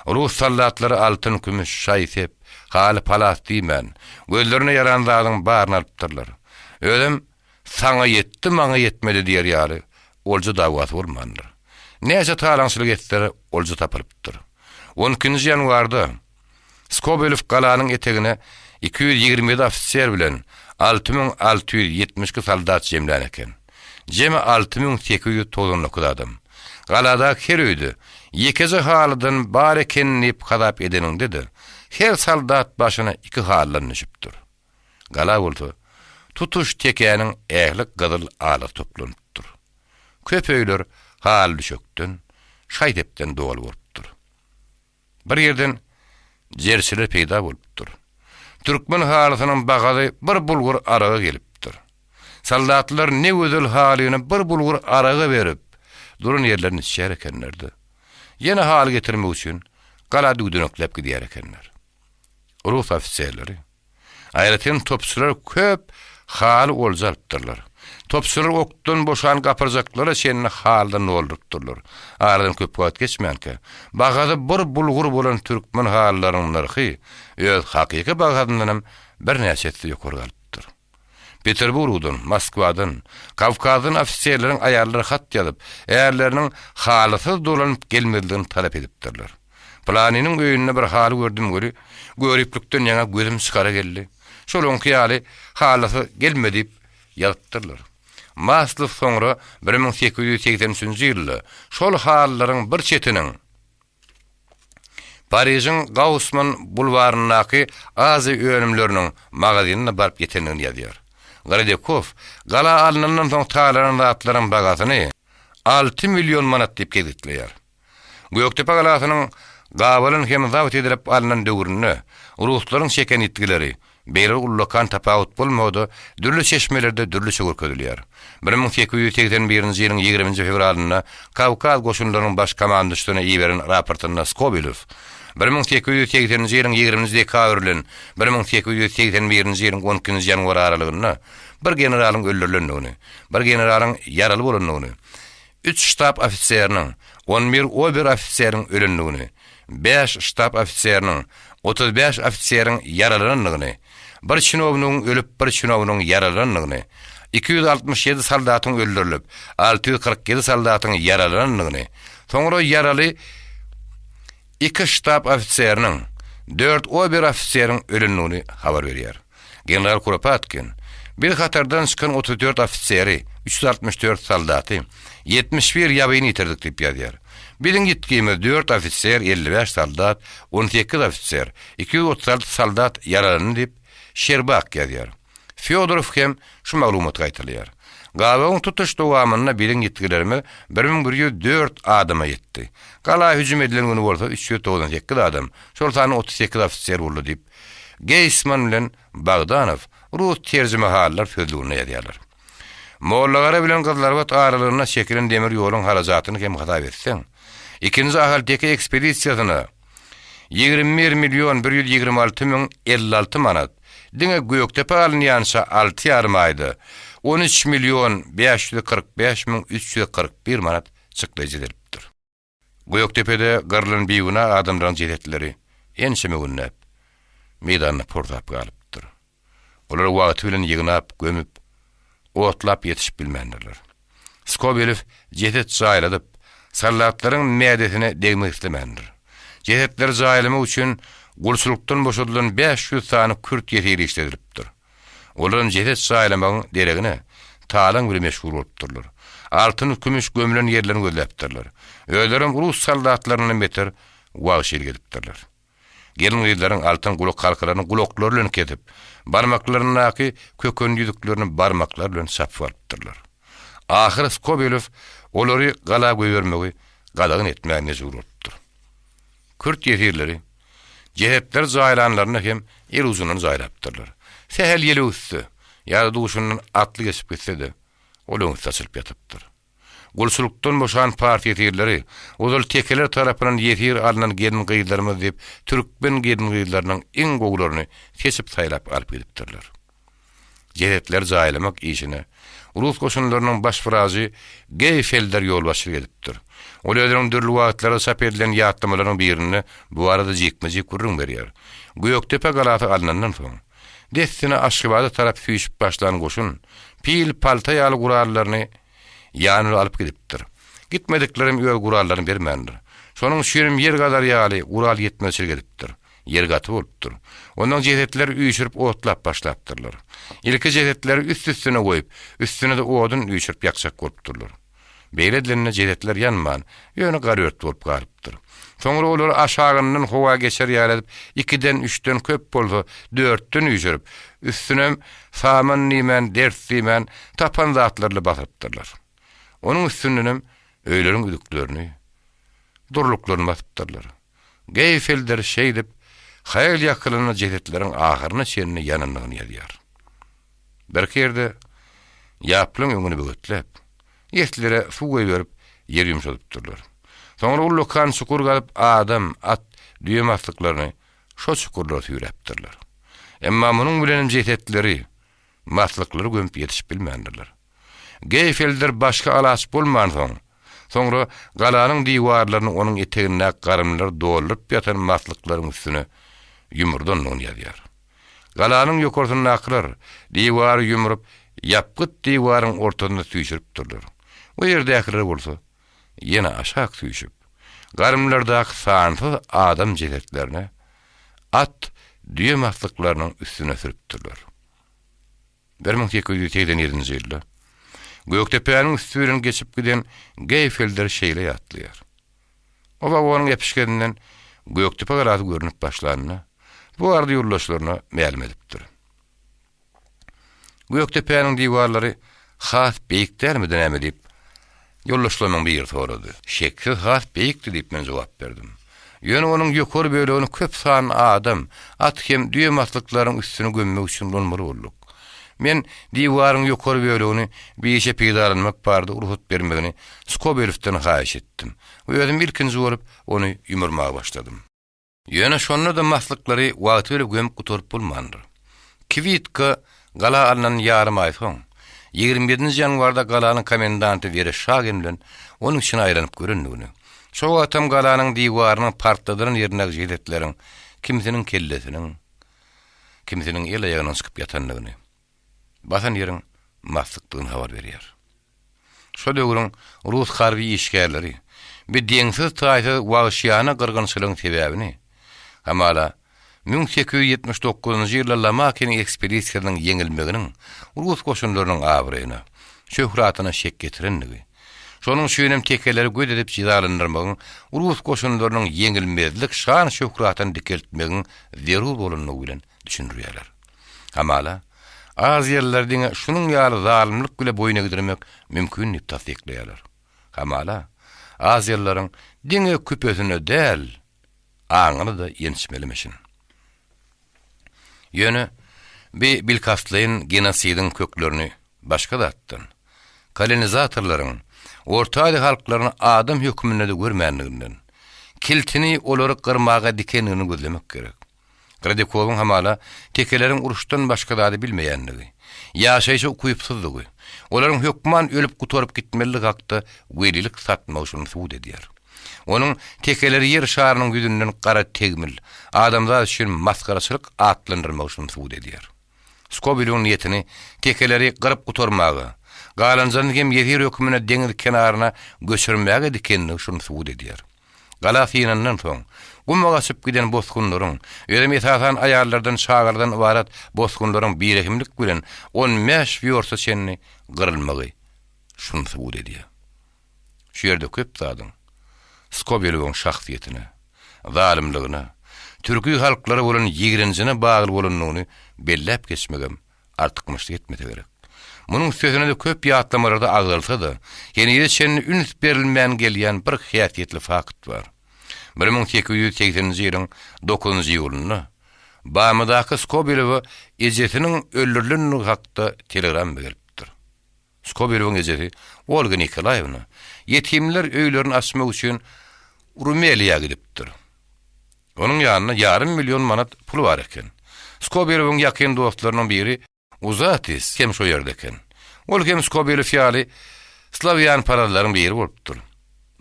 Rus soldatlary altyn-kümüş, şaý-sep, haly-palas diýmän, gözlerine ýaran zadyň baryny alypdyrlar. Özem Saňa ýetdi, maňa ýetmedi diýer ýaly olja dawasy bolmandyr. Näçe talaňçylyk etseler, olja tapylypdyr. On ikinji ýanwarda Skobelew galanyň etegine 227 ofiser bilen 6672 soldat jemlän eken. Jemi 6899 adam. Galadaky her öýde ýekeje halydan bar eken diýip hasap edeniňde-de, her soldat başyna iki halydan düşüpdir. Gala bolsa, tutuş tekäniň ähli gyzyl alasy toplanypdyr. Köp öýler haly düşekden, şaý-sepden doly bolupdyr. Bir ýerden jerçiler peýda bolupdyr. Türkmen halysynyň bahasy bir bulgur araga gelipdir. Soldatlar ne gözel halyny bir bulgur araga berip, duran ýerlerini içýär ekenler-de, ýene haly getirmek üçin gala düwdenekläp gidýär ekenler. Rus ofiserleri, aýratyn topçular köp haly olja alypdyrlar. Topçular okdan boşan gapyrjaklara çenli halydan doldurypdyrlar. Aradan köp wagt geçmänkä, bahasy bir bulgur bolan türkmen halylarynyň nyrhy öz hakyky bahasyndanam birnäçe esse ýokary galypdyr. Peterburgdan, Moskwadan, Kawkazdan ofiserleriň aýallary hat ýazyp, ärleriniň halysyz dolanyp gelmezligini talap edipdirler. Pylanynyň öýünde bir haly gördüm weli, göriplikden ýaňa gözüm çykara geldi. Şolaňky ýaly halysyz gelme diýip ýazypdyrlar. Maslow soňra 1883-nji ýylda şol halylaryň bir çetiniň Parižiň Gausman bulwaryndaky Aziýa önümleriniň magazinine baryp ýetendigini ýazýar. Gradýakow gala alnandan soň talanan zatlaryň bagasyny 6 million manat diýip kesgitleýär. Gökdepe galasynyň gabalan hem zabt edilip alnan döwründe ruslaryň çeken ýitgileri Beýle ullakan tapawut bolmagy-da dürli çeşmelerde dürlüçe görkezilýär. 1881-nji ýylyň ýigriminji fewralynda Kawkaz goşunlarynyň baş komandyçysyna iberen raportynda Skobelew, 1880-nji ýylyň ýigriminji dekabry bilen 1881-nji ýylyň on ikinji ýanwary aralygynda bir generalyň öldürilendigini, bir generalyň ýaraly bolandygyny, üç ştab ofiseriniň, on bir ober-ofiseriň ölendigini, bäş ştab ofiseriniň, 35 ofiseriň ýaralanandygyny, bir çinownigiň ölüp, bir çinownigiň ýaralanandygyny, 267 soldatyň öldürilip, 647 soldatyň ýaralanandygyny, soňra ýaraly iki ştab ofiseriniň, dört ober-ofiseriň ölendigini habar berýär. General Kuropatkin, Biz hatardan çykan 34 ofiseri, 364 soldaty, 71 ýabyny ýitirdik diýip ýazýar. Biziň ýitgimiz dört ofiser, 55 soldat, 18 ofiser, 236 soldat ýaralandy diýip, Şerbak ýazýar. Fýodorow hem şu maglumaty gaýtalaýar. Gabawyň tutuş dowamynda biziň ýitgilerimiz 1104 adama ýetdi. Gala hüjüm edilen güni bolsa 398 adam, şol sanda 38 ofiser boldy diýip, Geýsman bilen Bogdanow rus terjimehallar sözlüginde ýazýarlar. Mollagara bilen Gyzlarbat aralygynda çekilen demir ýoluň harajatyny hem hasap etseň, ikinji Ahalteke ekspedisiýasyna 21 million 126 1056 manat, diňe Gökdepe alynýança alty ýarym aýda 13 million 545 341 manat çykdajy edilipdir. Gökdepede gyrlan bigünä adamlaryň jesetleri ençeme günläp meýdanda porsap galypdyr. Olary wagty bilen ýygnap, gömüp, otlap ýetişip bilmändirler. Skobelew jeset jaýladyp, soldatlaryň mädesine degmek islemändir. Jesetleri jaýlamak üçin gulçulykdan boşadylan 500 sany kürt ýesiri işledilipdir. Olaram jeset jaýlamagyň deregine, talaň bile meşgul bolupdyrlar. Altyn-kümüş gömlen ýerlerini gözläpdirler. Özlerem rus soldatlaryndan beter wagşylyk edipdirler. Gelin-gyzlaryň altyn gulakhalkalaryny gulaklary bilen kesip, barmaklaryndaky köken ýüzüklerini barmaklary bilen çapyp alypdyrlar. Ahyry Skobelew olary gala goýbermegi gadagan etmäge mejbur bolupdyr. Kürt ýesirleri jesetleri jaýlanlarynda hem el ujundan jaýlapdyrlar. Sähel ýel öwüsse ýa-da duşundan atly geçip gitse-de, ol öňüsti açylyp ýatypdyr. Gulçulykdan boşan pars ýesirleri ozal tekeler tarapyndan ýesir alnan gelin-gyzlarymyz diýip, türkmen gelin-gyzlarynyň iň gowularyny seçip-saýlap alyp gidipdirler. Jesetleri jaýlamak işine rus goşunlarynyň baş wrajy Geýfelder ýolbaşçylyk edipdir. Ol özüniň dürli wagtlarda çap edilen ýatlamalarynyň birinde bu barada jikme-jik gürrüň berýär. Gökdepe galasy alnandan soň, dessine Aşgabada tarap süýşüp başlan goşun pil, palta ýaly gurallaryny ýany bilen alyp gidipdir. Gitmediklerem öz gurallaryny bermändir. Şonuň üçinem ýer gazar ýaly gural ýetmezçilik edipdir. Ýer gaty bolupdyr. Ondan jesetleri üýşürip otlap başlapdyrlar. Ilki jesetleri üst-üstüne goýup, üstüne-de odun üýşürip ýakjak bolupdyrlar. Beýle edilende jesetler ýanman, ýöne garört bolup galypdyr. Soňra olary aşagyndan howa geçer ýaly edip, ikiden, üçden, köp bolsa, dörtden üýşürip, üstünem saman diýmän, ders diýmän, tapan zatlaryly basypdyrlar. Onuň üstündenem öýleriň üzüklerini, durluklaryny basypdyrlar. Geýfelder şeýdip, haýal ýakylanda jesetleriň ahyryna çenli ýanandygyny ýazýar. Birki ýerde ýaplaň öňüni böwetläp, eslere suw goýberip, ýeri ýumşadypdyrlar. Soňra ullakan çukur gazyp, adam, at, düýe maslyklaryny şo çukurlara süýräpdirler. Emma munuň bilenem jesetleri, maslyklary gömüp ýetişip bilmändirler. Geýfelder başga alaç bolmansoň, soňra galanyň diwarlaryny onuň etegindäki garymlar dolduryp ýatan maslyklaryň üstüne ýumurdandygyny ýazýar. Galanyň ýokarsyndakylar diwary ýumrup, ýapgyt diwaryň ortasynda süýşüripdirler. O ýerdäkiler bolsa ýene aşak süýşüp, garymlardaky sansyz adam jesetlerini at, düýe maslyklarynyň üstüne sürüpdirler. 1887-nji ýylda Gökdepäniň üsti bilen geçip giden Geýfelder şeýle ýatlaýar. O wagonyň epişgesinden Gökdepe galasy görnüp başlanda, bu barada ýoldaşlaryna mälim edipdir. Gökdepäniň diwarlary has beýik dälmidi näme diýip, ýoldaşlarymyň biri sorady. Şeksiz has beýikdi diýip men jogap berdim. Ýöne onuň ýokary bölegini köp sanly adam, at hem düýe maslyklaryň üstüni gömmek üçin ulanmaly bolduk. Men diwaryň ýokary bölegini bir işe peýdalanmak barada rugsat bermegini Skobelewden haýyş etdim we özüm ilkinji bolup ony ýumurmaga başladym. Ýöne şonda-da maslyklary wagty bilen gömüp gutaryp bolmandyr. Kwitka gala alnan ýarym aý soň, 27-nji ýanwarda galanyň komendanty Wereşagin bilen onuň içine aýlanyp görendigini, şo wagtam galanyň diwarynyň partladylan ýerindäki jesetleriň kimisiniň kellesiniň, kimisiniň el-aýagynyň çykyp ýatandygyny, basan ýeriň maslykdygyny habar berýär. Şo döwrüň rus harby işgärleri bi deňsiz-taýsyz wagşyýana gyrgynçylygyň sebäbini, hamala, 1879-njy ýylda Lomakiniň ekspedisiýasynyň ýeňilmeginiň rus goşunlarynyň abraýyna, şöhratyna şek getirendigi, şonuň üçinem tekeleri göz edip jezalandyrmagyň rus goşunlarynyň ýeňilmezlik şan-şöhratyny dikeltmegiň zerur bolandygy bilen düşündirýärler. Hamala, Aziýalylary diňe şunuň ýaly zalymlyk bile boýun egdirmek mümkin diýip tassyklaýarlar. Hamala, aziýalylaryň diňe küpesine däl, aňyny-da ýençmelimişin. Ýöne bi bilkastlaýyn genosidiň köklerini başga zatdan, kolonizatorlaryň Orta Aziýa halklaryny adam hökmünde-de görmänliginden, kiltini olary gyrmaga dikenligini gözlemek gerek. Gradikowyň hamala tekeleriň uruşdan başga zady bilmeýänligi, ýaşaýşa ukypsyzdygy, olaryň hökman ölüp gutaryp gitmelidigi hakda welilik satmagy şuny subut edýär. Onuň tekeleri ýer şarynyň ýüzünden gara tegmil, adamzat üçin masgaraçylyk atlandyrmagy şuny subut edýär. Skobelewiň niýetini tekeleri gyryp gutarmaga, galanjany hem ýesir hökmünde deňiz kenaryna göçürmäge dikenligi şuny subut edýär. Gala synandan soň, guma gaçyp giden bosgunlaryň, özem esasan aýallardan, çagalardan ybarat bosgunlaryň birehimlik bilen on bäş wýorsta çenli gyrylmagy şuny subut edýär. Şu ýerde köp zadyň Skobelewiň şahsyýetine, zalymlygyna, türki halklara bolan ýigrenjine bagly bolandygyny belläp geçmegem artykmaçlyk etmese gerek. Munuň üstesine-de köp ýatlamalarda agzalsa-da, henize çenli üns berilmän gelýän bir häsiýetli fakt bar. 1880-nji ýylyň dokuzynjy iýulynda Bamydaky Skobelewe ejesiniň öldürilendigi hakda telegramma gelipdir. Skobelewiň ejesi Olga Nikolaýewna ýetimler öýlerini açmak üçin Rumeliýa gidipdir. Onuň ýanynda ýarym million manat puly bar eken. Skobelewiň ýakyn dostlarynyň biri Uzatis hem şo ýerde eken. Ol hem Skobelew ýaly slawýanparazlaryň biri bolupdyr.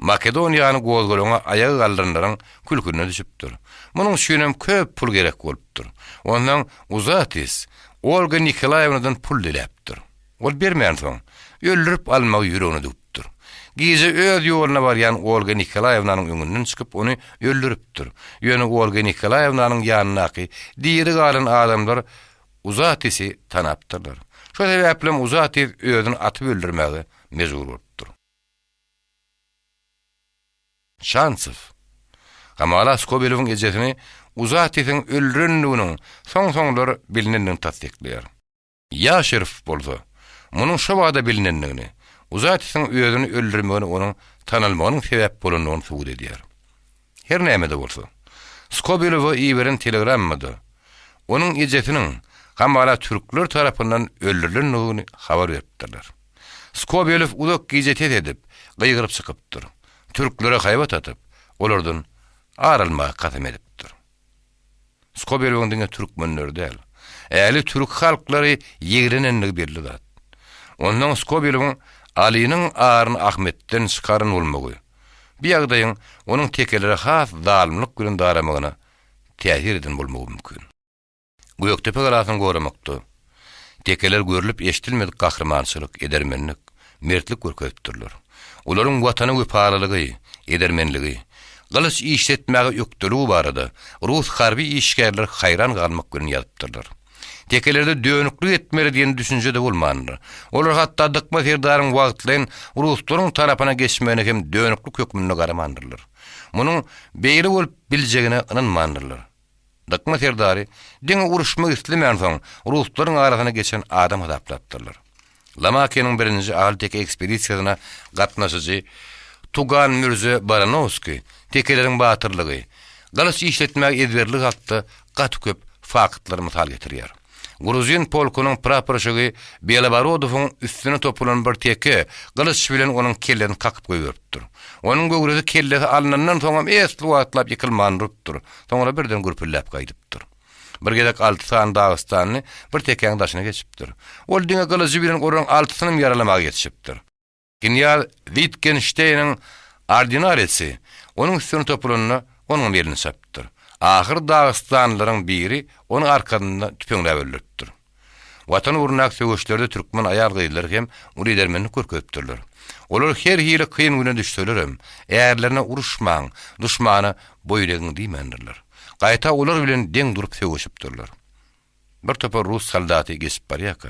Makedoniýany gozgalaňa aýaga galdyranlaryň külküne düşüpdir. Munuň üçinem köp pul gerek bolupdyr. Onsoň Uzatis Olga Nikolaýewnadan pul diläpdir. Ol bermänsoň, öldürip almagy ýüregine düwüpdir. Gije öz ýoluna barýan Olga Nikolaýewnanyň öňünden çykyp ony öldüripdir. Ýöne Olga Nikolaýewnanyň ýanyndaky diri galan adamlar Uzatisi tanapdyrlar. Şo sebäplem Uzatis özüni atyp öldürmäge mejbur bolupdyr. Şansow. Hamala Skobelewiň ejesini Uzatisiň öldürendiginiň soň-soňlar bilinendigini tassyklaýar. Ýaşerow bolsa, munuň şo bada bilinendigini, Uzatisiň özüni öldürmegine onuň tanalmagynyň sebäp bolandygyny subut edýär. Her näme-de bolsa, Skobelewe iberen telegrammada onuň ejesiniň hamala türkler tarapyndan öldürilendigini habar beripdirler. Skobelew uzak gije ses edip, gygyryp çykypdyr. Türklere haýbat atyp, olardan ar almaga kasam edipdir. Skobelewiň diňe türkmenleri däl, ähli türki halklary ýigrenendigi belli zat. Onsoň Skobelewiň Alynyň aryny Ahmetden çykaran bolmagy, bu ýagdaýyň onuň tekelere has zalymlyk bilen daramagyna täsir eden bolmagy mümkin. Gökdepe galasyny goramakda tekeler görlüp-eşidilmedik gahrymançylyk, edermenlik, mertlik görkezipdirler. Olaryň Watana wepalylygy, edermenligi, gylyç işletmäge ökdeligi barada rus harby işgärleri haýran galmak bilen ýazypdyrlar. Tekelerde dönüklik etmeli diýen düşünje-de bolmandyr. Olar hatda Dykma serdaryň wagtlaýyn ruslaryň tarapyna geçmegine hem dönüklik hökmünde garamandyrlar. Munuň beýle bolup biljegine ynanmandyrlar. Dykma serdary diňe uruşmak islemänsoň, ruslaryň arasyna geçen adam hasaplapdyrlar. Lomakiniň birinji Ahalteke ekspedisiýasyna gatnaşyjy Tugan Mürze Baranowskiý tekeleriň batyrlygy, gylyç işletmäge ezberligi hakda gaty köp faktlary mysal getirýär. Gruzin polkunyň praporşigi Beloborodowyň üstüne topulan bir teke gylyç bilen onuň kellesini kakyp goýberipdir. Onuň göwresi kellesi alnandan soňam esli wagtlap ýykylman durupdyr. Soňra birden gürpüldäp gaýdypdyr. Bir gezek alty sany dagystanly bir tekäň daşyna geçipdir. Ol diňe gylyjy bilen olaryň altysynam ýaralamaga ýetişipdir. Knýaz Witgenşteýniň ordinarisi onuň üstüne topulanda, onuňam elini çapypdyr. Ahyr dagystanlylaryň biri ony arkasynda tüpeňläp öldüripdir. Watan ugrundaky söweşlerde türkmen aýal-gyzlary hem uly edermenlik görkezipdirler. Olar her hili kyn güne düşselerem, ärlerine uruşmaň, duşmana boýun egiň diýmändirler. Gaýta olar bilen deň durup söweşipdirler. Bir topar rus soldaty geçip barýarka,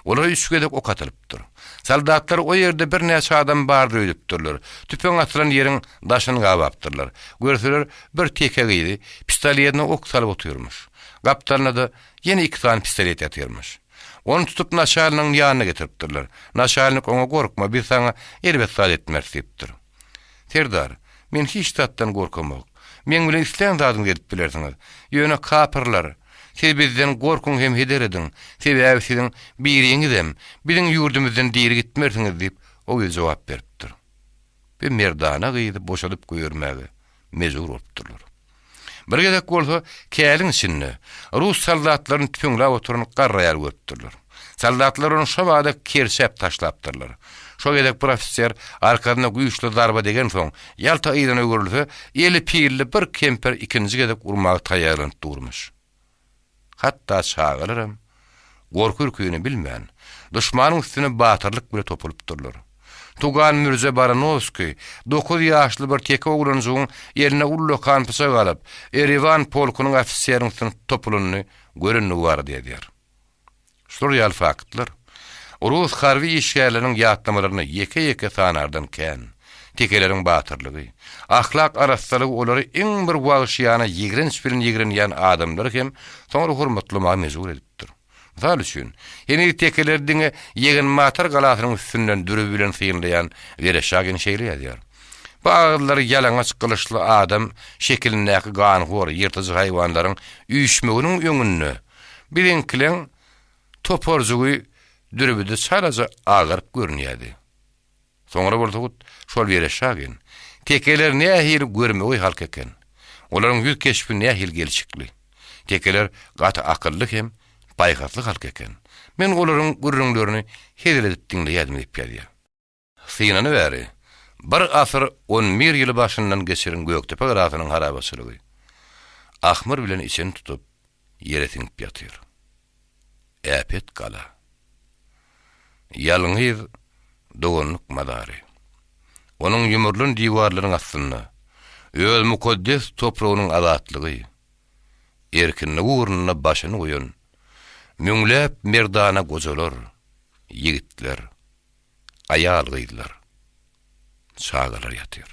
olara üç gezek ok atylypdyr. Soldatlar o ýerde birnäçe adam bardyr öýdüpdirler. Tüpeň atylan ýeriň daşyny gabapdyrlar. Görseler, bir teke gyzy pistoletine ok salyp otyrmyş. Gapdalynda-da ýene iki sany pistolet ýatyrmyş. Ony tutup naçalnigiň ýanyna getiripdirler. Naçalnik oňa gorkma, biz saňa erbet zat etmeris diýipdir. Serdar, men hiç zatdan gorkamok. Meň bilen islän zadyňyzy edip bilersiňiz. Ýöne kapyrlar, siz bizden gorkuň hem heder ediň, sebäbi siziň biriňizem biziň ýurdumyzdan diri gitmersiňiz diýip, o gyz jogap beripdir. Bir merdana gyzy boşadyp goýbermäge mejbur bolupdyrlar. Bir gezek bolsa käliň içinde rus soldatlaryny tüpeňläp oturan garry aýal görüpdirler. Soldatlar ony şobada kerçäp taşlapdyrlar. Şo gezek bir ofiser arkasyna güýçli zarba degensoň, ýalta yzyna öwrülse, eli pilli bir kempir ikinji gezek urmaga taýýarlanyp durmuş. Hatda çagalaram gorky-ürküni bilmän, duşmanyň üstüne batyrlyk bile topulypdyrlar. Tugan Mürze Baranowskiý dokuz ýaşly bir teke oglanjygyň eline ullakan pyçak alyp, Eriwan polkunyň ofiseriniň üstüne topulanyny görendigi barada ýazýar. Şular ýaly faktlar rus harby işgärleriniň ýatlamalarynda ýeke-ýeke sanardan kän. Tekeleriň batyrlygy, ahlak arassalygy olary iň bir wagşyýana ýigrenç bilen ýigrenýän adamlary hem soňra hormatlamaga mejbur edipdir. Mysal üçin, heniz tekeleri diňe Ýegenmatar galasynyň üstünden dürbi bilen synlaýan Wereşagin şeýle ýazýar, Bu agyzlary ýalaňaç gylyçly adam şekilindäki ganhor ýyrtyjy haýwanlaryň üýşmeginiň öňünde Biziňkileň toparjygy dürbüde çalaja agaryp görünýärdi. Soňra bolsa hut şol Wereşagin, Tekeler nähili görmegeý halk eken. Olaryň ýüz keşbi nähili gelşikli. Tekeler gaty akylly hem paýhasly halk eken. Men olaryň gürrüňlerini hezil edip diňleýärdim diýip ýazýar. Synany bäri, bir asyr on bir ýyly başyndan geçiren Gökdepe galasynyň harabaçylygy ahmyr bilen içini tutup, ýere siňip ýatyr. Äpet gala. Ýalňyz doganlyk mazary. Onuň ýumrulan diwarlarynyň astynda öz mukaddes topragynyň azatlygy, erkinligi ugrunda başyny goýan müňläp merdana gojalar, ýigitler, aýal-gyzlar, çagalar ýatyr.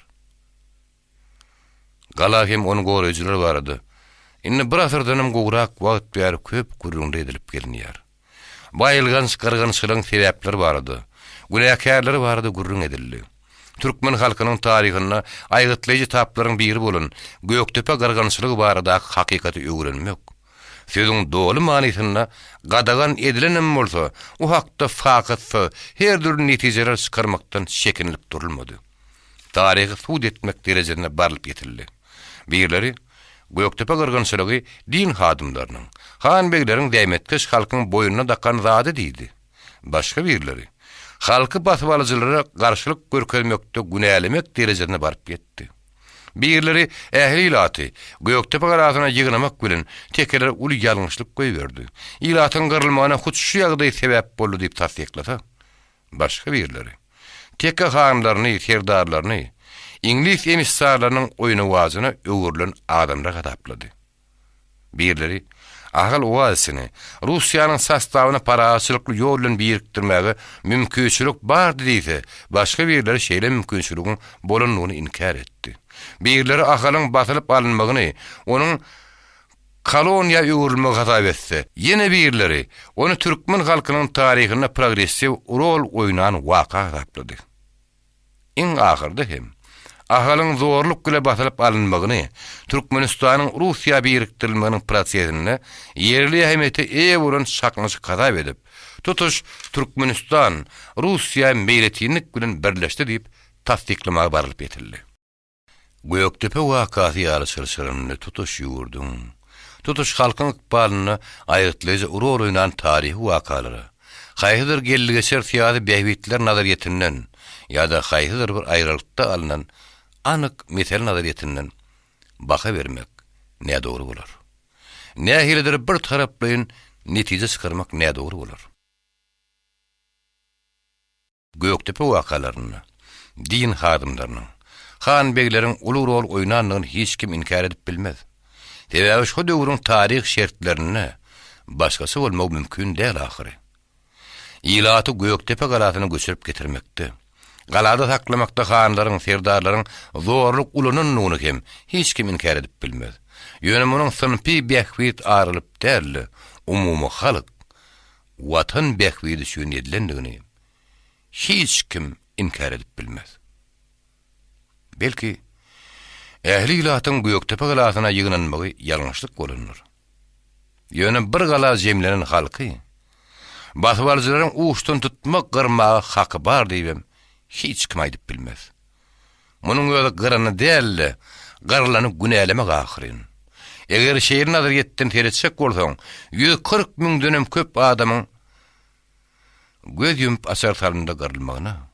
Gala hem ony goraýjylar barada indi bir asyrdanam gowrak wagt bäri köp gürrüňler edilip gelinýär. Bu aýylganç gyrgynçylygyň sebäpleri barada, günäkärleri barada gürrüň edildi. Türkmen halkynyň taryhynda aýgytlaýjy etaplaryň biri bolan Gökdepe gyrgynçylygy baradaky hakykaty öwrenmek, Sözüň doly manysynda gadagan edilenem bolsa, o hakda faktsyz her dürli netijeler çykarmakdan çekinilip durulmady. Taryhy sud etmek derejesine barlyp ýetildi. Birleri Gökdepe gyrgynçylygy din hadymlarynyň, han-begleriň zähmetkeş halkyň boýnuna dakan zady diýdi. Başga birleri halky basybalyjylara garşylyk görkezmekde günälemek derejesine baryp ýetdi. Birleri ähli ilaty Gökdepe galasyna ýygnamak bilen tekeler uly ýalňyşlyk goýberdi. Ilatyň gyrylmagyna hut şu ýagdaý sebäp boldy diýip tassyklasa, başga birleri teke hanlaryny, serdarlaryny iňlis emissarlarynyň oýnawajyna öwrülen adamlar hasaplady. Birleri Ahal oazisini Russiýanyň sostawyna parahatçylykly ýol bilen birikdirmäge mümkinçilik bardy diýse, başga birleri şeýle mümkinçiligiň bolandygyny inkär etdi. Birleri Ahalyň basylyp alynmagyny onuň koloniýa öwrülmegi hasap etse, ýene birleri ony türkmen halkynyň taryhynda progressiw rol oýnan waka hasaplady. Iň ahyrda hem, Ahalyň zorluk bile basylyp alynmagyny Türkmenistanyň Russiýa birikdirilmeginiň prosesinde ýerli ähmiýete eýe bolan çaknyşyk hasap edip, tutuş Türkmenistan Russiýa meýletinlik bilen birleşdi diýip tassyklamaga barylyp ýetildi. Gökdepe wakasy ýaly çylşyrymly tutuş ýurduň, tutuş halkyň ykbalynda aýgytlaýjy rol oýnan taryhy wakalara, haýsydyr geldi-geçer syýasy bähbitler nazaryýetinden ýa-da haýsydyr bir aýralykda alnan anyk mesele nazaryýetinden baha bermek nädogry bolar. Nähilidir bir taraplaýyn netije çykarmak nädogry bolar. Gökdepe wakalarynda din hadymlarynyň, han-begleriň uly rol oýnandygyny hiç kim inkär edip bilmez. Sebäbi şo döwrüň taryhy şertlerinde başgaça bolmagy mümkin däl ahyry. Ilaty Gökdepe galasyna göçürip getirmekde, galada saklamakda hanlaryň, serdarlaryň zorluk ulanandygyny hem hiç kim inkär edip bilmez. Ýöne munuň synpy bähbit aralyp däl-de, umumy halk. Watan bähbidi üçin edilendigini hiç kim inkär edip bilmez. Belki, ähli ilatyň Gökdepe galasyna ýygnanmagy ýalňyşlyk bolandyr. Ýöne bir gala jemlenen halky basybalyjylaryň uçdan tutma gyrmaga haky bar diýibem hiç kim aýdyp bilmez. Munuň özi gyrany däl-de, gyrlany günälemek ahyryn. Eger şeýle nazaryýetden seretjek bolsaň, 140 müňdenem köp adamyň göz ýumup açar salymda gyrylmagyna,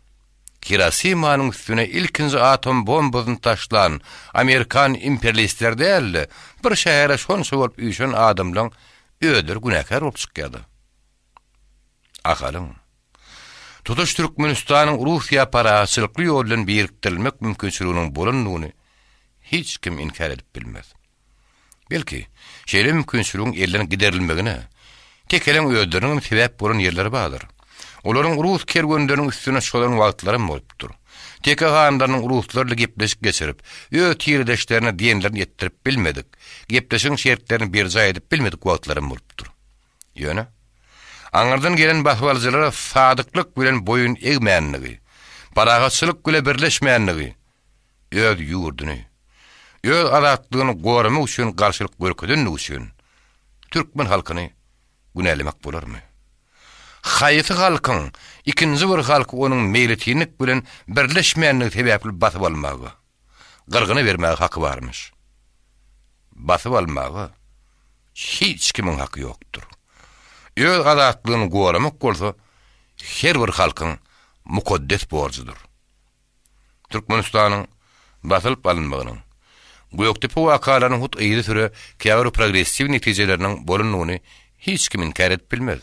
Hirosimanyň üstüne ilkinji atom bombasyny taşlan amerikan imperialistleri däl-de, bir şähere şonça bolup üýşen adamlaň özleri günäkär bolup çykýar-da. Ahalyň, tutuş Türkmenistanyň Russiýa parahatçylykly ýol bilen birikdirilmek mümkinçiliginiň bolandygyny hiç kim inkär edip bilmez. Belki, şeýle mümkinçiligiň elden giderilmegine tekeleň özleriniňem sebäp bolan ýerleri bardyr. Olaryň rus kerwenleriniň üstüne çolan wagtlaram bolupdyr. Teke hanlarynyň ruslar bilen gepleşik geçirip, öz tiredeşlerine diýenlerini etdirip bilmedik, gepleşigiň şertlerini berjaý edip bilmedik wagtlaram bolupdyr. Ýöne, aňyrdan gelen basybalyjylara sadyklyk bilen boýun egmänligi, parahatçylyk bile birleşmänligi, öz ýurduny, öz azatlygyny goramak üçin garşylyk görkezenligi üçin türkmen halkyny günälemek bolarmy? Haýsy halkyň ikinji bir halky onuň meýletinlik bilen birleşmänligi sebäpli basyp almaga, gyrgyna bermäge haky barmyş? Basyp almaga hiç kimiň haky ýokdur. Öz azatlygyny goramak bolsa her bir halkyň mukaddes borjudyr. Türkmenistanyň basylyp alynmagynyň, Gökdepe wakalarynyň hut yzysüre käbir progressiw netijeleriniň bolandygyny hiç kim inkär edip bilmez.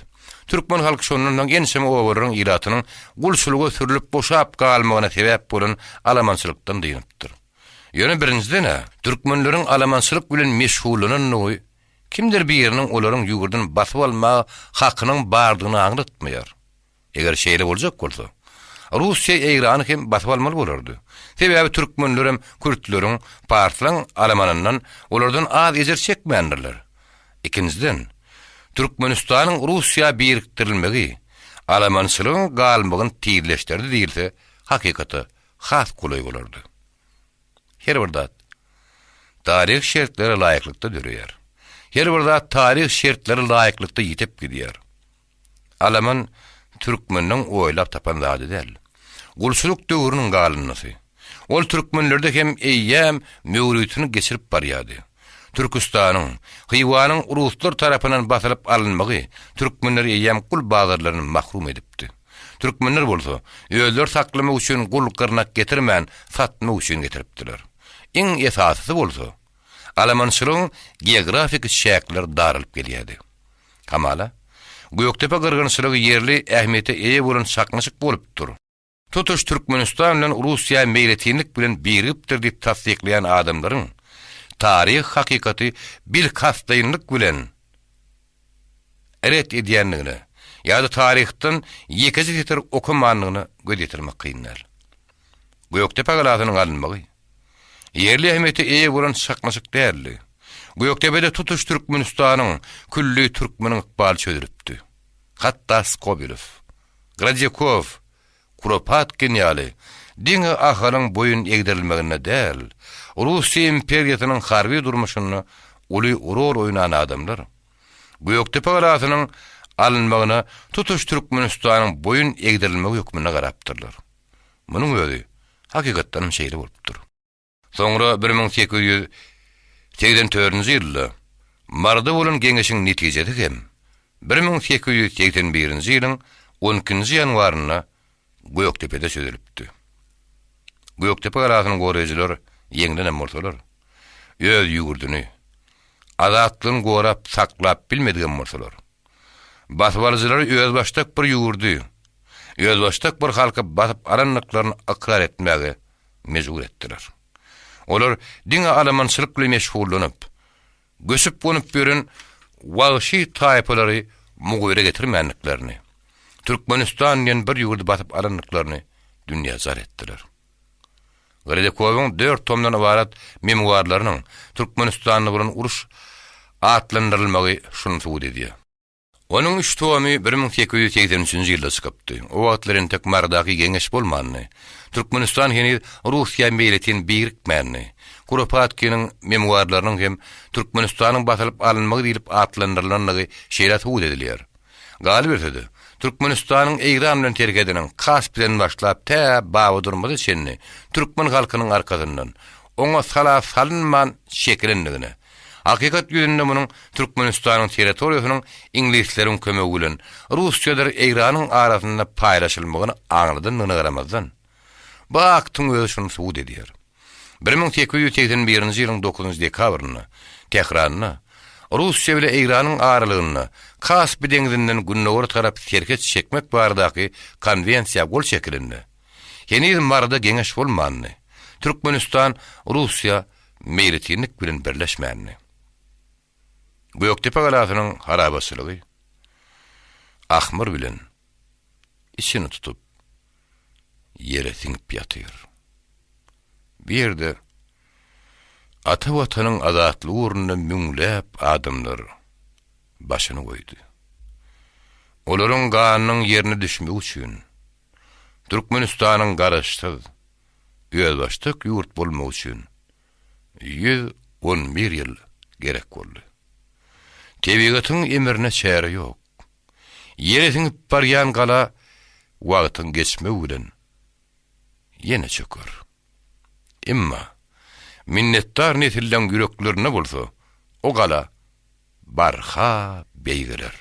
Türkmen halky şondan soň ençeme obalaryň ilatynyň gulçulyga sürlüp boşap galmagyna sebäp bolan alamançylykdan dynypdyr. Ýöne birinjiden-ä, türkmenleriň alamançylyk bilen meşgullanandygy kimdir biriniň olaryň ýurduny basyp almaga hakynyň bardygyny aňlatmaýar. Eger şeýle boljak bolsa, Russiýa Eýrany hem basyp almaly bolardy. Sebäbi türkmenlerem kürtleriň, parslaň alamanyndan olardan az ejir çekmändirler. Ikinjiden, Türkmenistanyň Russiýa birikdirilmegi alamançylygyň galmagyny tizleşdirdi diýilse hakykata has golaý bolardy. Her bir zat taryhy şertlere laýyklykda döreýär. Her bir zat taryhy şertlere laýyklykda ýitip gidýär. Alaman türkmeniň oýlap tapan zady däl. Gulçulyk döwrüniň galyndysy. Ol türkmenlerde hem eýýäm möwritini geçirip barýardy. Türküstanyň, Hywanyň ruslar tarapyndan basylyp alynmagy türkmenleri eýýäm gul bazarlaryndan mahrum edipdi. Türkmenler bolsa, özleri saklamak üçin gul gyrnak getirmän, satmak üçin getiripdiler. Iň esasysy bolsa, alamançylygyň geografiki çäkleri daralyp gelýärdi. Hamala, Gökdepe gyrgynçylygy ýerli ähmiýete eýe bolan çaknyşyk bolupdyr. Tutuş Türkmenistan bilen Russiýa meýletinlik bilen birigipdir diýip tassyklaýan adamlaryň taryhy hakykaty bilkastlaýynlyk bilen ret edýändigine ýa-da taryhdan ýekeje setir okamandygyna göz ýetirmek kyn däl. Gökdepe galasynyň alynmagy ýerli ähmiýete eýe bolan çaknyşyk däldi. Gökdepede tutuş Türkmenistanyň, külli türkmeniň ykbaly çözülipdi. Hatda Skobelew, Gradýakow, Kuropatkin ýaly diňe Ahalyň boýun egdirilmeginde däl, Russiýa imperiýasynyň harby durmuşynda uly rol oýnan adamlar, Gökdepe galasynyň alynmagyna tutuş Türkmenistanyň boýun egdirilmegi hökmünde garapdyrlar. Munuň özi hakykatdanam şeýle bolupdyr. Soňra 1884-nji ýylda Maryda bolan geňeşiň netijesi hem 1881-nji ýylyň on ikinji ýanwarynda Gökdepede çözülipdi. Gökdepe galasyny goraýjylar ýeňlenem bolsalar, öz ýurduny, azatlygyny gorap saklap bilmedigem bolsalar, Basybalyjylary özbaşdak bir ýurdy, özbaşdak bir halky basyp alandyklaryny ykrar etmäge mejbur etdiler. Olar diňe alamançylyk bilen meşgullanyp, göçüp-gonup ýören wagşy taýpalary mugyra getirmändiklerini, Türkmenistan diýen bir ýurdy basyp alandyklaryny dünýä jar etdiler. Gredikowyň dört tomdan ybarat memuarlarynyň Türkmenistanda bolan uruş atlandyrylmagy şuny subut edýär. Onuň üç tomy 1883-nji ýylda çykypdy. O wagtlar entek Marydaky geňeş bolmandy. Türkmenistan heniz Russiýa meýletin birikmändi. Kuropatkiniň memuarlarynyň hem Türkmenistanyň basylyp alynmagy diýlip atlandyrylandygy şeýle subut edilýär. Galyberse-de, Türkmenistanyň Eýran bilen serhediniň Kaspiden başlap tä Babadurmaza çenli türkmen halkynyň arkasyndan, oňa sala salynman çekilendigine, hakykat ýüzünde munuň Türkmenistanyň territoriýasynyň iňlisleriň kömegi bilen Russiýadyr Eýranyň arasynda paýlaşylmagyny aňladandygyna garamazdan, bu aktyň özi şuny subut edýär. 1881-nji ýylyň dokuzynjy dekabrynda Tähranda Russiýa bile Eýranyň aralygynda Kaspi deňzinden gündogara tarap serhet çekmek baradaky konwensiýa gol çekilende, heniz Maryda geňeş bolmandy, Türkmenistan Russiýa meýletinlik bilen birleşmändi. Gökdepe galasynyň harabaçylygy ahmyr bilen içini tutup, ýere siňip ýatyr. Bu ýerde ata Watanyň azatlygy ugrunda müňläp adamlar başyny goýdy. Olaryň ganynyň ýerine düşmegi üçin, Türkmenistanyň Garaşsyz, özbaşdak ýurt bolmagy üçin 111 ýyl gerek boldy. Tebigatyň emrine çäre ýok. Ýere siňip barýan gala wagtyň geçmegi bilen ýene çöker. Emma minnetdar nesilleň ýüreklerinde bolsa o gala barha beýgeler.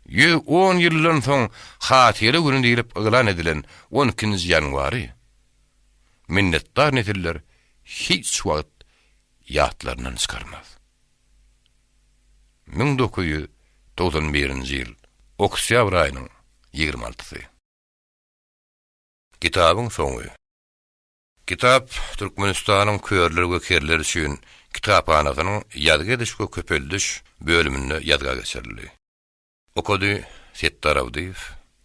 110 ýyldan soň Hatyra güni diýlip yglan edilen on ikinji ýanwary minnetdar nesiller hiç wagt ýatlaryndan çykarmaz. 1991-nji ýyl, oktýabr aýynyň ýigrimi altysy. Kitabyň soňy. Kitap Türkmenistanyň körler we kerler üçin kitaphanasynyň ýazgy ediş we köpeldiş bölüminde ýazga geçirildi. Okady Setdar Abdyýew,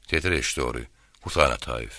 ses režissýory Husan Ataýew.